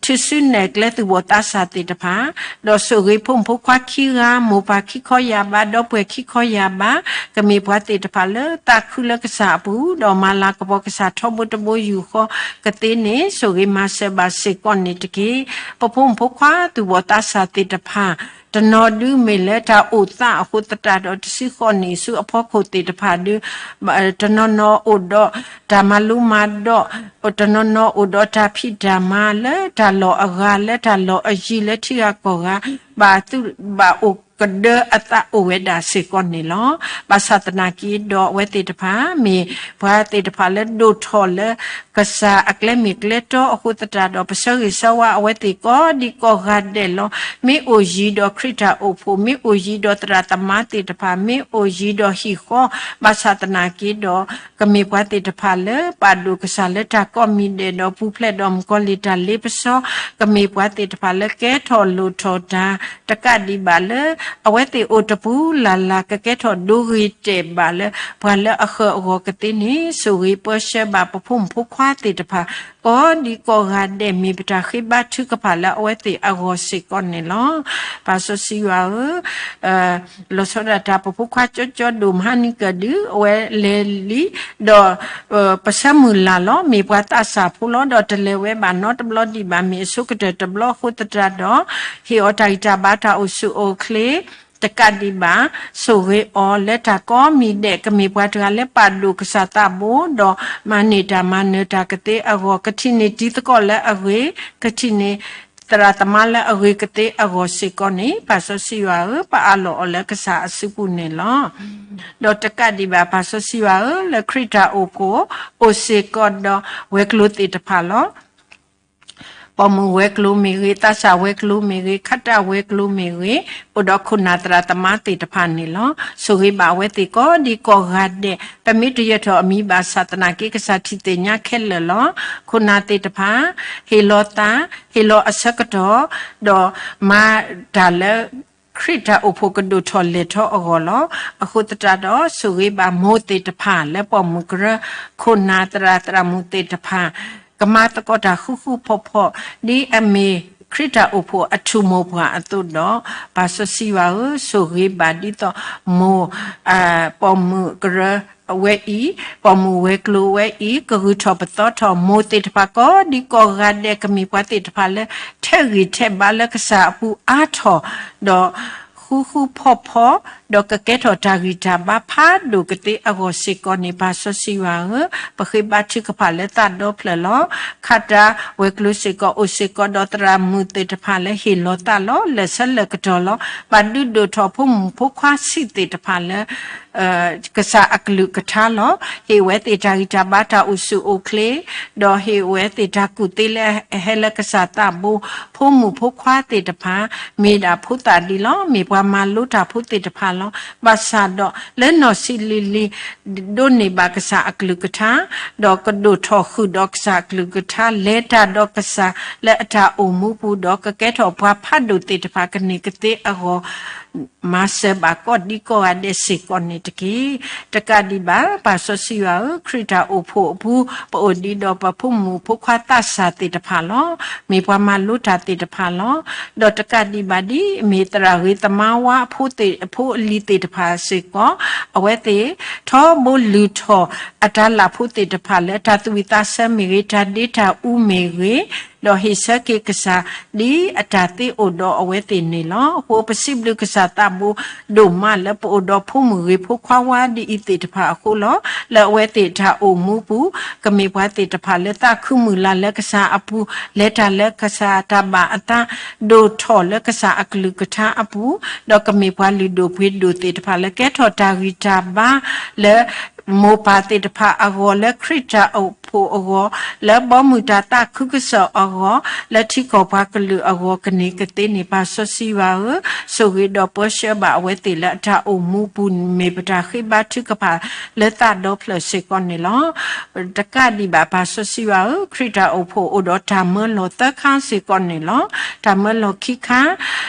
ထုးစုနဲၣ်ကျဲသူၣ်ဘီၣ်သးစၢ်သ့ၣ်တဖၣ်, ဒီးဆိၣ်ဂ့ၤဖိမုၣ်ဖိခွါခံဂၤ, မိၢ်ပၢ်ခံခီယာ်ဘါ, ဒီပုၢ်ဝဲၢ်ခံခီယာ်ဘါ, ကမ့ၢ်ပှၤသ့ၣ်တဖၣ်လၢသးခုလၢကစၢ်အပူၤ, ဒီးမၤလၤကပီၤကစၢ်ထီဘိတဘိယူၢ်ဃီကသ့န့ၣ် ဆိၣ်ဂ့ၤမၤစၢၤဘၣ်စ့ၢ်ကီးန့ၣ်တက့ၢ်. ပဖိမုၣ်ဖိခွါသူၣ်ဘီၣ်သးစၢ်သ့ၣ်တဖၣ် တနီၤဒုးမ့ၢ်လၢတၢ်အိၣ်သးအဃိသတးဒီး တဆံဃိးနံၣ်ဆူအဖီခိၣ်သ့ၣ်တဖၣ်ဒုး တနီၤနီၤအိၣ်ဒီးတၢ်မၤလိမၤဒိး, တနီၤနီၤအိၣ်ဒီးတၢ်ဖံးတၢ်မၤလၢတၢ်လီၢ်အဂၤ လၢတၢ်လီၢ်အယံၤ လၢထံဂၤကီၢ်ဂၤ ဘၣ်သူၣ်ဘၣ်အိၣ်ကဒၢအသးအိၣ်ဝဲဒၣ်စ့ၢ်ကီးန့ၣ်လီၤ. ဘၣ်ဆၣ်သနာ်က့ဒီး အဝဲသ့ၣ်တဖၣ် မ့ၢ်ပှၤသ့ၣ်တဖၣ်လၢဒိၣ်ထီၣ်လၢ ကစၢ်အကျဲမ့ၢ်ကျဲတီအဃိသတးဒီး ပဆၢဂ့ၤဆၢဝါအဝဲသ့ၣ်ကိးဒံကိးဂၤဒဲးလီၤ. မ့ၢ်အိၣ်ယံၤဒီးခရံာ်တၢ်အိၣ်ဖှိၣ်, မ့ၢ်အိၣ်ယံၤဒီးသရၣ်သမါသ့ၣ်တဖၣ်, မ့ၢ်အိၣ်ယံၤဒီးဟံၣ်ဃီ, ဘၣ်ဆၣ်သနာ်က့ဒီး ကမ့ၢ်ပှၤသ့ၣ်တဖၣ်လၢ ပာ်ဒိၣ်ကစၢ်လၢတၢ်ကိးမံၤဒဲးဒီး ပူၤဖျဲးဒီးမုၣ်ကီၤလံၢ်တၢ်လ့ပစီ, ကမ့ၢ်ပှၤသ့ၣ်တဖၣ်လၢကဲထီၣ်လိၣ်ထီၣ်တၢ် တကးဒံးဘၣ်လၢ အဝဲသ့ၣ်အိၣ်တပူၤလၢ်လၢ် ကကဲထီၣ်ဒိဂ့ၤတဲာ်ဘၣ်လၢ ပှၤလၢအဃၢၤအဂီၢ်ကသ့န့ၣ် ဆိၣ်ဂ့ၤပၢဆှၢဘၣ်ပဖိမုၣ်ဖိခွါသ့ၣ်တဖၣ် ကိးဒံကိးဂၤဒဲး မ့ၢ်ပတၢ်ဃ့ဘါထုကဖၣ်လၢအဝဲသ့ၣ်အဂီၢ်စ့ၢ်ကီးန့ၣ်လီၤ. ပၢ်စီဆှံယွၤဧၢ, လီၤဆီဒၣ်တၢ်ပဖိခွါကၠီကၠီဒိၣ်မဟါနံၤကၢၣ်ဒုး အဝဲလဲၤလံ, ဒီး ပဆၢမုၢ်လၢ်လီၤ, မ့ၢ်ပှၤသးစၢ်ဖိလီၤ, ဒီးတလဲၤဝဲဘၣ်နီတဘျီဒံးဘၣ်, မ့ၢ်အဆိကတၢၢ်တဘျီအဃိသတးဒီး ဟ့ၣ်အီၤတၢ်ဂံၢ်တၢ်ဘါတၢ်အိၣ်ဆူၣ်အိၣ်ချ့, တ တကးဒံးဘၣ် ဆိၣ်ဂ့ၤအီၤလၢတၢ်ကိးမံၤဒဲး ကမ့ၢ်ပှၤတဂၤလၢပာ်ဒိၣ်ကစၢ်သးဘိ ဒီးမၤန့ၢ်တၢ်မၤနၢၤတၢ်ကသ့အဂီၢ်, ကထံၣ်န့ၢ်တံၤသကိးလၢအဂ့ၤ, ကထံၣ်န့ၢ်သရၣ်သမါလၢအဂ့ၤကသ့အဂီၢ်စ့ၢ်ကီးန့ၣ်, ပၢ်စီဆှံယွၤဧၢ, ပအးလီၤအီၤလၢကစၢ်အစုပူၤန့ၣ်လီၤ. ဒီးတကးဒံးဘၣ် ပၢ်စီဆှံယွၤဧၢ, လၢခရံာ်တၢ်အိၣ်ဖှိၣ် အိၣ်စ့ၢ်ကီးဒီးဝဲၤကျိၤသ့ၣ်တဖၣ်လီၤ. ပိာ်မုၣ်ဝဲၤကျိၤမ့ၢ်ဂ့ၤ, သးစၢ်ဝဲၤကျိၤမ့ၢ်ဂ့ၤ, ခးတၢ်ဝဲၤကျိၤမ့ၢ်ဂ့ၤ, အိၣ်ဒီးခိၣ်နၢ်သရၣ်သမါသ့ၣ်တဖၣ်န့ၣ်လီၤ. ဆိၣ်ဂ့ၤဘၣ်အဝဲသ့ၣ်ကိးဒံကိးဂၤဒဲး, ပမ့ၢ်တယၢၤထီၣ်အမံၤဘၣ်ဆၣ်သနာ်က့ ကစၢ်ထံၣ်သ့ၣ်ညါခဲလၢာ်လီၤ. ခိၣ်နၢ်သ့ၣ်တဖၣ် ဟ့ၣ်လီၤသး, ဟ့ၣ်လီၤအဆၢကတီၢ်, ဒီးမၤတၢ်လၢ ခရံာ်တၢ်အိၣ်ဖှိၣ်ကဒိၣ်ထီၣ်လဲၢ်ထီၣ်အဂီၢ်လီၤ. အဃိသတးဒီး ဆိၣ်ဂ့ၤဘၣ်မိၢ်သ့ၣ်တဖၣ်လၢပိာ်မုၣ်ကရၢ, ခိၣ်နၢ်သရၣ်သရၣ်မုၣ်သ့ၣ်တဖၣ် ကမၤသကိးတၢ်ဃူဃူဖိးဖိး ဒ်အမ့ၢ်ခရံာ်တၢ်အိၣ်ဖှိၣ်အထူၣ်မိၢ်ပှၢ်အသိးဒီး, ပၢ်စီဆှံယွၤဧၢ, ဆိၣ်ဂ့ၤဘၣ်ဒ်သိးမိၢ် ပိာ်မုၣ်ကရၢဝဲအံၤ, ပိာ်မုၣ်ဝဲၤကျိၤဝဲအံၤ, ကဂုာ်ထီၣ်ပသီထီၣ်မိၢ်သ့ၣ်တဖၣ်ကိးဒံကိးဂၤဒဲး, ကမ့ၢ်ပှၤသ့ၣ်တဖၣ်လၢ ထဲးဂံၢ်ထဲးဘါလၢကစၢ်အပူၤအါထီၣ်, ဒီးဃူဃူဖိးဖိး, ဒီးကကဲထီၣ်တၢ်ဂံၢ်တၢ်ဘါဖးဒိၣ်ကသ့အဂီၢ်စ့ၢ်ကီးန့ၣ်, ပၢ်စီဆှံယွၤဧၢ, ပဃ့ဘါထုကဖၣ်လၢသးဒီဖျၢၣ်လီၤ. ခးတၢ်ဝဲၤကျိၤစ့ၢ်ကီး အိၣ်စ့ၢ်ကီးဒီးသရၣ်မုၣ်သ့ၣ်တဖၣ်လၢဟ့ၣ်လီၤသးလီၤ. လၢာ်ဆၢလၢာ်ကတီၢ်လီၤ. ဘၣ်ဒုးဒိၣ်ထီၣ်ဖိမုၣ်ဖိခွါဆံးသ့ၣ်တဖၣ်လၢ ကစၢ်အကလုၢ်ကထါလီၤ. ဟ့ၣ်ဝဲသ့ၣ်တၢ်ဂံၢ်တၢ်ဘါတၢ်အိၣ်ဆူၣ်အိၣ်ချ့, ဒီးဟ့ၣ်ဝဲသ့ၣ်တၢ်ကူၣ်သ့လၢအဟဲလၢကစၢ်သးဘိ, ဖိမုၣ်ဖိခွါသ့ၣ်တဖၣ် မ့ၢ်ဒၣ်ဖိသၣ်ဒံးလီၤ. မ့ၢ်ပှၤမၤလိတၢ်ဖိသ့ၣ်တဖၣ်လီၤ. ဘၣ်ဆၣ်ဒီးလၢနီၢ်ဆံးလံၤလံၤ ဒိးန့ၢ်ဘၣ်ကစၢ်အကလုၢ်ကထါ, ဒီးကဒိၣ်ထီၣ်ဃုာ်ဒီးကစၢ်အကလုၢ်ကထါ, လဲၤတၢ်ဒီးကစၢ်လၢအတၢ်အိၣ်မူပူၤ, ဒီးကကဲထီၣ်ပှၤဖးဒိၣ်သ့ၣ်တဖၣ်ကန့ၢ်ကသ့အဂီၢ် မၤစၢၤဘၣ်ကိးဒံကိးဂၤဒဲးစ့ၢ်ကီးန့ၣ်တက့ၢ်. တကးဒံးဘၣ် ပၢ်စီဆှံယွၤဧၢ, ခရံာ်တၢ်အိၣ်ဖှိၣ်အပူၤ ပအိၣ်ဒံးဒီးပဖိမုၣ်ဖိခွါသးစၢ်သ့ၣ်တဖၣ်လီၤ. မ့ၢ်ပှၤမၤလိတၢ်သ့ၣ်တဖၣ်လီၤ. ဒီးတကးဒံးဘၣ်ဒ်အမ့ၢ်သရၣ်ဂ့ၤသမါဝါ အဖိသ့ၣ်အဖိအလံၤသ့ၣ်တဖၣ်စ့ၢ်ကီး, အဝဲသ့ၣ်ထီဘိလုၢ်ထီၣ် အတၢ်လၢ်ဖိသ့ၣ်တဖၣ်လၢတၢ်သူၣ်ဝံၣ်သးဆၢမ့ၢ်ဂ့ၤ, တၢ်ဒ့တၢ်အူမ့ၢ်ဂ့ၤ, ဒီးဟ့ၣ်ဆၢက့ၤကစၢ် ဒ်အတၢ်သ့အိၣ်ဒီးအဝဲသ့ၣ်န့ၣ်လီၤ. အဃိပစံးဘျုးကစၢ်သးဘိဒိၣ်မးလၢပအိၣ်ဒီးဖိမုၣ်ဂ့ၤဖိခွါဝါဒ်အံၤသ့ၣ်တဖၣ်အဃိလီၤ. လၢအဝဲသ့ၣ်တၢ်အိၣ်မူပူၤ ကမ့ၢ်ပှၤသ့ၣ်တဖၣ်လၢသးခုမုၢ်လၢ်လၢကစၢ်အပူၤ, လဲၤတၢ်လၢကစၢ်တၢ်ဘၣ်အသး, ဒိၣ်ထီၣ်လၢကစၢ်အကလုၢ်ကထါအပူၤ, ဒီးကမ့ၢ်ပှၤလုၢ်ဒိၣ်ပှ့ၤဒိၣ်သ့ၣ်တဖၣ်လၢကဲထီၣ်တၢ်ဂံၢ်တၢ်ဘါလၢ မိၢ်ပၢ်သ့ၣ်တဖၣ်အဂီၢ်, လၢခရံာ်တၢ်အိၣ်ဖှိၣ်အဂီၢ်, လၢဘီမုၢ်တၢ်သးခုကစီၣ်အဂီၢ်, လၢထံကီၢ်ပှၤကလုာ်အဂီၢ်ကန့ၢ်ကသ့န့ၣ်, ပၢ်စီဆှံယွၤဧၢ, ဆိၣ်ဂ့ၤဒီးပၢဆှၢဘၣ်အဝဲသ့ၣ်လၢအတၢ်အိၣ်မူပူၤ, မ့ၢ်ပတၢ်ဃ့ဘါထုကဖၣ်လၢသးဒီဖျၢၣ်စ့ၢ်ကီးန့ၣ်လီၤ. တကးဒံးဘၣ် ပၢ်စီဆှံယွၤဧၢ, ခရံာ်တၢ်အိၣ်ဖှိၣ်အိၣ်ဒီးတၢ်မၢလီၤသၢခါစ့ၢ်ကီးန့ၣ်လီၤ. တၢ်မၢလီၤခံခါ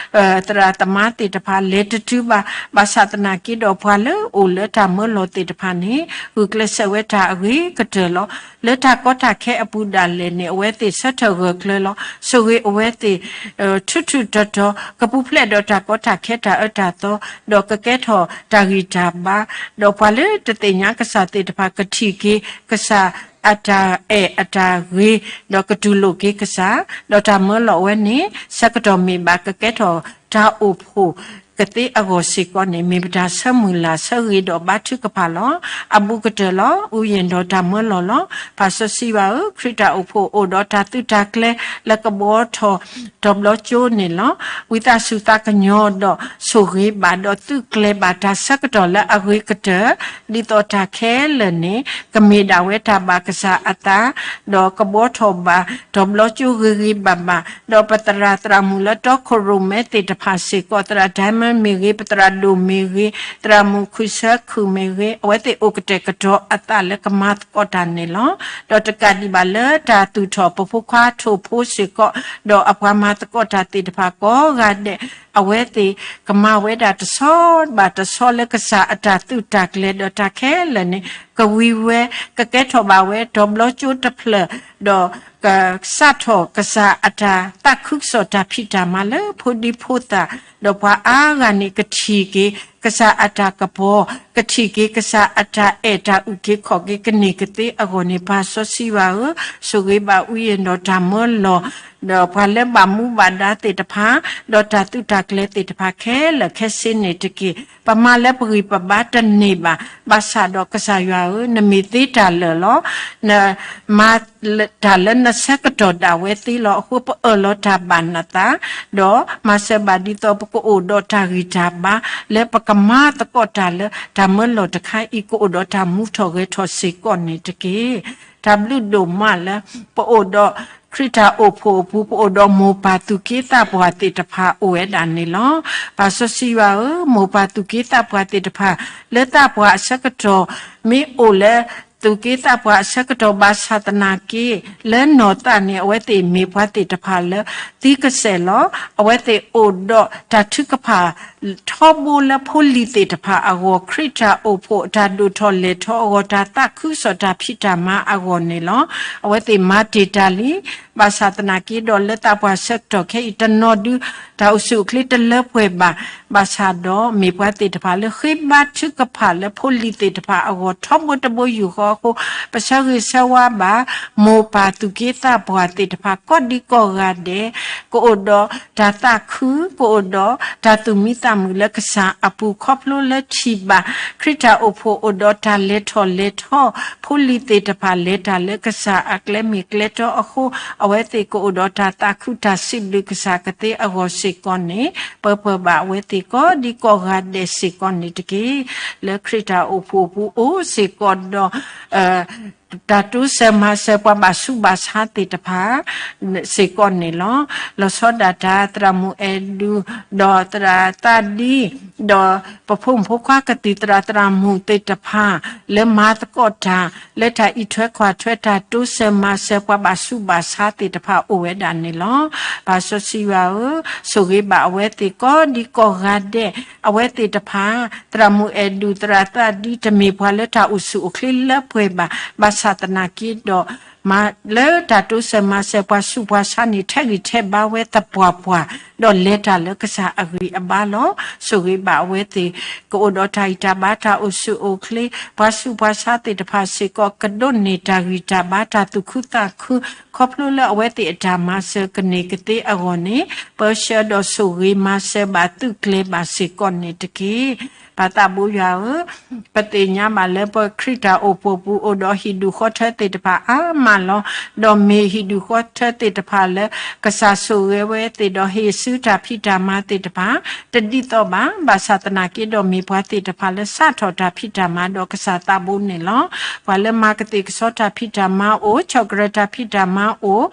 သရၣ်သမါသ့ၣ်တဖၣ်လဲၤတတုၤဘၣ်, ဘၣ်ဆၣ်သနာ်က့ဒီးပှၤလၢအိၣ်လၢတၢ်မၢလီၤသ့ၣ်တဖၣ်န့ၣ် ဂုာ်ကျဲးစၢးဝဲတၢ်အဂ့ၤကတၢၢ်လီၤ. လၢတၢ်ကီတၢ်ခဲအပူၤဒၣ်လဲာ်န့ၣ် အဝဲသ့ၣ်ဆၢထၢၣ်ဂၢၢ်ကျၢၤလီၤ. ဆိၣ်ဂ့ၤအဝဲသ့ၣ် ထူးထူးတီၤတီၤ ကပူၤဖျဲးဒီးတၢ်ကီတၢ်ခဲတၢ်အၢတၢ်သီ, ဒီးကကဲထီၣ်တၢ်ဂံၢ်တၢ်ဘါ, ဒီးပှၤလၢတသ့ၣ်ညါကစၢ်သ့ၣ်တဖၣ်ကထံၣ်က့ၤကစၢ်အတၢ်အဲၣ်အတၢ်ဂ့ၤ, ဒီးကတူၢ်လိာ်က့ၤကစၢ်, ဒီးတၢ်မၢလီၤဝဲန့ၣ် ဆၢကတီၢ်မ့ၢ်ဘၣ်ကကဲထီၣ်တၢ်အိၣ်ဖှိၣ်ကသ့အဂီၢ်စ့ၢ်ကီးန့ၣ် မ့ၢ်ပတၢ်ဆၢမုၢ်လၢ်ဆၢဂ့ၤဒီးဘါထုကဖၣ်လီၤ. အဘူးကတၢၢ်လီၤ. အူယံာ်ဒီးတၢ်မၢလီၤလီၤ. ပၢ်စီဆှံယွၤဧၢ, ခရံာ်တၢ်အိၣ်ဖှိၣ်အိၣ်ဒီးတၢ်သုးတၢ်ကျဲၤလၢကဘှီထီၣ်တီၤဘျီကၠိန့ၣ်လီၤ. ဝံသးစူၤသးကညီၤဒီးဆိၣ်ဂ့ၤဘၣ်ဒီးသုးကျဲၤဘၣ်တၢ်ဆၢကတီၢ်လၢအဂ့ၤကတၢၢ်, ဒ်သိးတၢ်ခဲလၢာ်န့ၣ် ကမ့ၢ်ဒၣ်ဝဲတၢ်ဘၣ်ကစၢ်အသး, ဒီးကဘှီထီၣ်ဘၣ်တီၤဘျီကၠိဂ့ၤဂ့ၤဘၣ်ဘၣ်, ဒီးပသရၣ်သရၣ်မုၣ်လၢတီခိၣ်ရိၣ်မဲသ့ၣ်တဖၣ်စ့ၢ်ကီး, သရၣ် Diamond မ့ၢ်ဂ့ၤ, ပသရၣ်ဒိၣ်မ့ၢ်ဂ့ၤ, သရၣ်မုၣ်ခုၣ်ဆၢခုၣ်မ့ၢ်ဂ့ၤ, အဝဲသ့ၣ်အိၣ်ကတဲာ်ကတီၤအသးလၢကမၤသကိးတၢ်န့ၣ်လီၤ. ဒီးတကးဒံးဘၣ်လၢတၢ်သူၣ်ထီၣ်ပဖိခွါထိၣ်ဖိစ့ၢ်ကီး, ဒီးအပှၤမၤသကိးတၢ်သ့ၣ်တဖၣ်ကိးဂၤဒဲး, အဝဲသ့ၣ်ကမၤဝဲဒၣ်တဆီဘၣ်တဆီလၢကစၢ်အတၢ်သုးတၢ်ကျဲၤ, ဒီးတၢ်ခဲလၢာ်န့ၣ် ကဝံၤဝဲ, ကကဲထီၣ်ဘၣ်ဝဲတီၤဘျီကၠိတဖျၢၣ်, ဒီးကစးထီၣ်ကစၢ်အတၢ်သးခုကစီၣ်တၢ်ဖံးတၢ်မၤလၢဖိဒံဖိသၣ်, ဒီးပှၤအါဂၤန့ၣ်ကထံၣ်က့ၤ ကစၢ်အတၢ်ကပီၤ, ကထံၣ်က့ၤကစၢ်အတၢ်အဲၣ်တၢ်အုၣ်က့ၤခီၣ်က့ၤကန့ၢ်ကသ့အဂီၢ်န့ၣ် ပၢ်စီဆှံယွၤဧၢ, ဆိၣ်ဂ့ၤဘၣ်ဝဲဒီးတၢ်မၢလီၤ, ဒီးပှၤလၢဘၣ်မူဘၣ်ဒါသ့ၣ်တဖၣ်, ဒီးတၢ်သုးတၢ်ကျဲၤသ့ၣ်တဖၣ်ခဲလၢာ်ခဲဆ့န့ၣ်တက့ၢ်. ပမၤလၢပဂံၢ်ပဘါတန့ၢ်ဘၣ်, ဘၣ်ဆၣ်ဒီးကစၢ်ယွၤဧၢ, နမ့ၢ်သ့တၢ်လၢာ်လီၤ. နမၤ တၢ်လၢနဆၢကတီၢ်ဒၣ်ဝဲသ့လီၤ. အဃိပအၢၣ်လီၤတၢ်ဘၣ်နသး, ဒီးမၤစၢၤဘၣ်ဒ်သိးပကအိၣ်ဒီးတၢ်ဂံၢ်တၢ်ဘါ, လၢပကမၤသကိးတၢ်လၢတၢ်မၢလီၤတခါအံၤ ကအိၣ်ဒီးတၢ်မူထီၣ်ဂဲၤထီၣ်စ့ၢ်ကီးန့ၣ်တက့ၢ်. တၢ်ဘျုးဒိၣ်မးလၢ ပအိၣ်ဒီးခရံာ်တၢ်အိၣ်ဖှိၣ်အပူၤ, ပအိၣ်ဒီးမိၢ်ပၢ်သူၣ်က့သးပှၢ်သ့ၣ်တဖၣ်အိၣ်ဝဲဒၣ်န့ၣ်လီၤ. ပၢ်စီဆှံယွၤဧၢ, မိၢ်ပၢ်သူၣ်က့သးပှၢ်သ့ၣ်တဖၣ် လၢသးပှၢ်အဆၢကတီၢ် မ့ၢ်အိၣ်လၢ သူၣ်က့သးပှၢ်အဆၢကတီၢ်ဘၣ်ဆၣ်သနာ်က့ လၢနီၢ်သးန့ၣ် အဝဲသ့ၣ်မ့ၢ်ပှၤသ့ၣ်တဖၣ်လၢသံကစဲာ်လီၤ. အဝဲသ့ၣ်အိၣ်ဒီးတၢ်ထုကဖၣ် ထီဘိလၢဖိလံၤသ့ၣ်တဖၣ်အဂီၢ်, ခရံာ်တၢ်အိၣ်ဖှိၣ်အတၢ်ဒိၣ်ထီၣ်လဲၢ်ထီၣ်အဂီၢ်, တၢ်သးခုကစီၣ်တၢ်ဖံးတၢ်မၤအဂီၢ်န့ၣ်လီၤ. အဝဲသ့ၣ်မၤတ့ၢ်တၢ်လံ, ဘၣ်ဆၣ်သနာ်က့ဒီးလၢသးပှၢ်ဆၢကတီၢ်ခဲအံၤ တနီၤဒုး တၢ်အိၣ်ဆူၣ်အိၣ်ချ့တလၢပှဲၤဘၣ်, ဘၣ်ဆၣ်ဒီးမ့ၢ်ပှၤသ့ၣ်တဖၣ်လၢဃ့ဘါထုကဖၣ်လၢဖိလံၤသ့ၣ်တဖၣ်အဂီၢ် ထီဘိတဘိယူၢ်ဃီအဃိ ပဆၢဂ့ၤဆၢဝါဘၣ် မိၢ်ပၢ်သူၣ်က့သးပှၢ်သ့ၣ်တဖၣ် ကိးဒံကိးဂၤဒဲး ကအိၣ်ဒီးတၢ်သးခု, ကအိၣ်ဒီးတၢ်သူၣ်မံသးမုာ်လၢကစၢ်အပူၤ ခီဖျိလၢထံၣ်ဘၣ် ခရံာ်တၢ်အိၣ်ဖှိၣ်အိၣ်ဒီးတၢ်လဲၤထီၣ်လဲၤထီ, ဖိလံၤသ့ၣ်တဖၣ်လဲၤတၢ်လၢကစၢ်အကျဲမ့ၢ်ကျဲတီအဃိ အဝဲသ့ၣ်ကအိၣ်ဒီးတၢ်သးခုတၢ်စံးဘျုးကစၢ်ကသ့အဂီၢ်စ့ၢ်ကီးန့ၣ် ပၢၤပၢၤဘၣ်အဝဲသ့ၣ်ကိးဒံကိးဂၤဒဲးစ့ၢ်ကီးန့ၣ်တက့ၢ်. လၢခရံာ်တၢ်အိၣ်ဖှိၣ်အပူၤအိၣ်စ့ၢ်ကီးဒီး တၢ်တိစၢၤမၤစၢၤပှၤဘၣ်ဆူးဘၣ်ဆါသ့ၣ်တဖၣ် စ့ၢ်ကီးန့ၣ်လီၤ. လီၤဆီဒၣ်တၢ် သရၣ်မုၣ်အဲၣ်ဒူၣ် ဒီးသရၣ်သးဒံ ဒီးပဖိမုၣ်ဖိခွါကသံၣ်သရၣ်သရၣ်မုၣ်သ့ၣ်တဖၣ် လၢမၤသကိးတၢ် လၢတၢ်အံးထွဲကွၢ်ထွဲ တၢ်တိစၢၤမၤစၢၤပှၤဘၣ်ဆူးဘၣ်ဆါသ့ၣ်တဖၣ်အိၣ်ဝဲဒၣ်န့ၣ်လီၤ. ပၢ်စီဆှံယွၤဧၢ, ဆိၣ်ဂ့ၤဘၣ်အဝဲသ့ၣ်ကိးဒံကိးဂၤဒဲး အဝဲသ့ၣ်တဖၣ် သရၣ်မုၣ်အဲၣ်ဒူၣ် သရၣ်သးဒံ တမ့ၢ်ပှၤလၢတၢ်အိၣ်ဆူၣ်အိၣ်ချ့လၢပှဲၤဘၣ်, ဘၣ်ဆၣ်သနာ်က့ဒီး မၤလၢတၢ်တိစၢၤမၤစၢၤပှၤဆူးပှၤဆါန့ၣ် ထဲးဂံၢ်ထဲးဘါဝဲသပှၢ်ပှၢ် ဒီးလဲၤတၢ်လၢကစၢ်အဂံၢ်အဘါလီၤ. ဆိၣ်ဂ့ၤဘၣ်အဝဲသ့ၣ် ကအိၣ်ဒီးတၢ်ဂံၢ်တၢ်ဘါ တၢ်အိၣ်ဆူၣ်အိၣ်ချ့, ပှၤဆူးပှၤဆါသ့ၣ်တဖၣ်စ့ၢ်ကီး ကဒိးန့ၢ်တၢ်ဂံၢ်တၢ်ဘါ တၢ်သူၣ်ခုသးခု ခီဖျိလၢအဝဲသ့ၣ်အတၢ်မၤစၢၤကန့ၢ်ကသ့အဂီၢ်န့ၣ် ပၢဆှၢဒီးဆိၣ်ဂ့ၤမၤစၢၤဘၣ်သုးကျဲၤဘၣ်စ့ၢ်ကီးန့ၣ်တက့ၢ်. ပၢ်သးဘိယွၤဧၢ, ပသ့ၣ်ညါဘၣ်လၢပခရံာ်တၢ်အိၣ်ဖှိၣ်ပူၤ အိၣ်ဒီးဟံၣ်ဒူၣ်ဃီထၢသ့ၣ်တဖၣ်အါမးလီၤ. ဒီးမ့ၢ်ဟံၣ်ဒူၣ်ဃီထၢသ့ၣ်တဖၣ်လၢ ကစၢ်ဆိၣ်ဂ့ၤဝဲသ့ၣ်ဒီးဟ့ၣ်ဆူတၢ်ဖံးတၢ်မၤသ့ၣ်တဖၣ် တဒ်သိးဘၣ်. ဘၣ်ဆၣ်သနာ်က့ဒီးမ့ၢ်ပှၤသ့ၣ်တဖၣ်လၢစးထီၣ်တၢ်ဖံးတၢ်မၤဒီးကစၢ်သးဘိန့ၣ်လီၤ. ပှၤလၢမၤကသ့ၣ်ကစီတၢ်ဖံးတၢ်မၤအိၣ်, ဆီၣ်ကရၢတၢ်ဖံးတၢ်မၤအိၣ်,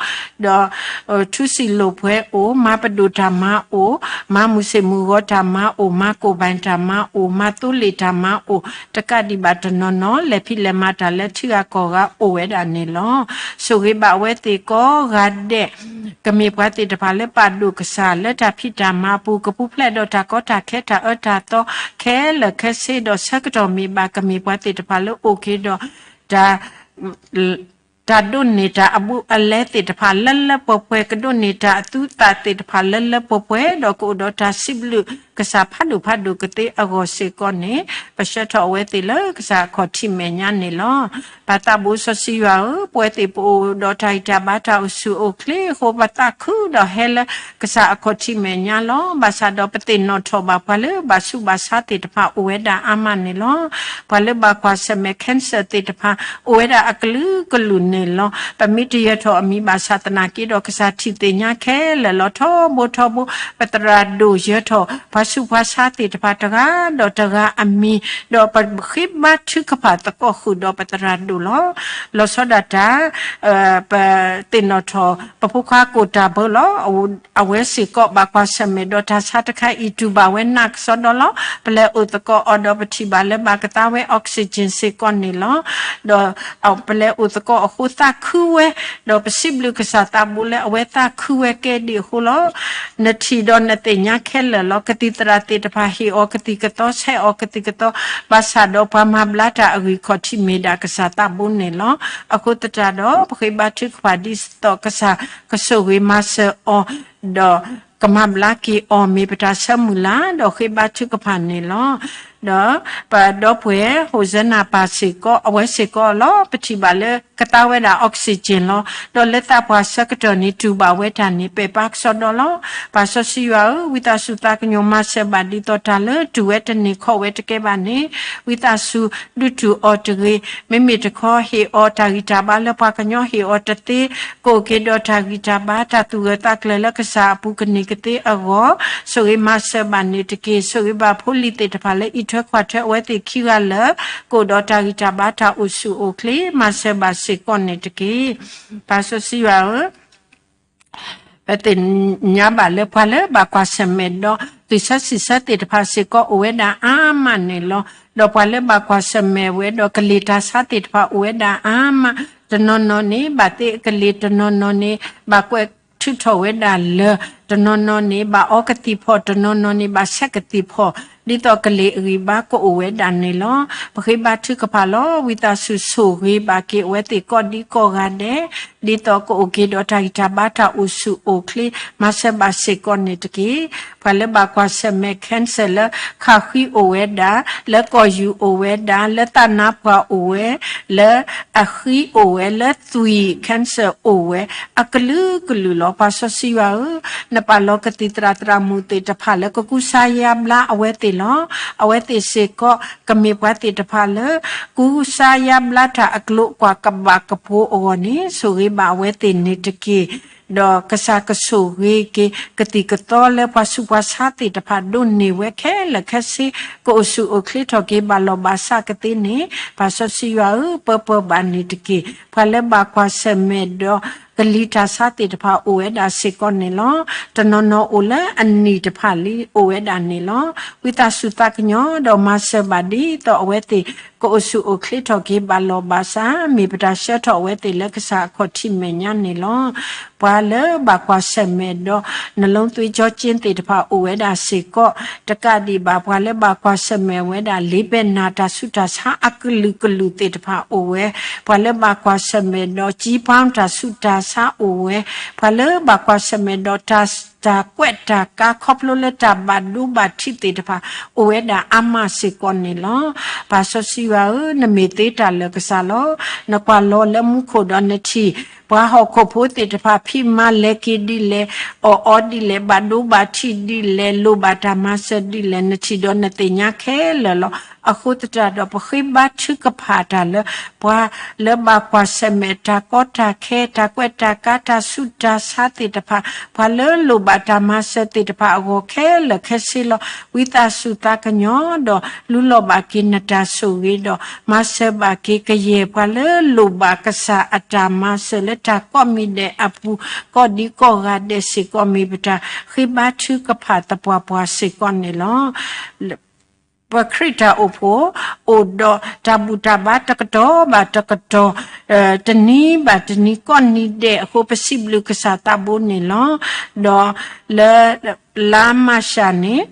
ဒီး ထူစံၣ်လိာ်ပှဲၤအိၣ်, မၤပဒိၣ်တၢ်မၤအိၣ်, မၤမုၢ်ဆ့ၣ်မုၢ်ဂီၤတၢ်မၤအိၣ်, မၤကိၢ်ဘၣ်တၢ်မၤအိၣ်, မၤသိလ့ၣ်တၢ်မၤအိၣ်, တကးဒံးဘၣ်တနီၤနီၤ လဲၤဖံးလဲၤမၤတၢ်လၢထံဂၤကီၢ်ဂၤအိၣ်ဝဲဒၣ်န့ၣ်လီၤ. ဆိၣ်ဂ့ၤဘၣ်အဝဲသ့ၣ်ကိးဂၤဒဲး ကမ့ၢ်ပှၤသ့ၣ်တဖၣ်လၢပာ်ဒိၣ်ကစၢ်လၢတၢ်ဖံးတၢ်မၤအပူၤ ကပူၤဖျဲးဒီးတၢ်ကီတၢ်ခဲတၢ်အၢတၢ်သီခဲလၢာ်ခဲဆ့ဒီးဆၢကတီၢ်မ့ၢ်ဘၣ် ကမ့ၢ်ပှၤသ့ၣ်တဖၣ်လၢအိၣ်က့ၤဒီး တၢ် တၢ်ဒိးန့ၢ်တၢ်အဘူးအလဲသ့ၣ်တဖၣ်လၢလၢပှဲၤပှဲၤ ကဒိးန့ၢ်တၢ်အသူသးသ့ၣ်တဖၣ်လၢလၢပှဲၤပှဲၤ ဒီးကအိၣ်ဒီးတၢ်စံးဘျုးကစၢ်ဖးဒိၣ်ဖးဒိၣ်ကသ့အဂီၢ်စ့ၢ်ကီးန့ၣ် ပဆှၢထီၣ်အဝဲသ့ၣ်လၢကစၢ်အခီၣ်ထံးမဲာ်ညါန့ၣ်လီၤ. ပၢ်သးဘိစီဆှံယွၤဧၢ, ပဝဲသ့ၣ်ပအိၣ်ဒီးတၢ်ဂံၢ်တၢ်ဘါတၢ်အိၣ်ဆူၣ်အိၣ်ချ့အဃိ ပသးခုဒီးဟဲလၢကစၢ်အခီၣ်ထံးမဲာ်ညါလီၤ. ဘၣ်ဆၣ်ဒီးပသ့ၣ်နီၣ်ထီၣ်ဘၣ်ပှၤလၢဘၣ်ဆူးဘၣ်ဆါသ့ၣ်တဖၣ်အိၣ်ဝဲဒၣ်အါမးန့ၣ်လီၤ. ပှၤလၢဘၣ်ကွၢ်ဆၢၣ်မဲာ် cancer သ့ၣ်တဖၣ် အိၣ်ဝဲဒၣ်အကလုာ်ကလုာ်န့ၣ်လီၤ. ပမ့ၢ်တယၢၤထီၣ်အမံၤဘၣ်ဆၣ်သနာ်က့ဒီး ကစၢ်ထံၣ်သ့ၣ်ညါခဲလၢာ်လီၤ. ထီဘိထီဘိ ပသရၣ်ဒိၣ်ယၢၤထီၣ် ပှၤဆူးပှၤဆါသ့ၣ်တဖၣ်တဂၤဒီးတဂၤအမံၤ, ဒီးပဃ့ဘါထုကဖၣ်သကိးဃုာ်ဒီးပသရၣ်ဒိၣ်လီၤ. လီၤဆီဒၣ်တၢ် ပသ့ၣ်နီၣ်ထီၣ် ပဖိခွါကိၣ်တၢ်ဘၢလီၤ. အဝဲစ့ၢ်ကီးဘၣ်ကွၢ်ဆၢၣ်မဲာ်ဒီးတၢ်ဆါတခါအံၤ တူၢ်ဘၣ်ဝဲနးကစီဒီလီၤ. ပလဲၤအိၣ်သကိးအီၤဒီးပထံၣ်ဘၣ်လၢဘၣ်ကသါဝဲ oxygen စ့ၢ်ကီးန့ၣ်လီၤ. ဒီးပလဲၤအိၣ်သကိးအဃိသးခုဝဲ, ဒီးပစံးဘျုးကစၢ်သးဘိလၢအဝဲသးခုဝဲကဲဒ်အဃိလီၤ. နထံၣ်ဒီးနသ့ၣ်ညါခဲလၢာ်လီၤ. ကသံၣ်သရၣ်သ့ၣ်တဖၣ်ဟ့ၣ်အီၤကသံၣ်ကသီ ဆဲးအီၤကသံၣ်ကသီ, ဘၣ်ဆၣ်ဒီးပှၤမၤဘျါတၢ်အဂံၢ်ခီၣ်ထံးမ့ၢ်ဒၣ်ကစၢ်သးဘိန့ၣ်လီၤ. အဃိသတးဒီး ပဃ့ဘါထုကဖၣ်ဒ်သိးကစၢ်ကဆိၣ်ဂ့ၤမၤစၢၤအီၤ, ဒီး ကမၤဘျါက့ၤအီၤ မ့ၢ်ပတၢ်ဆၢမုၢ်လၢ် ဒီးဃ့ဘါထုကဖၣ်န့ၣ်လီၤ. ဒီးပဒီပုၢ်ဝဲၢ် ဟိစဲနၤပၢ်စ့ၢ်ကီး အဝဲစ့ၢ်ကီးလီၤ ပထံၣ်ဘၣ်လၢကသါဝဲဒၣ် oxygen လီၤ. ဒီးလၢသးပှၢ်ဆၢကတီၢ်န့ၣ် တူၢ်ဘၣ်ဝဲတၢ်န့ၣ် ပဲာ်ပၢ်ကစီဒီလီၤ. ပၢ်စီဆှံယွၤဧၢ, ဝံသးစူၤသးကညီၤ မၤစၢၤဘၣ်ဒ်သိးတၢ်လၢတူၢ်ဝဲတန့ၢ် ခီၣ်ဝဲတကဲဘၣ်န့ၣ် ဝံသးစူၤဒုးတူၢ်အီၤတဂ့ၤ. မ့မ့ၢ်တခီ ဟ့ၣ်အီၤတၢ်ဂံၢ်တၢ်ဘါလၢပှၤကညီ ဟ့ၣ်အီၤတသ့, ကအိၣ်က့ၤဒီးတၢ်ဂံၢ်တၢ်ဘါ တၢ်သူၣ်ဂၢၢ်သးကျၢၤလၢကစၢ်အပူၤကန့ၢ်ကသ့အဂီၢ်, ဆိၣ်ဂ့ၤမၤစၢၤဘၣ်န့ၣ်တက့ၢ်. ဆိၣ်ဂ့ၤဘၣ်ဖိလံၤသ့ၣ်တဖၣ်လၢအံးထွဲကွၢ်ထွဲအဝဲသ့ၣ်ခံဂၤလၢာ်, ကအိၣ်ဒီးတၢ်ဂံၢ်တၢ်ဘါတၢ်အိၣ်ဆူၣ်အိၣ်ချ့ မၤစၢၤဘၣ်စ့ၢ်ကီးန့ၣ်တက့ၢ်. ပၢ်စီဆှံယွၤဧၢ, ပသ့ၣ်ညါဘၣ်လၢပှၤလၢဘၣ်ကွၢ်ဆၢၣ်မဲာ်ဒီး သုးဆၢဆံးဆၢသ့ၣ်တဖၣ်စ့ၢ်ကီးအိၣ်ဝဲဒၣ်အါမးန့ၣ်လီၤ. ဒီးပှၤလၢဘၣ်ကွၢ်ဆၢၣ်မဲာ်ဝဲဒီးကလံၤတၢ်ဆါသ့ၣ်တဖၣ်အိၣ်ဝဲဒၣ်အါမး, တနီၤနီၤန့ၣ် ဘၣ်သ့အကလံၤ, တနီၤနီၤန့ၣ် ဘၣ်ကွဲးထုးထီၣ်ဝဲဒၣ်လၢာ်, တနီၤနီၤန့ၣ် ဘၣ်အီကသံၣ်ဖီၣ်, တနီၤနီၤန့ၣ် ဘၣ်ဆဲးကသံၣ်ဖီၣ်, ဒ်သိးကလံၤအဂံၢ်ဘါကအိၣ်ဝဲဒၣ်န့ၣ်လီၤ. ပဃ့ဘါထုကဖၣ်လီၤ. ဝံသးစူၤဆိၣ်ဂ့ၤဘၣ်က့ၤအဝဲသ့ၣ်ကိးဒံကိးဂၤဒဲး, ဒ်သိးကအိၣ်က့ၤဒီးတၢ်ဂံၢ်တၢ်ဘါတၢ်အိၣ်ဆူၣ်အိၣ်ချ့, မၤစၢၤဘၣ်စ့ၢ်ကီးန့ၣ်တက့ၢ်. ပှၤလၢဘၣ်ကွၢ်ဆၢၣ်မဲာ် cancer လၢခါဃံအိၣ်ဝဲဒၣ်, လၢကီၢ်ယူၢ်အိၣ်ဝဲဒၣ်, လၢသးနါပှၢ်အိၣ်ဝဲ, လၢအဃံအိၣ်ဝဲ, လၢသွံၣ် cancer အိၣ်ဝဲ, အကလုာ်ကလုာ်လီၤ. ပၢ်စီဆှံယွၤဧၢ, နပာ်လီၤကသံၣ်သရၣ်သရၣ်မုၣ်သ့ၣ်တဖၣ်လၢကကူစါယါဘျါအဝဲသ့ၣ်လီၤ. အဝဲသ့ၣ်စ့ၢ်ကီး ကမ့ၢ်ပှၤသ့ၣ်တဖၣ်လၢ ကူစါယါဘျါတၢ်အကျိၤကွၢ်ကဘၣ်ကဖိအဂီၢ်န့ၣ် ဆိၣ်ဂ့ၤဘၣ်အဝဲသ့ၣ်န့ၣ်တက့ၢ်. ဒီးကစၢ်ကဆိၣ်ဂ့ၤက့ၤ ကသံၣ်ကသီလၢပှၤဆူးပှၤဆါသ့ၣ်တဖၣ်ဒိးန့ၢ်ဝဲခဲလၢာ်ခဲဆ့, ကအိၣ်ဆူၣ်အိၣ်ချ့ထီၣ်က့ၤ ဘၣ်လီၢ်ဘၣ်စးကသ့န့ၣ် ပၢ်စီဆှံယွၤဧၢ, ပၢပၢဘၣ်န့ၣ်တက့ၢ်. ပှၤလၢဘၣ်ကွၢ်ဆၢၣ်မဲာ်ဒီး ကလံၤတၢ်ဆါသ့ၣ်တဖၣ်အိၣ်ဝဲဒၣ်စ့ၢ်ကီးန့ၣ်လီၤ. တနီၤနီၤအိၣ်လၢအနံၣ်တဖၣ်လံအိၣ်ဝဲဒၣ်န့ၣ်လီၤ. ဝံသးစူၤသးကညီၤဒီးမၤစၢၤဘၣ်ဒ်သိးအဝဲသ့ၣ် ကအိၣ်ဆူၣ်အိၣ်ချ့ထီၣ်က့ၤ ဘၣ်လီၢ်ဘၣ်စး, မ့ၢ်ပတၢ်ဆှၢထီၣ်အဝဲသ့ၣ်လၢကစၢ်အခီၣ်ထံးမဲာ်ညါန့ၣ်လီၤ. ပှၤလၢဘၣ်ကွၢ်ဆၢၣ်မဲာ်ဒီး နလိသ့ကၠီကၠ့သ့ၣ်တဖၣ်အိၣ်ဝဲဒၣ်စ့ၢ်ကီး, တကးဒံးဘၣ် ပှၤလၢဘၣ်ကွၢ်ဆၢၣ်မဲာ်ဝဲဒၣ် လ့ဘဲၢ်နၤတၢ်ဆူးတၢ်ဆါအကလုာ်ကလုာ်သ့ၣ်တဖၣ်အိၣ်ဝဲ, ပှၤလၢဘၣ်ကွၢ်ဆၢၣ်မဲာ်ဒီး ကၠံပၢတၢ်ဆူးတၢ်ဆါအိၣ်ဝဲ, ပှၤလၢဘၣ်ကွၢ်ဆၢၣ်မဲာ်ဒီးတၢ် တၢ်ကွဲးတၢ်ကါခီဖျိလၢတၢ်ဘၣ်ဒိဘၣ်ထံးသ့ၣ်တဖၣ် အိၣ်ဝဲဒၣ်အါမးစ့ၢ်ကီးန့ၣ်လီၤ. ပၢ်စီဆှံယွၤဧၢ, နမ့ၢ်သ့တၢ်လၢာ်ကစၢ်လီၤ. နကွၢ်လီၤလၢမူခိၣ်ဒီးနထံၣ် ပှၤဟီၣ်ခိၣ်ဖိသ့ၣ်တဖၣ် ဖံးမၤလဲၤက့ၤဒ်လဲၣ်, အီၣ်အီဒ်လဲၣ်, ဘၣ်ဒိဘၣ်ထံးဒ်လဲၣ်, လိၣ်ဘၣ်တၢ်မၤစၢၤဒ်လဲၣ်, နထံၣ်ဒီးနသ့ၣ်ညါခဲလၢာ်လီၤ. အဃိသတးဒီး ပဃ့ဘါထုကဖၣ်တၢ်လၢ ပှၤလၢဘၣ်ကွၢ်ဆၢၣ်မဲာ်တၢ်ကီတၢ်ခဲ တၢ်ကွဲးတၢ်ကါ တၢ်ဆူးတၢ်ဆါသ့ၣ်တဖၣ်, ပှၤလၢလိၣ်ဘၣ်တၢ်မၤစၢၤသ့ၣ်တဖၣ်အဂီၢ်ခဲလၢာ်ခဲဆ့လီၤ. ဝံသးစူၤသးကညီၤဒီး လူလီၤဘၣ်က့ၤနတၢ်ဆိၣ်ဂ့ၤဒီး မၤစၢၤဘၣ်က့ၤကယဲၢ် ပှၤလၢလိၣ်ဘၣ်ကစၢ်အတၢ်မၤစၢၤလၢတၢ်ကိးမံၤဒဲးအပူၤ ကိးဒံကိးဂၤဒဲးစ့ၢ်ကီး မ့ၢ်ပတၢ်ဃ့ဘါထုကဖၣ်သပှၢ်ပှၢ်စ့ၢ်ကီးန့ၣ်လီၤ. ပခရံာ်တၢ်အိၣ်ဖှိၣ် အိၣ်ဒီးတၢ်ဘူၣ်တၢ်ဘါတကတီၢ်ဘၣ်တကတီၢ်, တနံၤဘၣ်တနံၤ ကိးနံၤဒဲးအဃိ ပစံးဘျုးကစၢ်သးဘိန့ၣ်လီၤ. ဒီးလၢ လါမၢ်ၡးန့ၣ်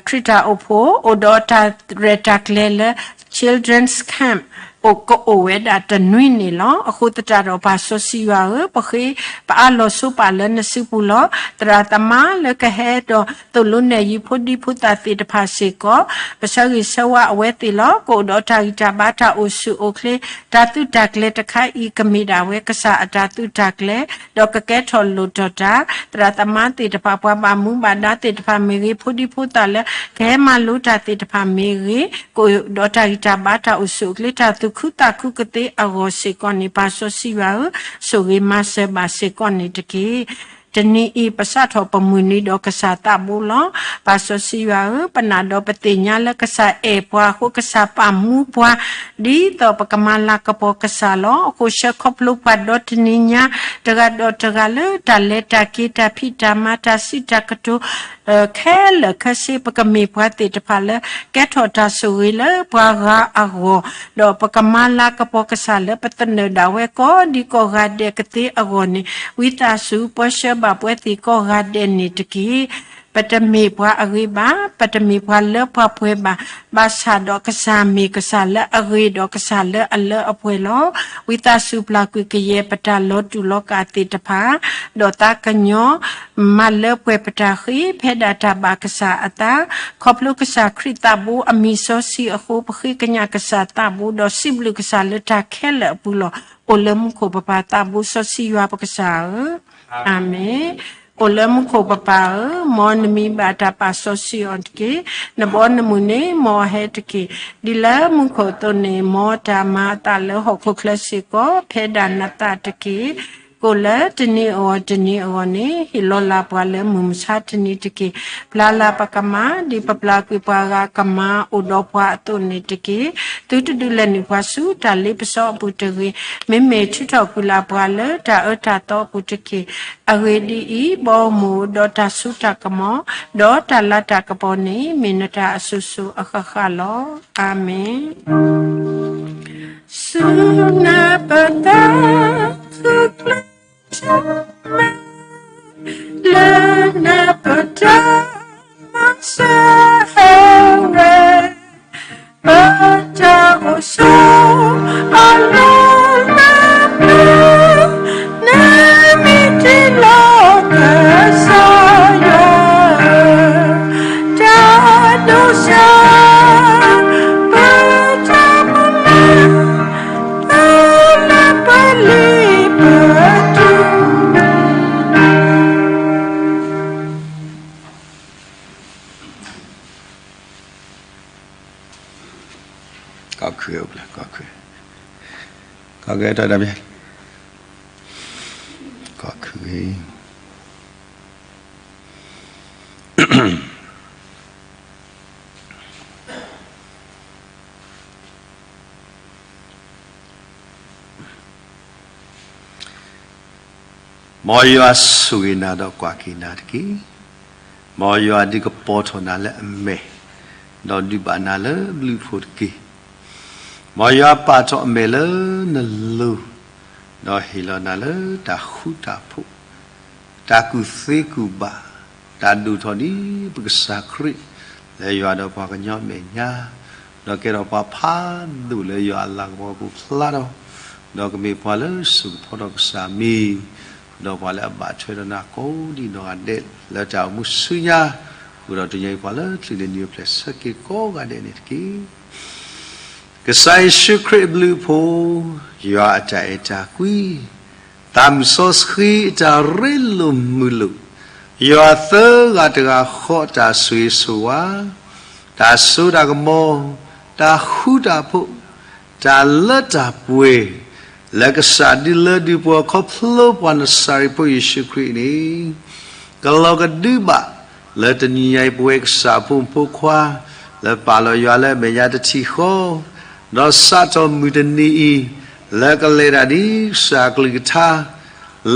ခရံာ်တၢ်အိၣ်ဖှိၣ် အိၣ်ဒီးတၢ်ရဲၣ်တၢ်ကျဲၤလၢ Children's Camp အိၣ်ကအိၣ်ဝဲဒၣ်တနွံန့ၣ်လီၤ. အဃိသတးဒီး ပၢ်စီဆှံယွၤဧၢ, ပဃ့ပအၢၣ်လီၤဆိပာ်လၢနစုပူၤလီၤ. သရၣ်သမါလၢကဟဲဒီးသိၣ်လိနဲၣ်ယုာ်ဖိဒံဖိသၣ်သ့ၣ်တဖၣ်စ့ၢ်ကီး, ပဆၢဂ့ၤဆၢဝါအဝဲသ့ၣ်လီၤ. ကအိၣ်ဒီးတၢ်ဂံၢ်တၢ်ဘါတၢ်အိၣ်ဆူၣ်အိၣ်ချ့, တၢ်သုးတၢ်ကျဲၤတခါအံၤ ကမ့ၢ်ဒၣ်ဝဲကစၢ်အတၢ်သုးတၢ်ကျဲၤ, ဒီးကကဲထီၣ်လိၣ်ထီၣ်တၢ်, သရၣ်သမါသ့ၣ်တဖၣ် ပှၤဘၣ်မူဘၣ်ဒါသ့ၣ်တဖၣ်မ့ၢ်ဂ့ၤ, ဖိဒံဖိသၣ်လၢကဟဲမၤလိတၢ်သ့ၣ်တဖၣ်မ့ၢ်ဂ့ၤ, ကအိၣ်ဒီးတၢ်ဂံၢ်တၢ်ဘါတၢ်အိၣ်ဆူၣ်အိၣ်ချ့ တၢ်သူၣ်ခုသးခုကသ့အဂီၢ်စ့ၢ်ကီးန့ၣ် ပၢ်စီဆှံယွၤဧၢ, ဆိၣ်ဂ့ၤမၤစၢၤဘၣ်စ့ၢ်ကီးန့ၣ်တက့ၢ်. တနံၤအံၤ ပစးထီၣ်ပမုၢ်နံၤဒီးကစၢ်သးဘိလီၤ. ပၢ်စီဆှံယွၤဧၢ, ပနာ်ဒီးပသ့ၣ်ညါလၢကစၢ်အဲၣ်ပှၤအဃိ ကစၢ်ပာ်မူပှၤ ဒ်သိးပကမၤလၤကပီၤကစၢ်လီၤ. အဃိဆှၢခီဖျိပှၤဒီတနံၤညါ တဂၤဒီးတဂၤလၢတၢ်လဲၤတၢ်က့ၤ တၢ်ဖံးတၢ်မၤ တၢ်စံးတၢ်ကတိၤ ခဲလၢာ်ခဲဆ့ ပကမ့ၢ်ပှၤသ့ၣ်တဖၣ်လၢ ကဲထီၣ်တၢ်ဆိၣ်ဂ့ၤလၢပှၤဂၤအဂီၢ်, ဒီးပကမၤလၤကပီၤကစၢ်လၢပသနၢၣ်ဒၣ်ဝဲကိးဒံကိးဂၤဒဲးကသ့အဂီၢ်န့ၣ် ဝံသးစူၤပၢဆှၢဘၣ်ပှၤသ့ၣ်ကိးဂၤဒဲးန့ၣ်တက့ၢ်. ပတမ့ၢ်ပှၤအဂ့ၤဘၣ်, ပတမ့ၢ်ပှၤလၢပှၤပှဲၤဘၣ်, ဘၣ်ဆၣ်ဒီးကစၢ်မ့ၢ်ကစၢ်လၢအဂ့ၤဒီးကစၢ်လၢအလၢအပှဲၤလီၤ. ဝံသးစူၤပျၢ်ကွံာ်ကယဲၢ်ပတၢ်လီၤတူာ်လီၤကာ်သ့ၣ်တဖၣ်, ဒီးသးကညီၤ မၤလၢပှဲၤပတၢ်ဃ့ ဖဲဒၣ်တၢ်ဘၣ်ကစၢ်အသး, ခီဖျိကစၢ်ခရံာ်သးဘိအမံၤစီဆှံအဃိ ပဃ့ကညးကစၢ်သးဘိဒီးစံးဘျုးကစၢ်လၢတၢ်ခဲလၢာ်အပူၤလီၤ. အိၣ်လၢမူခိၣ်ပပၢ်သးဘိစီဆှံယွၤပကစၢ်ဧၢ, အၤမ့ၣ်. အိၣ်လၢမူခိၣ်ပပၢ်ဧၢ, မ်နမံၤဘၣ်တၢ်ပာ်စီဆှံအီၤတက့ၢ်. နဘီနမုၢ်န့ၣ် မ်အဟဲတက့ၢ်. ဒ်လၢမူခိၣ်အသိးန့ၣ် မ်တၢ်မၤအသးလၢဟီၣ်ခိၣ်ချၢစ့ၢ်ကီး ဖဲဒၣ်နသးတက့ၢ်. ကိၣ်လၢတနံၤအဂီၢ်တနံၤအဂီၢ်န့ၣ် ဟ့ၣ်လီၤလၢ်ပှၤလၢမုၢ်မဆါတနံၤတက့ၢ်. ပျၢ်လၢ်ပကမၤ ဒ်ပပျၢ်ကွံာ်ပှၤဂၤကမၤအိၣ်ဒီးပှၤအသိးန့ၣ်တက့ၢ်. သုတဒုးလဲၤနုာ်ပှၤဆူတၢ်လ့ပစီအပူၤတဂ့ၤ. မ့မ့ၢ်ထုးထီၣ်ကွံာ်လၢ်ပှၤလၢတၢ်အၢတၢ်သီအပူၤတက့ၢ်. အဂ့ၢ်ဒ်အံၤ, ဘီမုၢ်ဒီးတၢ်စိတၢ်ကမီၤ, ဒီးတၢ်လၤတၢ်ကပီၤန့ၣ် မ့ၢ်နတၢ်အစိၤစိၤအဃၣ်ဃၣ်လီၤ. အၤမ့ၣ်. စူၢ်နၤပတၢ်သူၣ်ကျၢၢ် လၢနပတၢ်မၤစၢၤဟဲဝဲ, ပတၢ်အိၣ်ဆိးအလီၢ်လၢပျၢၤ, နမ့ၢ်တ့လီၤကစၢ်ယွၤ, တၢ်ဒိးစၢ် ပတၢ်မၤ လၢပလံၤပတုၤ ကီၢ်ခုၣ်, ကီၢ်ခုၣ်, ကီၢ်ခုၣ်, ကီၢ်ခုၣ်, မ်ယွၤဆိၣ်ဂ့ၤနၤဒီးကွၢ်က့ၤနၤတက့ၢ်. မ်ယွၤဒုးကပီၤထီၣ်နၤလၢအမဲာ်, ဒီးဒုးဘၣ်နၤလၢဘျုးအဖှိၣ်တက့ၢ်. မ်ယွၤပာ်ထီၣ်အမဲာ်လၢနလိၤ, ဒီးဟ့ၣ်လီၤနၤလၢတၢ်ဃူတၢ်ဖိး, တၢ်ကူၣ်သ့ကူၣ်ဘၣ်, တၢ်ဒိၣ်ထီၣ်ဒ်ပကစၢ်ခရံာ်, လၢယွၤဒီးပှၤကညီအမဲာ်ညါ, ဒီးကဲထီၣ်ပှၤဖးဒိၣ်လၢယွၤအလၤကပီၤအပူၤဖျါထီၣ်, ဒီးကမ့ၢ်ပှၤလၢစိာ်ကဖီထီၣ်ကစၢ်မံၤ, ဃုာ်ဒီးပှၤလၢအဘၣ်ထွဲဒီးနၤကိးဒံးနီၢ်ဂၤဒဲး လၢတၢ်အိၣ်မူဆူညါ, ဃုာ်ဒီးတညီအံၤပှၤလၢချံးန့ၢ်နံၤအိၣ်ဖျဲၣ်ဆၢက့ၤကိးဂၤဒဲးန့ၣ်တက့ၢ်. ကစၢ်ယ့ၣ်ၡူးခရံာ်အဘျုးအဖှိၣ်, ယွၤအတၢ်အဲၣ်တၢ်ကွံ, သးမုၣ်စီဆှံအတၢ်ရ့လိာ်မုာ်လိာ်, ယွၤသၢဂၤတဂၤဃီအတၢ်ဆိၣ်ဂ့ၤဆိၣ်ဝါ, တၢ်စိတၢ်ကမီၤ, တၢ်ဃူတၢ်ဖိး, တၢ်လၢတၢ်ပှဲၤ, လၢကစၢ်ဒုးလၢဒုးပှၤခီဖျိပှၤနစၤရ့းဖိယ့ၣ်ၡူးခရံာ်န့ၣ် ကလီၤကဒုဘၣ် လၢတနံၤညါအံၤပဝဲကစၢ်အဖိမုၣ်ဖိခွါ, လၢပာ်လီၤယွၤလၢအမဲာ်ညါတထံၣ်ဃီ, ဒီးစးထီၣ်မုၢ်တနံၤအံၤ, လၢကလဲၤတၢ်ဒ်ကစၢ်အကလုၢ်ကထါ,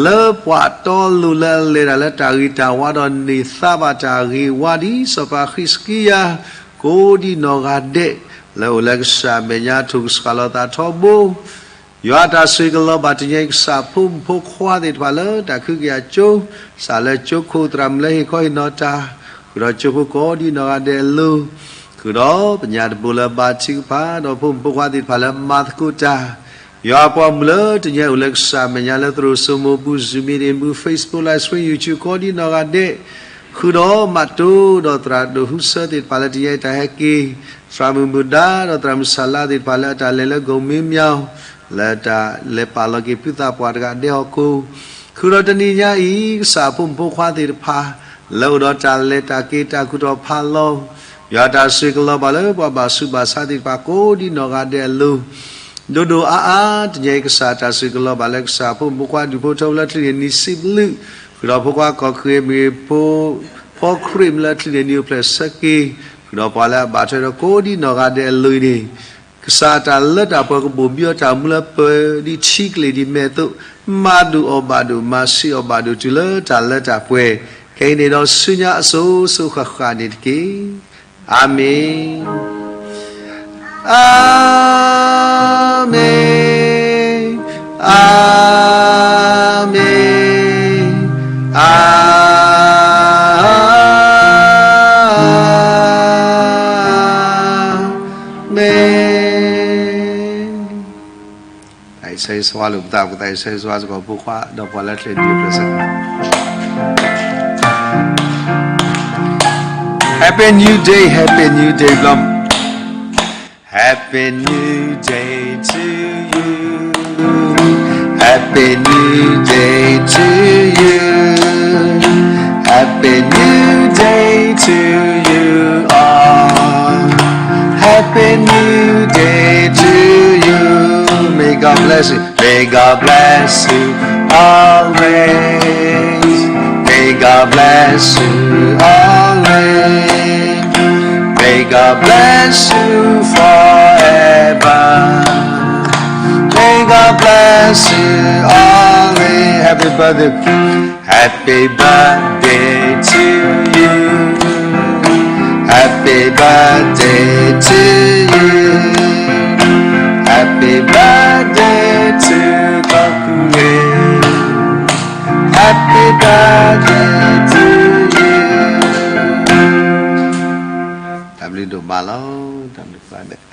လၢပှၤတီလိၤလၢအလဲၤတၢ်လၢတၢ်ဂ့ၤတၢ်ဝါဒီးန့ၢ်သါဘၣ်တၢ်ဂ့ၤဝါဒ်စီၤပၤဃံးစကံယၤ, ကိးဒံးနီၢ်ဂၤဒဲး, လၢအိၣ်လၢကစၢ်အမဲာ်ညါထိၣ်ကဆှီလီၤသးထီဘိ ယွၤတၢ်ဆိၣ်ဂ့ၤကလီၤဘၣ်တနံၤညါအံၤကစၢ်ဖိမုၣ်ဖိခွါသ့ၣ်တဖၣ်လၢတၢ်ခုကယၤကၠိ, စးလၢကၠိခိၣ်သရၣ်မုၣ်လၢဟ့ၣ်ခီဟ့ၣ်နီၤတၢ်, ဃုာ်ဒီးကၠိဖိကိးဒံးနီၢ်ဂၤဒဲးအလိၤ, ဃုာ်ဒီးပညၣ်တဘိလၢဘါထုကဖၣ်ဒီးဖိမုၣ်ဖိခွါသ့ၣ်တဖၣ်လၢမၤသကိးတၢ်, ယွၤအပှၤမုၣ်လၢတနံၤညါအံၤအိၣ်လၢကစၢ်အမဲာ်ညါလၢသရိာ်စိမိၤပူၤ Zoom meeting ပူၤ Facebook Live Stream YouTube ကိးဒံးနီၢ်ဂၤဒဲး, ဃုာ်ဒီးမးတိဒီးသရၣ်ဒိၣ်ဟူဆၢသ့ၣ်တဖၣ်လၢတနံၤညါအံၤတၢ်ဟဲက့ၤ, သရၣ်မုၣ်မုၢ်ဒါဒီးသရၣ်မုၣ်စၢ်လါသ့ၣ်တဖၣ်လၢအတၢ်လဲၤလၢ ကိၣ်မ့မၠီၤ, လၢတၢ်လဲၤပာ်လီၤက့ၤပုၢ်သးပှၢ်တဂၤဒဲးဟီၣ်ခိၣ်, ဃုာ်ဒီးတနံၤညါအံၤ ကစၢ်အဖိမုၣ်ဖိခွါသ့ၣ်တဖၣ်, လၢအိၣ်ဒီးတၢ်လဲၤတၢ်က့ၤတၢ်ကူၣ်ထီၣ်ဖးလီၤ, ယွၤတၢ်ဆိၣ်ဂ့ၤကလီၤဘၣ်လၢပှၤဘၣ်ဆူးဘၣ်ဆါသ့ၣ်တဖၣ်ကိးဒံးနီၢ်ဂၤဒဲးအလိၤ, ဒိၣ်ဒိၣ်အါအါ တနံၤညါအံၤကစၢ်တၢ်ဆိၣ်ဂ့ၤကလီၤဘၣ်လၢကစၢ်အဖိမုၣ်ဖိခွါဒူၣ်ဖိထၢဖိလၢချံးန့ၢ်နံၤစံးဘျုး, ဃုာ်ဒီးဖိခွါကီၢ်ခရံာ်မ့ၢ်ဂ့ၤ ဖိခွါခရံာ်မ့ၢ်လၢချံးန့ၢ်နံၤအိၣ်ဖျဲၣ်ဆၢက့ၤ, ဃုာ်ဒီးပှၤလၢအဘၣ်ထွဲဒီးကိးဒံးနီၢ်ဂၤဒဲးအလိၤအံၤန့ၣ်, ကစၢ်တၢ်လၢတၢ်ပှဲၤကဘိၣ်ဘံအီၤတၢ်မူလၢပၢၤဒ်ထံကလ့ၢ်ဒ်မဲာ်အသိး, မၤဒိၣ်အီၤဘၣ်ဒိၣ် မၤဆံးအီၤဘၣ်ဒိၣ်တုၤလၢတၢ်လၢတၢ်ပှဲၤ, ခဲအံၤန့ၣ်ဒီးဆူညါအစိၤစိၤဃၣ်ဃၣ်န့ၣ်တက့ၢ်. အၤမ့ၣ်. အၤမ့ၣ်, အၤမ့ၣ်, အၤ ပကကွၢ်လိာ်ပသး ပကသးဆၢဂ့ၤဆၢဝါစ့ၢ်ကီး ဖိခွါဒီးပှၤလၢချ့းဒုးကျဲးစၢး Happy New Day, Happy New Day, Happy New Day to you. Happy New Day to you. Happy New Day to you all. Happy New Day to you. May God bless you. May God bless you always. May God bless you always. May God bless you forever. May God bless you always. Happy birthday. Happy birthday to you. Happy birthday to you. Happy birthday to Kokuwe. Happy birthday to you. တၢ်ဘျုးဒိၣ်မးလီၤ. တၢ်ဘျုးဖးဒိၣ်.